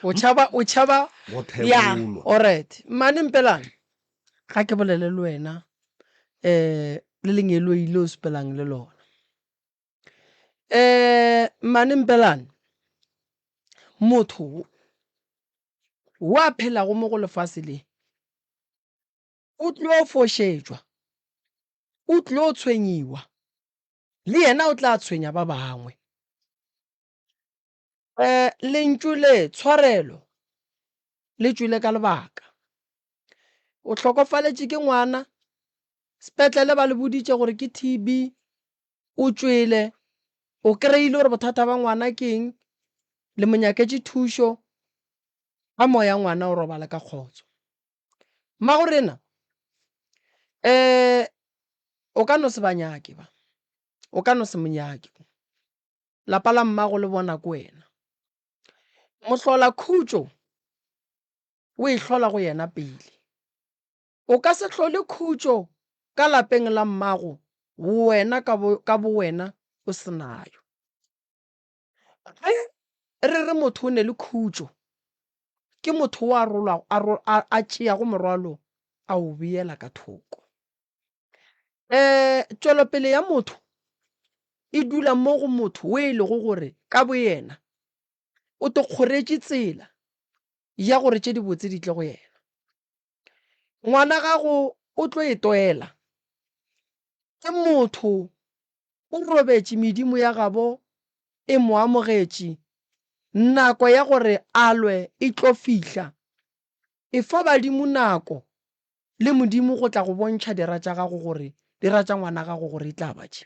O tšhaba o tšhaba go thebolwa. Alright. Mmane Mpelane, ga ke bolele le wena um le lengeloi le o sepelang le lona. Um Mmane Mpelane, motho wa phelago mo go lefase le o tlo fošetšwa, o tlo tshwenyiwa, le yena o tla tshwenya ba bangwe. Um lentšu le tshwarelo le tšwile ka lebaka. O hlokofaletše ke ngwana, sepetlele ba le boditše gore ke T_B, o tšwele, o kry-ile gore bothata ba ngwana ke eng, le mo nyaketše thušo, ka moya ngwana o robale ka kgotso. Mmagorena, um o ka no se ba nyake ba, o ka no se mo nyake. Lapa la mmago le bona ke wena. Mohlola khutšo o e hlola go yena pele. O ka se hlole khutšo ka lapeng la mmago wena ka bowena o se nayo. Ge re re motho o ne le khutšo, ke motho o a rolwago, a tšeago morwalo a o beela ka thoko. Um tšwelopele ya motho e dula mo go motho o e lego gore ka boyena o to kgoretše tsela ya gore tše dibotse di tle go yena. Ngwana gago o tlo e toela ke motho o robetše medimo ya gabo e mo amogetše, nako ya gore a lwe e tlo fihla. Efa badimo nako le Modimo go tla go bontšha dira tša gago gore dira tša ngwana gago gore e tla ba tše.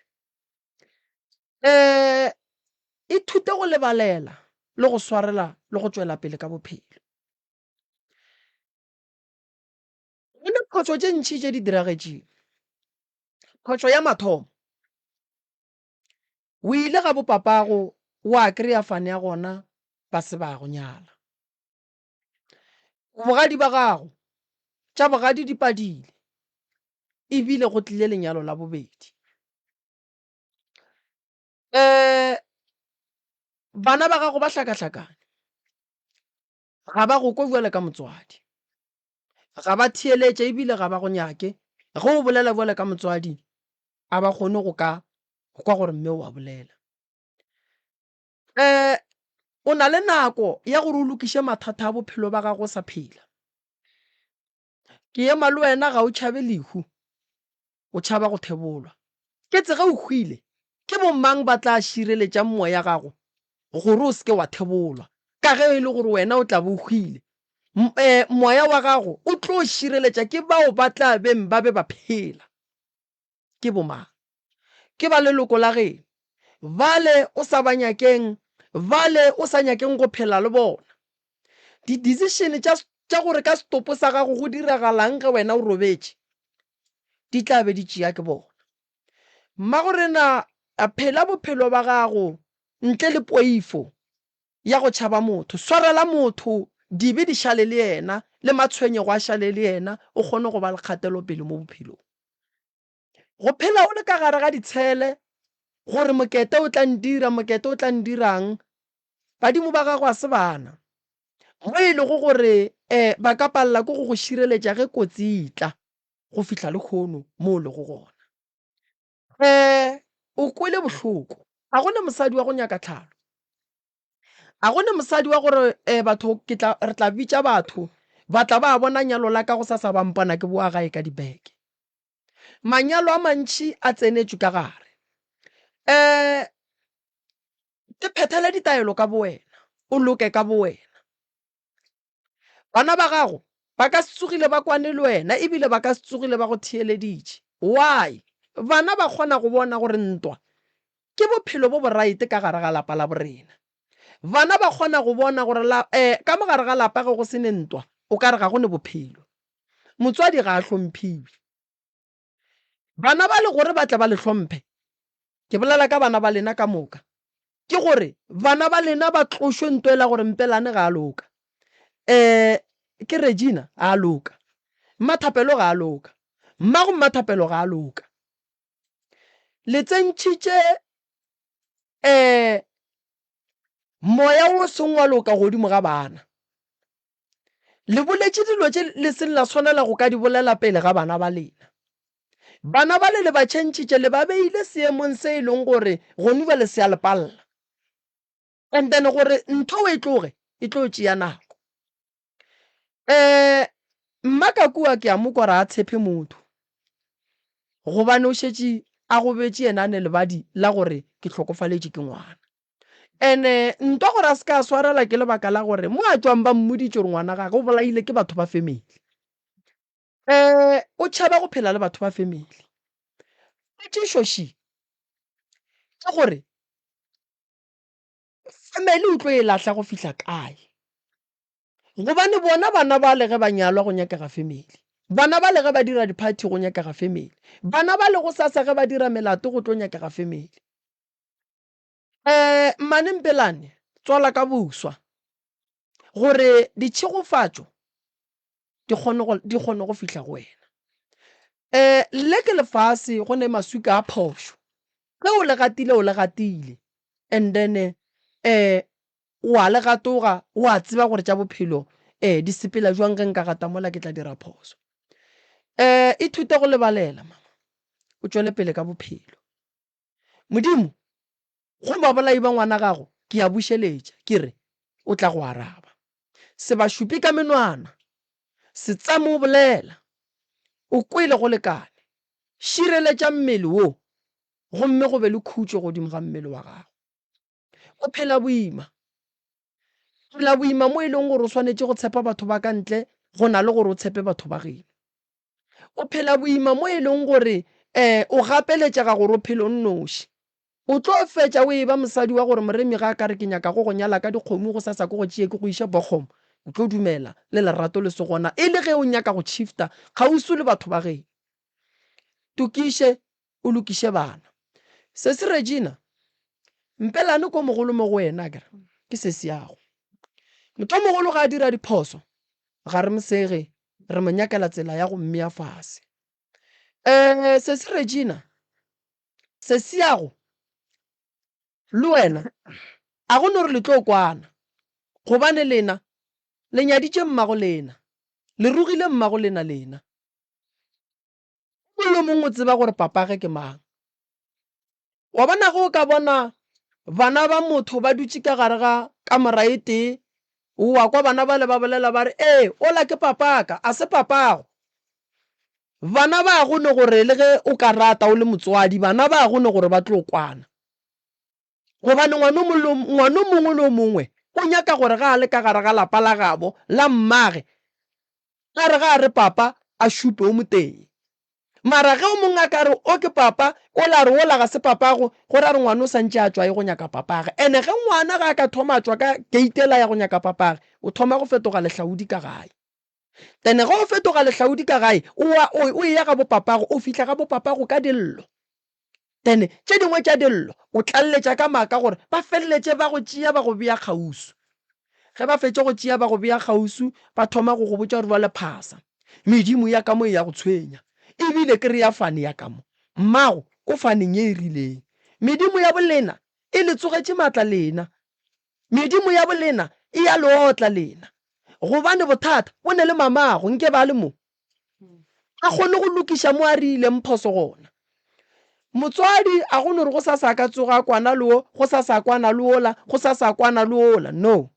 Um ithute go lebalela le go swarela le go tšwela pele ka bophelo. Go ne phošo tše ntši tše di diragetšego. Phošo ya mathomo, o ile ga bopapago wa kry-a fane ya gona ba se ba go nyala. Bogadi ba gago, tša bogadi di padile, e bile go tlile lenyalo la bobedi. Um bana ba gago ba hlakahlakane, ga ba go kwe bjale ka motswadi, ga ba theeletše ebile ga ba go nyake. Ge o bolela bjale ka motswadi, a ba kgone go ka kwa gore mme o a bolela. Um o na le nako ya gore o lokiše mathata a bophelo ba gago o sa phela. Ke ema le wena ga o tšhabe lehu, o tšhaba go thebolwa. Ke tse ge o hwile, ke bomang ba tla šireletšang moya gago gore o se ke wa thebolwa? Ka ge e le gore wena o tla be o hwile, moya wa gago o tlo šireletša ke bao ba tla beng ba be ba phela. Ke bomang? Ke ba leloko la geno, bale o sa ba nyakeng, bale o sa nyakeng go phela le bona. Di-decision tša, tša gore ka setopo sa gago go diragalang ge wena o robetše, di tla be di tšea ke bona. Mmagorena, phela bophelo ba gago ntle le poifo ya go tšhaba motho. Swarela motho, dibe di šale le yena, le matshwenyego a šale le yena, o kgone go ba le kgatelopele mo bophelong. Go phela o le ka gare ga ditshele gore mokete o tla ndira, mokete o tla ndirang, badimo ba gago a se bana. Mo e lego gore um ba ka palela ke go go šireletša ge kotsi e tla go fihla lehono mo o lego gona. Um o kwele bohloko, ga go na mosadi wa go nyaka tlhalo. A go ne mosadi wa gore eh, batho ke tla re tla bitša batho ba tla ba bona nyalo la ka go sasa ba mpona ke boa gae ka dibeke. Manyalo a mantši a tsenetšwe ka gare. Eh te phethele ditaelo ka bowena, o loke ka bowena. Bana ba gago ba ka se tsogile ba kwane le wena ebile ba ka se tsogile ba go theeleditše. Why? Bana ba kgona go bona gore ntwa ke bophelo bo boraete ka gare ga lapa la borena. Bana ba kgona go bona gore la, eh, ka mo gare ga lapa ge go se ne ntwa, o ka re ga go ne bophelo. Motswadi ga a hlomphiwe. Bana ba le gore ba tle ba le hlomphe, ke bolela ka bana ba lena ka moka. Ke gore bana ba lena ba tlošwe nto ela gore Mpelane ga a loka. Um ke Regina ga a loka. Mmathapelo ga a loka. Mmago Mmathapelo ga a loka. Le tsentšhitše um moya wo seng wa loka godimo ga bana. Le boletše dilo tše le seng la swanela go ka di bolela pele ga bana ba lena. Bana bale le ba tšhentšhitše, le ba beile seemong se e leng gore gonu bjale se a le palela. And then gore ntho e tloge, e tlo tšea nako. Um mma ka kua ke a mo kwa gore a tshepe motho, gobane o šetše a gobetše yena a ne lebadi la gore ke hlokofaletše ke ngwana. Ene ntwa gore a se ka a swarela ke lebaka la gore mo a tšwang ba mmoditše gore ngwana gage o bolaile ke batho ba family. Um o tšhaba go phela le batho ba family. Potšišo še ke gore family o tlo e lahla go fihla kae? Gobane bona bana bale ge ba nyalwa go nyakega family. Bana bale ge ba dira di-party go nyakega family. Bana bale gosasa ge ba dira melato go tlo nyakega family. Eh, Mmane Mpelane, tswala ka boswa gore ditšhegofatšo di kgone go, di kgone go fihla go wena. Eh, le ke lefase go ne maswika a phošo. Ge o le gatile, o le gatile. And then, eh, o a le gatoga, o a tseba gore tša bophelo eh, di sepela jwang ge nka gata mola ke tla dira phoso. Eh, ithute go lebalela, mama. O tšwele pele ka bophelo. Modimo, go babolai ba ngwana gago ke a bušeletša, ke re, O tla go araba. Se ba šupe ka menwana, se tsame o bolela. O kwele go lekane. Šireletša mmele wo, gomme go be le khutšo godimo ga mmele wa gago. O phela boima. Phela boima mo e leng gore o swanetše go tshepa batho ba ka ntle go na le gore o tshepe batho ba geno. O phela boima mo e leng gore um o gapeletšega gore o phele o nnoši. O tlo fetša o eba mosadi wa gore Moremi ga a ka re ke nyaka go go nyala ka dikgomo gosasa ke go tšee ke go iše Bochum, o tlo dumela le lerato le se gona e le ge o nyaka go shifta kgauswi le batho ba geno. Tokiše o lokiše bana. Sesi Regina, Mpelane ko mogolo mo go wena akere ke sesiago. Motho o mogolo ga a dira diphoso ga re mo sege re mo nyakela tsela ya go mmea fase. Um sesi Regina, sesiago le wena a go no re le tlo kwana gobane lena le nyaditše mmago lena, le rogile mmago lena lena. O mongwe le o mongwe o tseba gore papage ke mang. Wa bona ge o ka bona bana ba motho ba dutše ka gare ga kamora e tee, wa kwa bana bale ba bolela ba re, Ee, ola ke papaka, a se papago. Bana ba go ne gore le ge o ka rata o le motswadi, bana ba go ne gore ba tlo kwana. Gobane ngwana o mongwe le o mongwe o nyaka gore ge a le ka gare ga lapa la gabo la mmage, a re ge a re papa a šupe o motee. Mara ge o mongwe a ka re o ke papa, ola a re ola ga se papago, go ra re ngwana o sa ntše a tšwa ye go nyaka papage. Ene ge ngwana ge a ka thoma a tšwa ka gate ela ya go nyaka papage, o thoma go fetoga lehlaodi ka gae. Then ge o fetoga lehlaodi ka gae, o a o o eya ga bopapago, o fihla ga bopapago ka dillo. Then tše dingwe tša dillo o tlaleletša ka maaka gore ba feleletše ba go tšea ba go bea kgauswi. Ge ba fetša go tšea ba go bea kgauswi, ba thoma go go botša gore bjale phasa, medimo ya ka mo e ya go tshwenya, ebile ke re ya fane ya ka mo, mmago o faneng ye e rileng. Medimo ya bolena e le tsogetše maatla lena, Medimo ya bolena e ya le otla lena, gobane bothata bo ne le mamago, nke ba le mo. A kgone go lokiša mo a riileng phoso gona. Motswadi a go no re go sasa a ka tsoga a kwana le wo, go sasa a kwana le wola, go sasa a kwana le wola. No.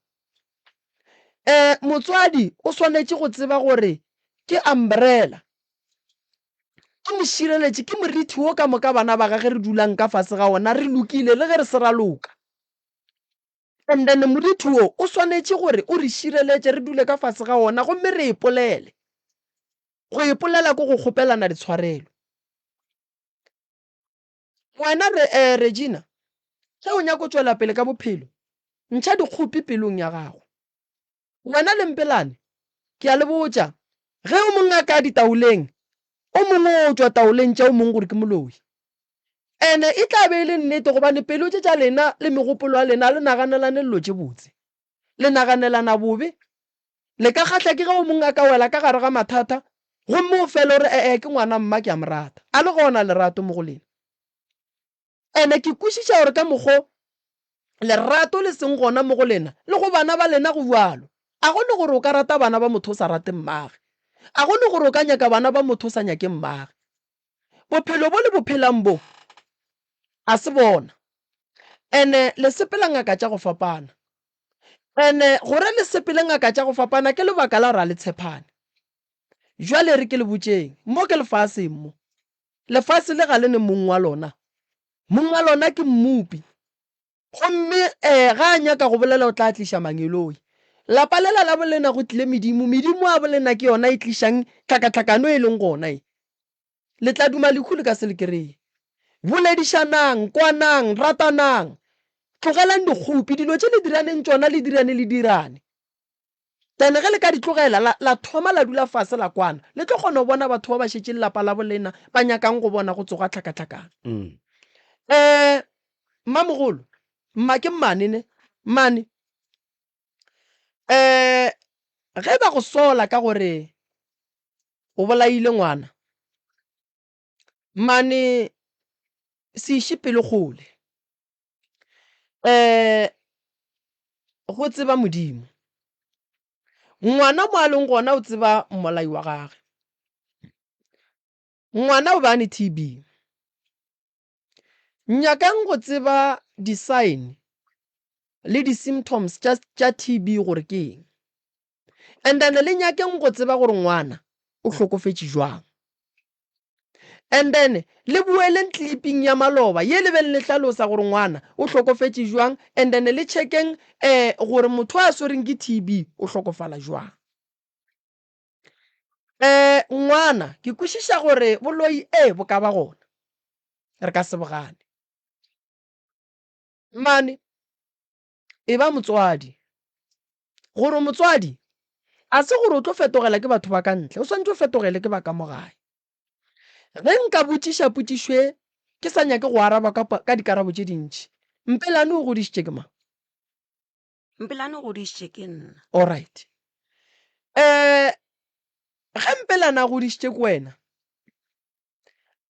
Um motswadi o swanetše go tseba gore ke umbrella, ke mošireletši, ke morithi wo ka moka bana ba gage re dulang ka fase ga ona, re lokile le ge re se ra loka. And then morithi wo o swanetše gore o re šireletše, re dule ka fase ga wona gomme re ipolele. Go ipolela ke go kgopelana ditshwarelo. Wena re, eh, Regina, ge o nyaka go tšwela pele ka bophelo, ntšha dikgopi pelong ya gago. Wena le Mpelane, ke a le botša, ge o mongwe a ka ditaoleng, o mongwe o tšwa taoleng tša o mongwe gore ke moloi. Ene e tla be e le nnete gobane pelo tše tša lena le megopolo ya lena le naganelane dilo tše botse. Le naganelana bobe. Le ka kgahla ke ge o mongwe a ka wela ka gare ga mathata gomme o fele o re, E-e, ke ngwana mma, ke a mo rata. A le gona lerato mo go lena? Ene ke kwešiša gore ka mokgo lerato le seng gona mo go lena, le go bana ba lena go bjalo. A go ne gore o ka rata bana ba motho o sa rate mmage. A go ne gore o ka nyaka bana ba motho o sa nyake mmage. Bophelo bo le bo phelang bo, a se bona. Ene le sepela ngaka tša go fapana. Ene gore le sepele ngaka tša go fapana ke lebaka la gore a le tshepane. Jwale re ke le botšeng, mo ke lefaseng mo. Lefase le ga le ne mong wa lona. Mong wa lona ke Mmopi. Gomme ee, ge a nyaka go bolela o tla tliša mangeloi. Lapa lela la bolena go tlile medimo, medimo ya bolena ke yona e tlišang tlhakatlhakano e leng gona ye. Le tla duma lehu le ka se le kereye. Boledišanang, kwanang, ratanang. Tlogelang dikgopi, dilo tše le diraneng tšona le dirane le dirane. Then ge le ka di tlogela, la, la thoma la dula fase la kwana, le tlo kgona go bona batho ba ba šetšeng lapa la bolena ba nyakang go bona go tsoga tlhakatlhakano. Mm. Eh, mmamogolo, mma ke mmane ne, mmane. Eh, ge ba go sola ka gore o bolaile ngwana, mmane se iše pelo kgole. Um go tseba Modimo. Ngwana mo a leng gona o tseba mmolai wa gage. Ngwana o be a ne T_B. Nyakang go tseba di-sign le di-symptoms tša tša T_B gore ke eng. And then le nyakeng go tseba gore ngwana o hlokofetše jwang. And then le boeleng clipping ya maloba ye le beng le hlalosa gore ngwana o hlokofetše jwang and then le checkeng eh gore motho a swereng ke TB o hlokofala jwang. Eh ngwana ke kwešiša gore boloi e bo ka ba gona. Re ka se bogane. Mmane e ba motswadi. Gore o motswadi a se gore o tlo fetogela ke batho ba ka ntle, o swanetše o fetogele ke ba ka mo gae. Ge nka botšiša potšišo e ke sa nyake go araba ka, ka dikarabo tše dintši, Mpelane o godišitše ke mang? Mpelane o godišitše ke nna. Alright. Eh, ge Mpelane a godišitše ke wena,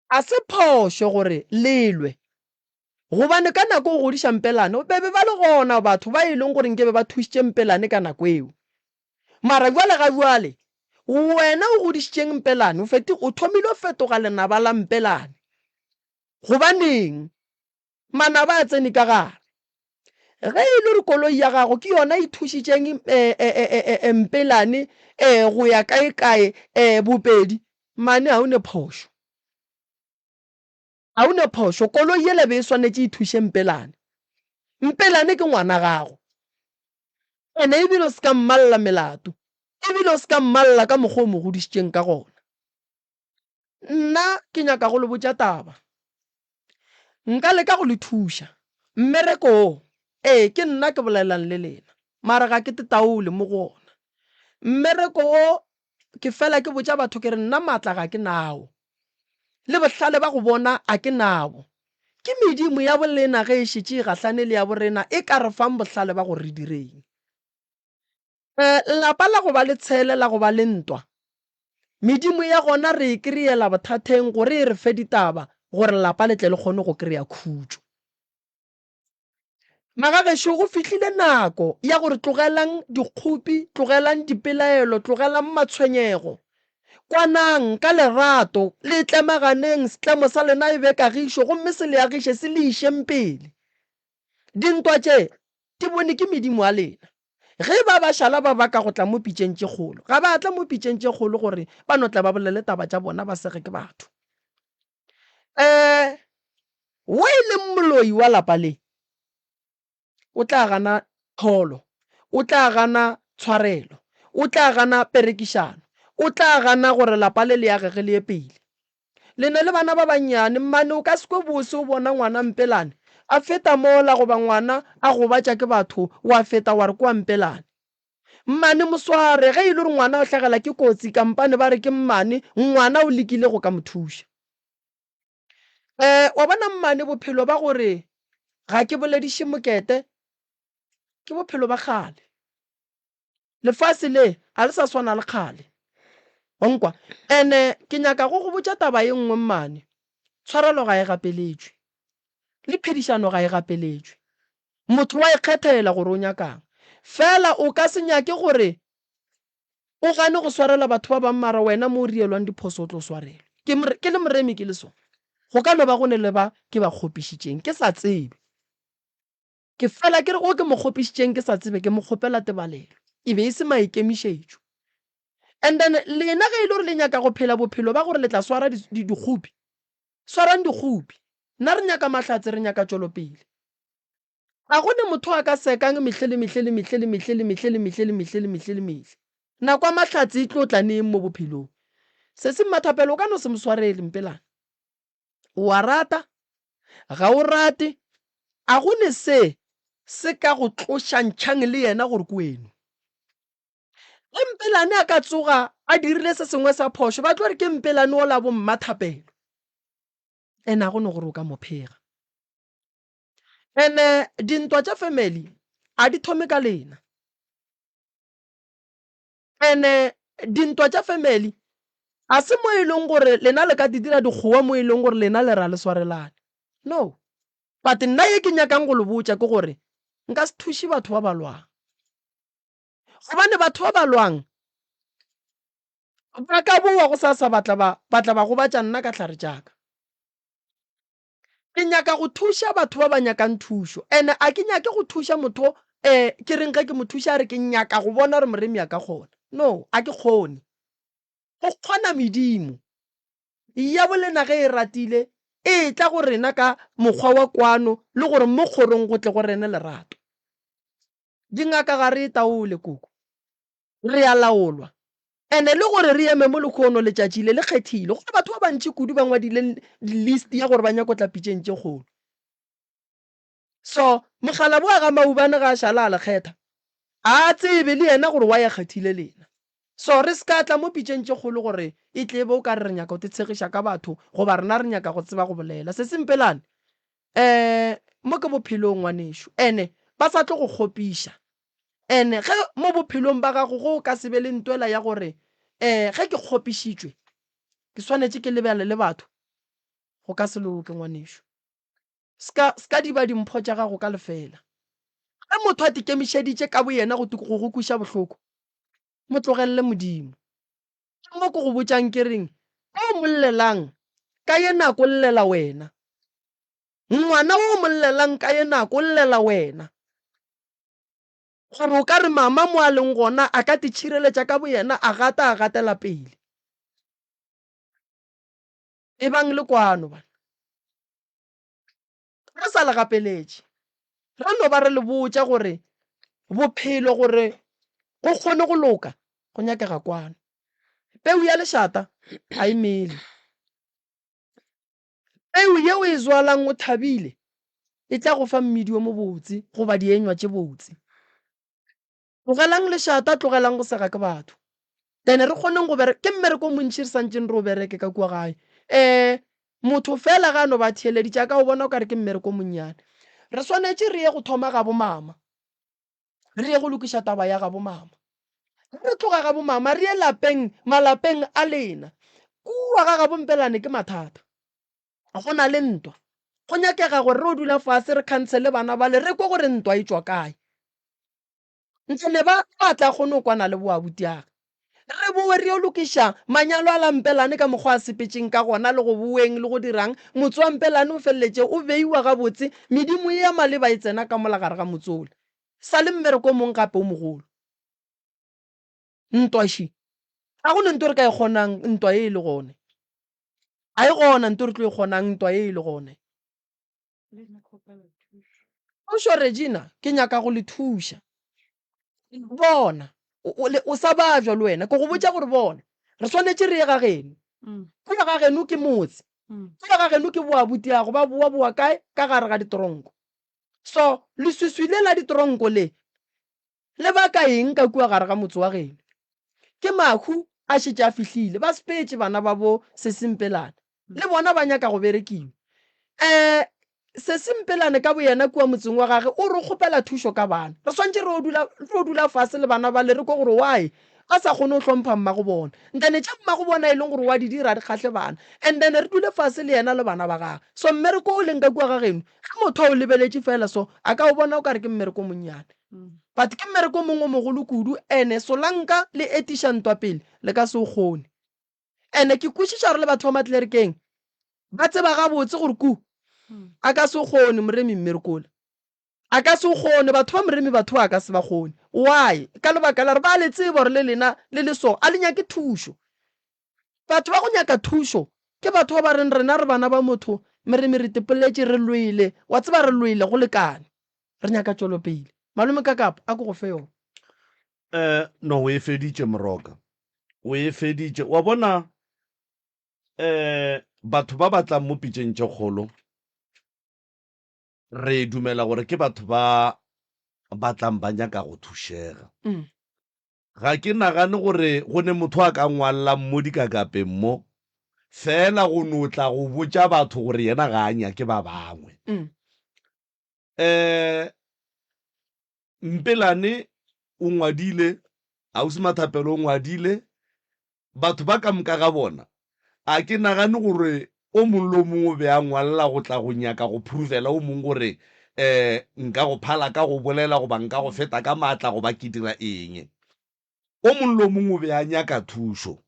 A se phošo gore le lwe, gobane ka nako o godiša Mpelane, be be ba le gona batho ba e leng gore nke be ba thušitše Mpelane ka nako eo. Mara bjale ga bjale, wena o godišitšeng Mpelane, o feti, o thomile o fetoga lenaba la Mpelane. Gobaneng? Manaba a tsene ka gare. Ge e le gore koloi ya gago ke yona e thušitšeng Mpelane go ya kae-kae Bopedi, mane ga o ne phošo. Ga o ne phošo, koloi yela be e swanetše e thuše Mpelane. Mpelane ke ngwana gago. Ene ebile o se ka mmalla melato, ebile o se ka mmalla ka mokgwa o mo godišitšeng ka gona. Nna ke nyaka go le botša taba. Nka leka go le thuša. Mmereko wo, ee, ke nna ke bolelang le lena, mara ga ke tetaole mo go ona. Mmereko wo, ke fela ke botša batho ke re nna maatla ga ke nao, le bohlale ba go bona a ke nabo. Ke medimo ya bolena ge e šetše e gahlane le ya borena e ka re fang bohlale ba gore re direng. Lapa la go ba le tshele la go ba le ntwa, medimo ya gona re e kry-ela bothatheng gore e re fe ditaba gore lapa le tle le kgone go kry-a khutšo. Magagešo, go fihlile nako ya gore tlogelang dikgopi, tlogelang dipelaelo, tlogelang matshwenyego. Kwanang ka lerato, le tlemaganeng, setlemo sa lena e be kagišo gomme se le agiše, se le išeng pele. Dintwa tše di bone ke medimo ya lena. Ge ba ba šala ba baka go tla mo pitšeng tše kgolo, ga ba tla mo pitšeng tše kgolo gore ba no tla ba bolele taba tša bona ba sege ke batho. Um wo e leng moloi wa lapa le, o tla gana tlholo, o tla gana tshwarelo, o tla gana perekišano, o tla gana gore lapa le le agege le ye pele. Le na le bana ba bannyane, mmane o ka se kwe bose o bona ngwana Mpelane a feta mola goba ngwana a gobatša ke batho wa feta wa re ke wa Mpelane. Mmane mo sware, ge e le gore ngwana o hlagela ke kotsi kampane ba re ke mmane, ngwana o lekile go ka mo thuša. Um wa bona mmane bophelo ba gore ga ke bolediše mokete ke bophelo ba kgale. Lefase le ga le sa swana le kgale. Wa nkwa? Ene ke nyaka go go botša taba ye nngwe mmane, tshwarelo ga e gapeletšwe, le phedišano ga e gapeletšwe. Motho wa ikgethela gore o nyakang. Fela o ka se nyake gore o gane go swarela batho ba bang mara wena mo o rielwang diphoso o tlo swarelwa. Ke, ke le moremi ke le so. Go ka no ba go ne le ba ke ba kgopišitšeng ke sa tsebe. Ke fela ke re go ke mo kgopišitšeng ke sa tsebe ke mo kgopela tebalelo. E be e se maikemišetšo. And then lena ge e le gore le nyaka go phela bophelo ba gore le tla swara dikgopi, swarang dikgopi. Nna re nyaka mahlatse, re nyaka tšwelopele. Ga go ne motho a ka sekang mehle le mehle le mehle le mehle le mehle le mehle le mehle le mehle le mehle. Nako ya mahlatse e tlo tla neng mo bophelong? Sesi Mmathapelo o ka no se mo swarele Mpelane. O a rata, ga o rate, a go ne se se ka go tlošantšhang le yena gore ke weno. Ge Mpelane a ka tsoga a dirile se sengwe sa phošo, ba tlo re ke Mpelane ola bo Mmathapelo. Ene a go ne gore o ka mo phega. Ene dintwa tša family a di thome ka lena. Ene dintwa tša family a se mo e leng gore lena le ka di dira dikgowa mo e leng gore lena le ra le swarelane. No. But nna ye ke nyakang go le botša ke gore nka se thuše batho ba ba lwang. Gobane batho ba ba lwang ba ka bowa go sasa ba tla ba ba tla ba gobatša nna ka hlare tša ka. Ke nyaka go thuša batho ba ba nyakang thušo and a ke nyake go thuša motho um ke reng ge ke mo thuša a re ke nyaka go bona gore Moremi a ka kgona. No, a ke kgone. Go kgona medimo. Ya bolena ge e ratile e tla go rena ka mokgwa wa kwano le gore mo kgorong go tle go rene lerato. Dingaka ga re e taole koko. Re a laolwa. Ene le gore re eme mo lekhono letšatši le le kgethile. Go na batho ba bantši kudu ba ngwadile list ya gore ba nyako tla pitšeng tše kgolo. So mokgalabo ga Maubane ga a šala a le kgetha, a a tsebe le yena gore why a kgethile lena. So re se ka tla mo pitšeng tše kgolo gore e tle e be o ka re re nyaka go te tshegiša ka batho goba rena re nyaka go tseba go bolela. Sesi Mpelane, eh mo ke bophelong ngwanešu ene ba sa tlo go kgopiša. Ene ge mo bophelong ba gago go ka se be le ntwela ya gore eh ge ke kgopišitšwe ke swanetše ke lebale le batho, go ka se loke ngwanešu. Ska, ska diba dimpho tša gago ka lefeela. Ge motho a tikemišeditše ka boyena go, go go kweša bohloko, mo tlogelele Modimo. Ke mo ke go botšang ke reng, o mo llelang ka ye nako o llela wena. Ngwana o mo llelang ka ye nako o llela wena. Gore o ka re mama mo a leng gona a ka titšhireletša ka boyena a gata a gatela pele. Ebang le kwano bana. Re sa le gapeletše. Re no ba re le botša gore bophelo gore go kgone go loka go nyakega kwano. Peu ya lešata ga e mele. Peu ye o e zwalang o thabile e tla go fa mmidi o mobotse goba dienywa tše botse. Tlogelang lešata, tlogelang go sega ke batho. Then re kgoneng go bereka, ke mmereko o montši re santšeng re o bereke ka kua gae. Um motho fela ga a no ba theeleditše a ka o bona o ka re ke mmereko o monnyane. Re swanetše re ye go thoma gabo mama, re ye go lokiša taba ya gabo mama. Ge re tloga gabo mama re ye lapeng, malapeng a lena. Kua ga gabo Mpelane ke mathata. Go na le ntwa. Go nyakega gore re o dula fase re khansele bana bale re kwe gore ntwa e tšwa kae. Ntle ba ba tla kgone go kwana le boabutiage. Re bowe re yo lokiša manyalo a la Mpelane ka mokgwa a sepetšeng ka gona le go boweng le go dirang. Motse wa Mpelane o feleletše o beiwa gabotse, medimo ye ya maleba e tsena ka mola gare ga motse ola. Sa le mmereko o mong gape o mogolo. Ntwa še. Ga go ne nto re ka e kgonang ntwa ye e le gone. A e gona nto re tlo e kgonang ntwa ye e le gone. Thušo Regina, ke nyaka go le thuša. Bona, o sa babja le wena. Ke go botša gore bona, re swanetše re ye ga geno. Kua ga geno ke motse. Kua ga geno ke boabutiago, ba boa boa kae? Ka gare ga ditronko. So, leswiswi le la ditronko le, Le baka eng ka kua gare ga motse wa geno? Ke mahu a šetše a fihlile, ba sepetše bana ba bo Sesimpelane, le bona ba nyaka go berekiwa. Um Sesi Mpelane ka boyena kua motseng wa gage o re o kgopela thušo ka bana. Re swantše re dula re tlo dula fase le bana bale re kwe gore why a sa kgone go hlompha mmago bona. Then tša mmago bona e leng gore wa di dira di kgahle bana. And then re dule fase le yena le bana ba gage. So mmereko o leng ka kua ga geno ge motho a o lebeletše fela so a ka o bona o ka re ke mmereko o monnyane. But ke mmereko o mongwe o mogolo kudu ene solanka le etiša ntwa pele le ka se o kgone. Ene ke kwešiša gore le batho ba matlerekeng ba tseba gabotse gore ku a ka se o kgone moremi mmerekola. A ka se o kgone, batho ba moremi batho ba ka se ba kgone. Why? Ka lebaka la gore ba le tseba gore le lena le le so, a le nyake thušo. Batho ba go nyaka thušo ke batho ba ba reng rena re bana ba motho, meremi re tepoletše, re lwele, wa tseba re lwele go lekane. Re nyaka tšwelopele. Malome Kakapo, a ko go fe yona. Eh, no, o e feditše, Moroka. O e feditše. Wa bona, eh, batho ba ba tlang mo pitšeng tše kgolo, re dumela gore ke batho ba ba tlang ba nyaka go thušega. Mm. Ga ke nagane gore go ne motho a ka ngwallang mo dikakapeng mo, feela go no tla go botša batho gore yena ga a nyake ba bangwe. Mm. Eh, Mpelane o ngwadile, Ausi Mathapelo o ngwadile, batho ba ka moka ga bona, a ke nagane gore o mongwe le o mongwe o be a ngwalela go tla go nyaka go provela o mongwe gore um nka go phala ka go bolela goba nka go feta ka maatla goba ke dira eng. O mongwe le o mongwe o be a nyaka thušo.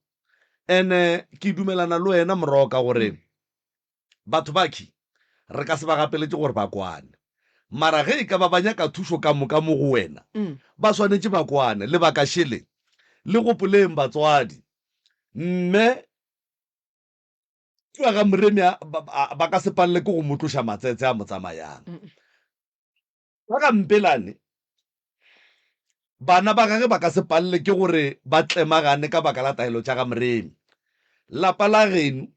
And-e ke dumelana le wena Moroka gore Batho bakhi re ka se ba gapeletše gore ba kwane. Mara ge e ka ba ba nyaka thušo ka moka mo go wena, ba swanetše ba kwane. Lebaka šele, le gopoleng batswadi, mme kua ga Moremi a, ba ka se palele ke go mo tloša matsetse a mo tsamayang. Ka ga Mpelane, bana ba gage ba ka se palele ke gore ba tlemagane ka baka la taelo tša ga Moremi. Lapa la geno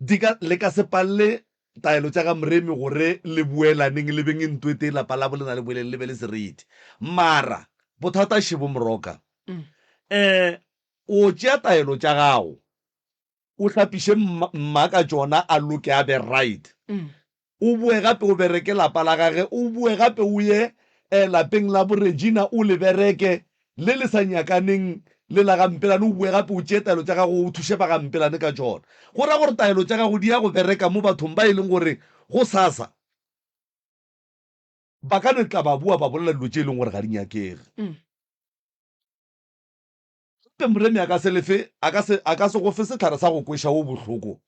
di ka, le ka se palele taelo tša ga Moremi gore le boelaneng le beng ntwe tee lapa labo lena le boeleng le be le seriti. Mara bothata šebo Moroka. Um o tšea taelo tša gago o hlapiše mma ka tšona a loke a be right. O boe gape o bereke lapa la gage, o boe gape o ye lapeng la bo Regina o le bereke, le le sa nyakaneng le la ga Mpelane, o boe gape o tšee taelo tša gago o thuše ba ga Mpelane ka tšona. Go ra gore taelo tša gago di ya go bereka mo bathong ba e leng gore gosasa ba ka no tla ba boa ba bolela dilo tše e leng gore ga di nyakege. Gape Moremi a ka se lefe, a ka se, a ka se go fe sehlare sa go kweša wo bohloko.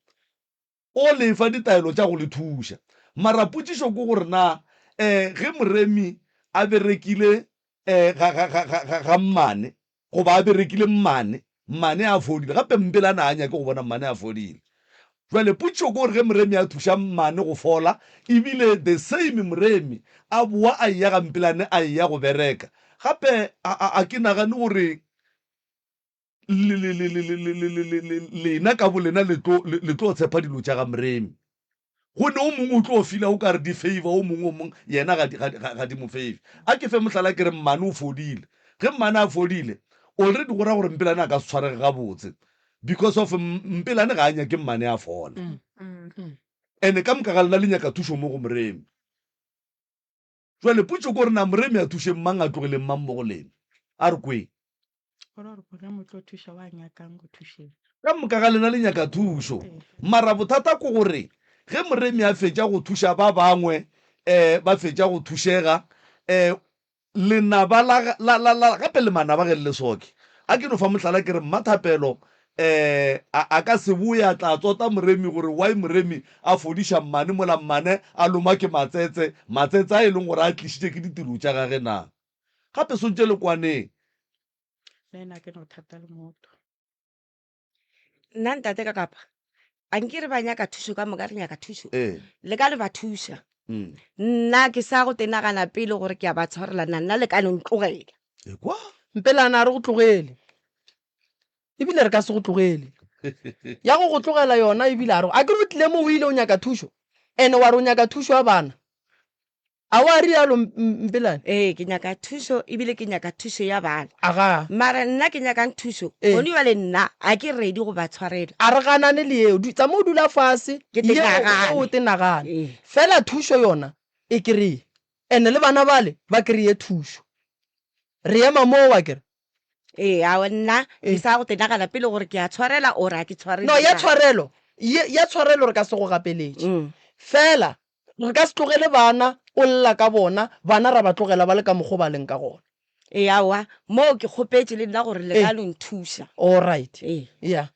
O le fa ditaelo tša go le thuša. Mara potšišo ke gore na eh, ge Moremi a berekile eh, ga, ga, ga, ga, ga, ga mmane, goba a berekile mmane, mmane a fodile, gape Mpelane a nyake go bona mmane a fodile. Bjale potšišo ke gore ge Moremi a thuša mmane go fola, ebile the same Moremi a boa a eya ga Mpelane a eya go bereka, gape a, a, a ke nagane gore le, le, le, le, le, le, le, le, le, lena ka bolena le tlo, le, le tlo tshepa dilo tša ga Moremi. Go ne o mongwe o tlo fila o ka re di favor o mongwe o mongwe yena ga di, ga, ga, ga di mo favor. A ke fe mohlala ke re mmane o fodile. Ge mmane a fodile, already go ra gore Mpelane a ka se tshwarege gabotse because of Mpelane ga a nyake mmane a fola. And ka moka ga lena le nyaka thušo mo go Moremi. Jwale potšo ke gore na Moremi a thuše mang a tlogeleng mang mo go lena? A re kweng. Go ra gore Moremi o tlo thuša wa nyakang go thušega. Ka moka ga lena le nyaka thušo. Mara bothata ke gore ge Moremi a fetša go thuša ba bangwe um ba fetša go thušega um Lenaba la, la, la, la, gape le manaba ge le le soke. A ke no fa mohlala ke re Mmathapelo um a, a ka se boye a tla tsota Moremi gore why Moremi a fodiša mmane mola mmane a loma ke matsetse, matsetse a e leng gore a tlišitše ke ditiro tša gage na? Gape swantše le kwaneng. Nna ena ke no thata le motho. Nna ntate ka kapa a nke re ba nyaka thušo ka moka re nyaka thušo Ee. le ka le ba thuša Mm. nna ke sa go tenagana pele gore ke a ba tshwarela na nna le ka no ntlogela Ekwa. Mpelane a re go tlogele ebile re ka se go tlogele ya go go tlogela yona ebile a re a ke re o tlile mo o ile o nyaka thušo ene wa re o nyaka thušo ya bana. A wa rialo Mpelane? Ee, ke nyaka thušo ebile ke nyaka thušo ya bana. Aga. Mara nna ke nyakang thušo, Ee. gone jwale nna a ke ready go ba tshwarela. A re ganane le yeo. Du, tsamaya o dula fase, Ke te ye o, nagane. o te nagane. Ee. Fela thušo yona e kry-e. And-e le bana bale ba kry-e thušo. Re ema moo akere? Ee, aowa nna Ee. ke sa go te nagana pele gore ke a tshwarela or a ke tshwarele No, ya na. tshwarelo, ye, ya tshwarelo re ka se go gapeletše. Mm. Fela Re ka se tlogele bana o lla ka bona, bana ra ba tlogela ba le ka mokgo ba leng ka gona. Ee, aowa, moo ke kgopetše le nna gore le Ee. ka no nthuša. All right. Ee. Yeah.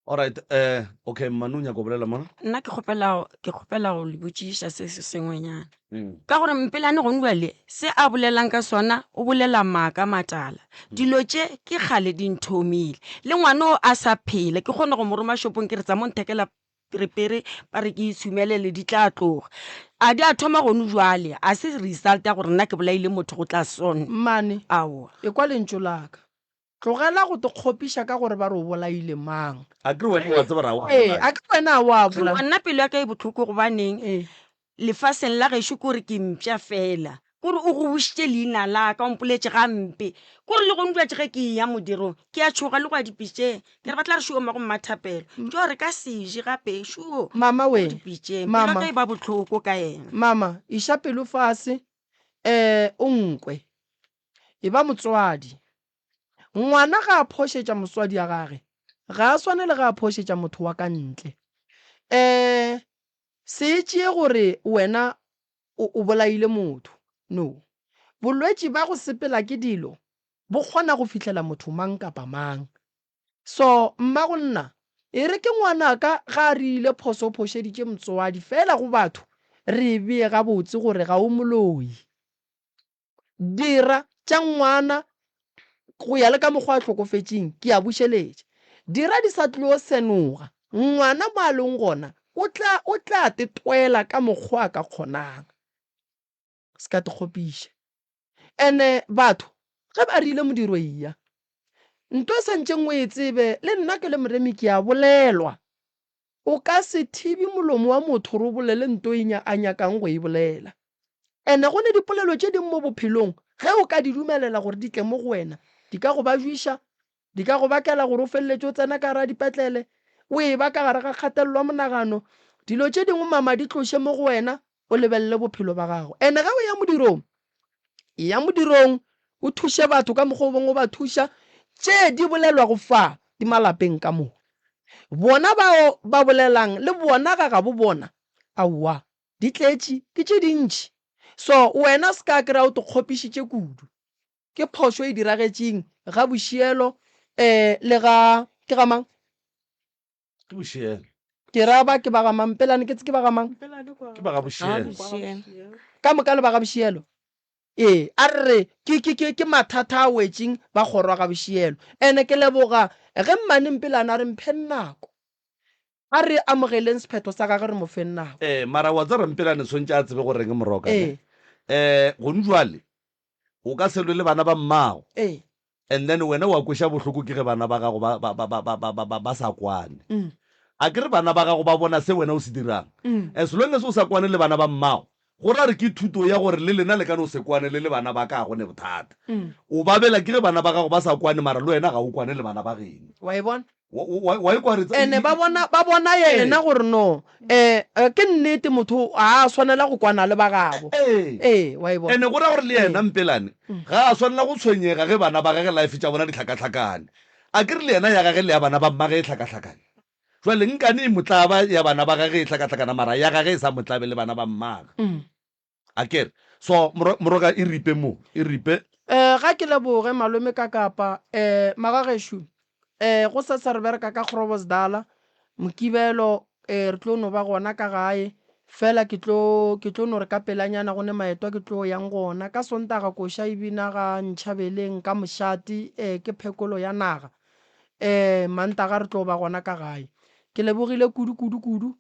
All right, eh, okay, mmane o nyaka go bolela mona? Nna ke kgopela ke kgopela go le botšiša se se sengwenyana. Mm. Ka gore Mpelane gone bjale se a bolelang ka sona o bolela maaka matala. Dilo tše ke kgale di nthomile. Le ngwana o a sa phela ke kgone go mo roma shopong ke re tsamo nthekela perepere ba re ke itshumelele di tla tloga a di a thoma gone jwale a se result ya gore nna ke bolaile motho go tla son Mmane, aowa ekwa lentšu la ka. Tlogela go te kgopiša ka gore ba re o bolaile mang. A ke re wena wa tseba gore ga wa Ee, bolaya. a ke re wena ga wa bolaya. Nna pelo ya ka e bohloko gobaneng Ee. Lefaseng la gešo kore ke mpša fela. Kore o gobošitše leina la ka, o mpoletše gampe. Kore le gone bjatše ge ke eya modirong, ke a tšhoga le go ya dipitšeng. Ke re ba tla re šoo mmago Mmathapelo. Tšo re ka se je gape, šoo Mama mo we, dipitšeng. Pelo ya mama. ka e ba bohloko ka yena. Mama, iša pelo fase, um o nkwe. E ba motswadi. Ngwana ga a phošetša motswadi ya gage, ga a swane le ge a phošetša motho wa ka ntle. Um Se e tšee gore wena o, o bolaile motho. No. Bolwetši ba go sepela ke dilo bo kgona go fihlela motho mang kapa mang. So, mmago nna, e re ke ngwanaka ga a rile phoso o phošeditše motswadi feela go batho, re e bee gabotse gore ga o moloi. Dira tša ngwana go ya le ka mokgwa a hlokofetšeng, ke a bušeletša. Dira di sa tlo senoga. Ngwana mo a leng gona o tla, o tla te twela ka mokgwa a ka kgonang. Se ka te kgopiša. Ene batho ge ba rile modiro eya, nto e santšeng o e tsebe, le nna ke le moremi ke a bolelwa. O ka se thibe molomo wa motho gore o bolele nto e a nyakang go e bolela. Ene go ne dipolelo tše dingwe mo bophelong, ge o ka di dumelela gore di tle mo go wena, di ka go bajwiša, di ka go bakela gore o feleletše o tsena ka gare ga dipetlele, o eba ka gare ga kgatelelo ya monagano. Dilo tše dingwe mama di tloše mo go wena, o lebelele bophelo ba gago. Ene ge o ya modirong, eya modirong o thuše batho ka mokgwa o bongwe o ba thuša. Tše di bolelwago fa di malapeng ka moka. Bona bao ba bolelang le bona ga gabo bona, aowa, di tletše, ke tše dintši. So wena se ka kry-a o te kgopišitše kudu. Ke phošo e diragetšeng ga Bošielo um le ga, ke ga mang? Ke Bošielo. Ke ra ba ke ba ga mang? Mpelane ke ke ba ga mang? Ke ba ga Bošielo. Ka moka le ba ga Bošielo? Ee, a re re ke, ke, ke, ke mathata a wetšeng ba kgoro ya ga Bošielo. Ene ke leboga ge Mmane Mpelane a re mphe nako. A re amogeleng sephetho sa gage re mo feng nako. Ee, mara wa tseba Mpelane tshwantše a tsebe goreng Moroka ne? Ee. Eh, gone jwale o ka se lwe le bana ba mmago. Ee. And then wena wa kweša bohloko ke ge bana ba gago ba, ba, ba, ba, ba, ba, ba, ba, ba sa kwane. Mm. A ke re bana ba gago ba bona se wena o se dirang. Mm. As long as o sa kwane le bana ba mmago, go ra re ke thuto ya gore le lena le ka no se kwane le le bana ba ka, ga go ne bothata. Mm. O babela ke ge bana ba gago ba sa kwane mara le wena ga o kwane le bana ba geno. Wa e bona? Wa, wa, wa e kwa re tsa- Ene ba bona, ba bona yena Ee. gore no, eh, eh, ke nnete motho ga a swanela go kwana le ba gabo. Ee. Ee, wa e bona. Ene go ra gore le yena Ee. Mpelane ga a swanela go tshwenyega ge bana ba gage life tša bona di hlakahlakane. A ke re le yena ya gage le ya bana ba mmage e hlakahlakane. Jwale nkane e mo tlaba ya bana ba gage e hlakahlakana mara ya gage e sa mo tlabe le bana ba mmage. A ke re, so moro, moroka e ripe mo, e ripe. Eh, ga ke leboge malome ka kapa. Eh, magagešo, eh, go sasa re bereka ka Groblersdal, Mokibelo, eh, re tlo no ba gona ka gae. Fela ke tlo, ke tlo no re ka pelanyana go ne maeto a ke tlo yang go ona. Ka Sontaga koša e bina ga Ntšhabeleng ka mošate, eh, ke phekolo ya naga. Eh, Mantaga re tlo ba gona ka gae. Ke lebogile kudu, kudu, kudu.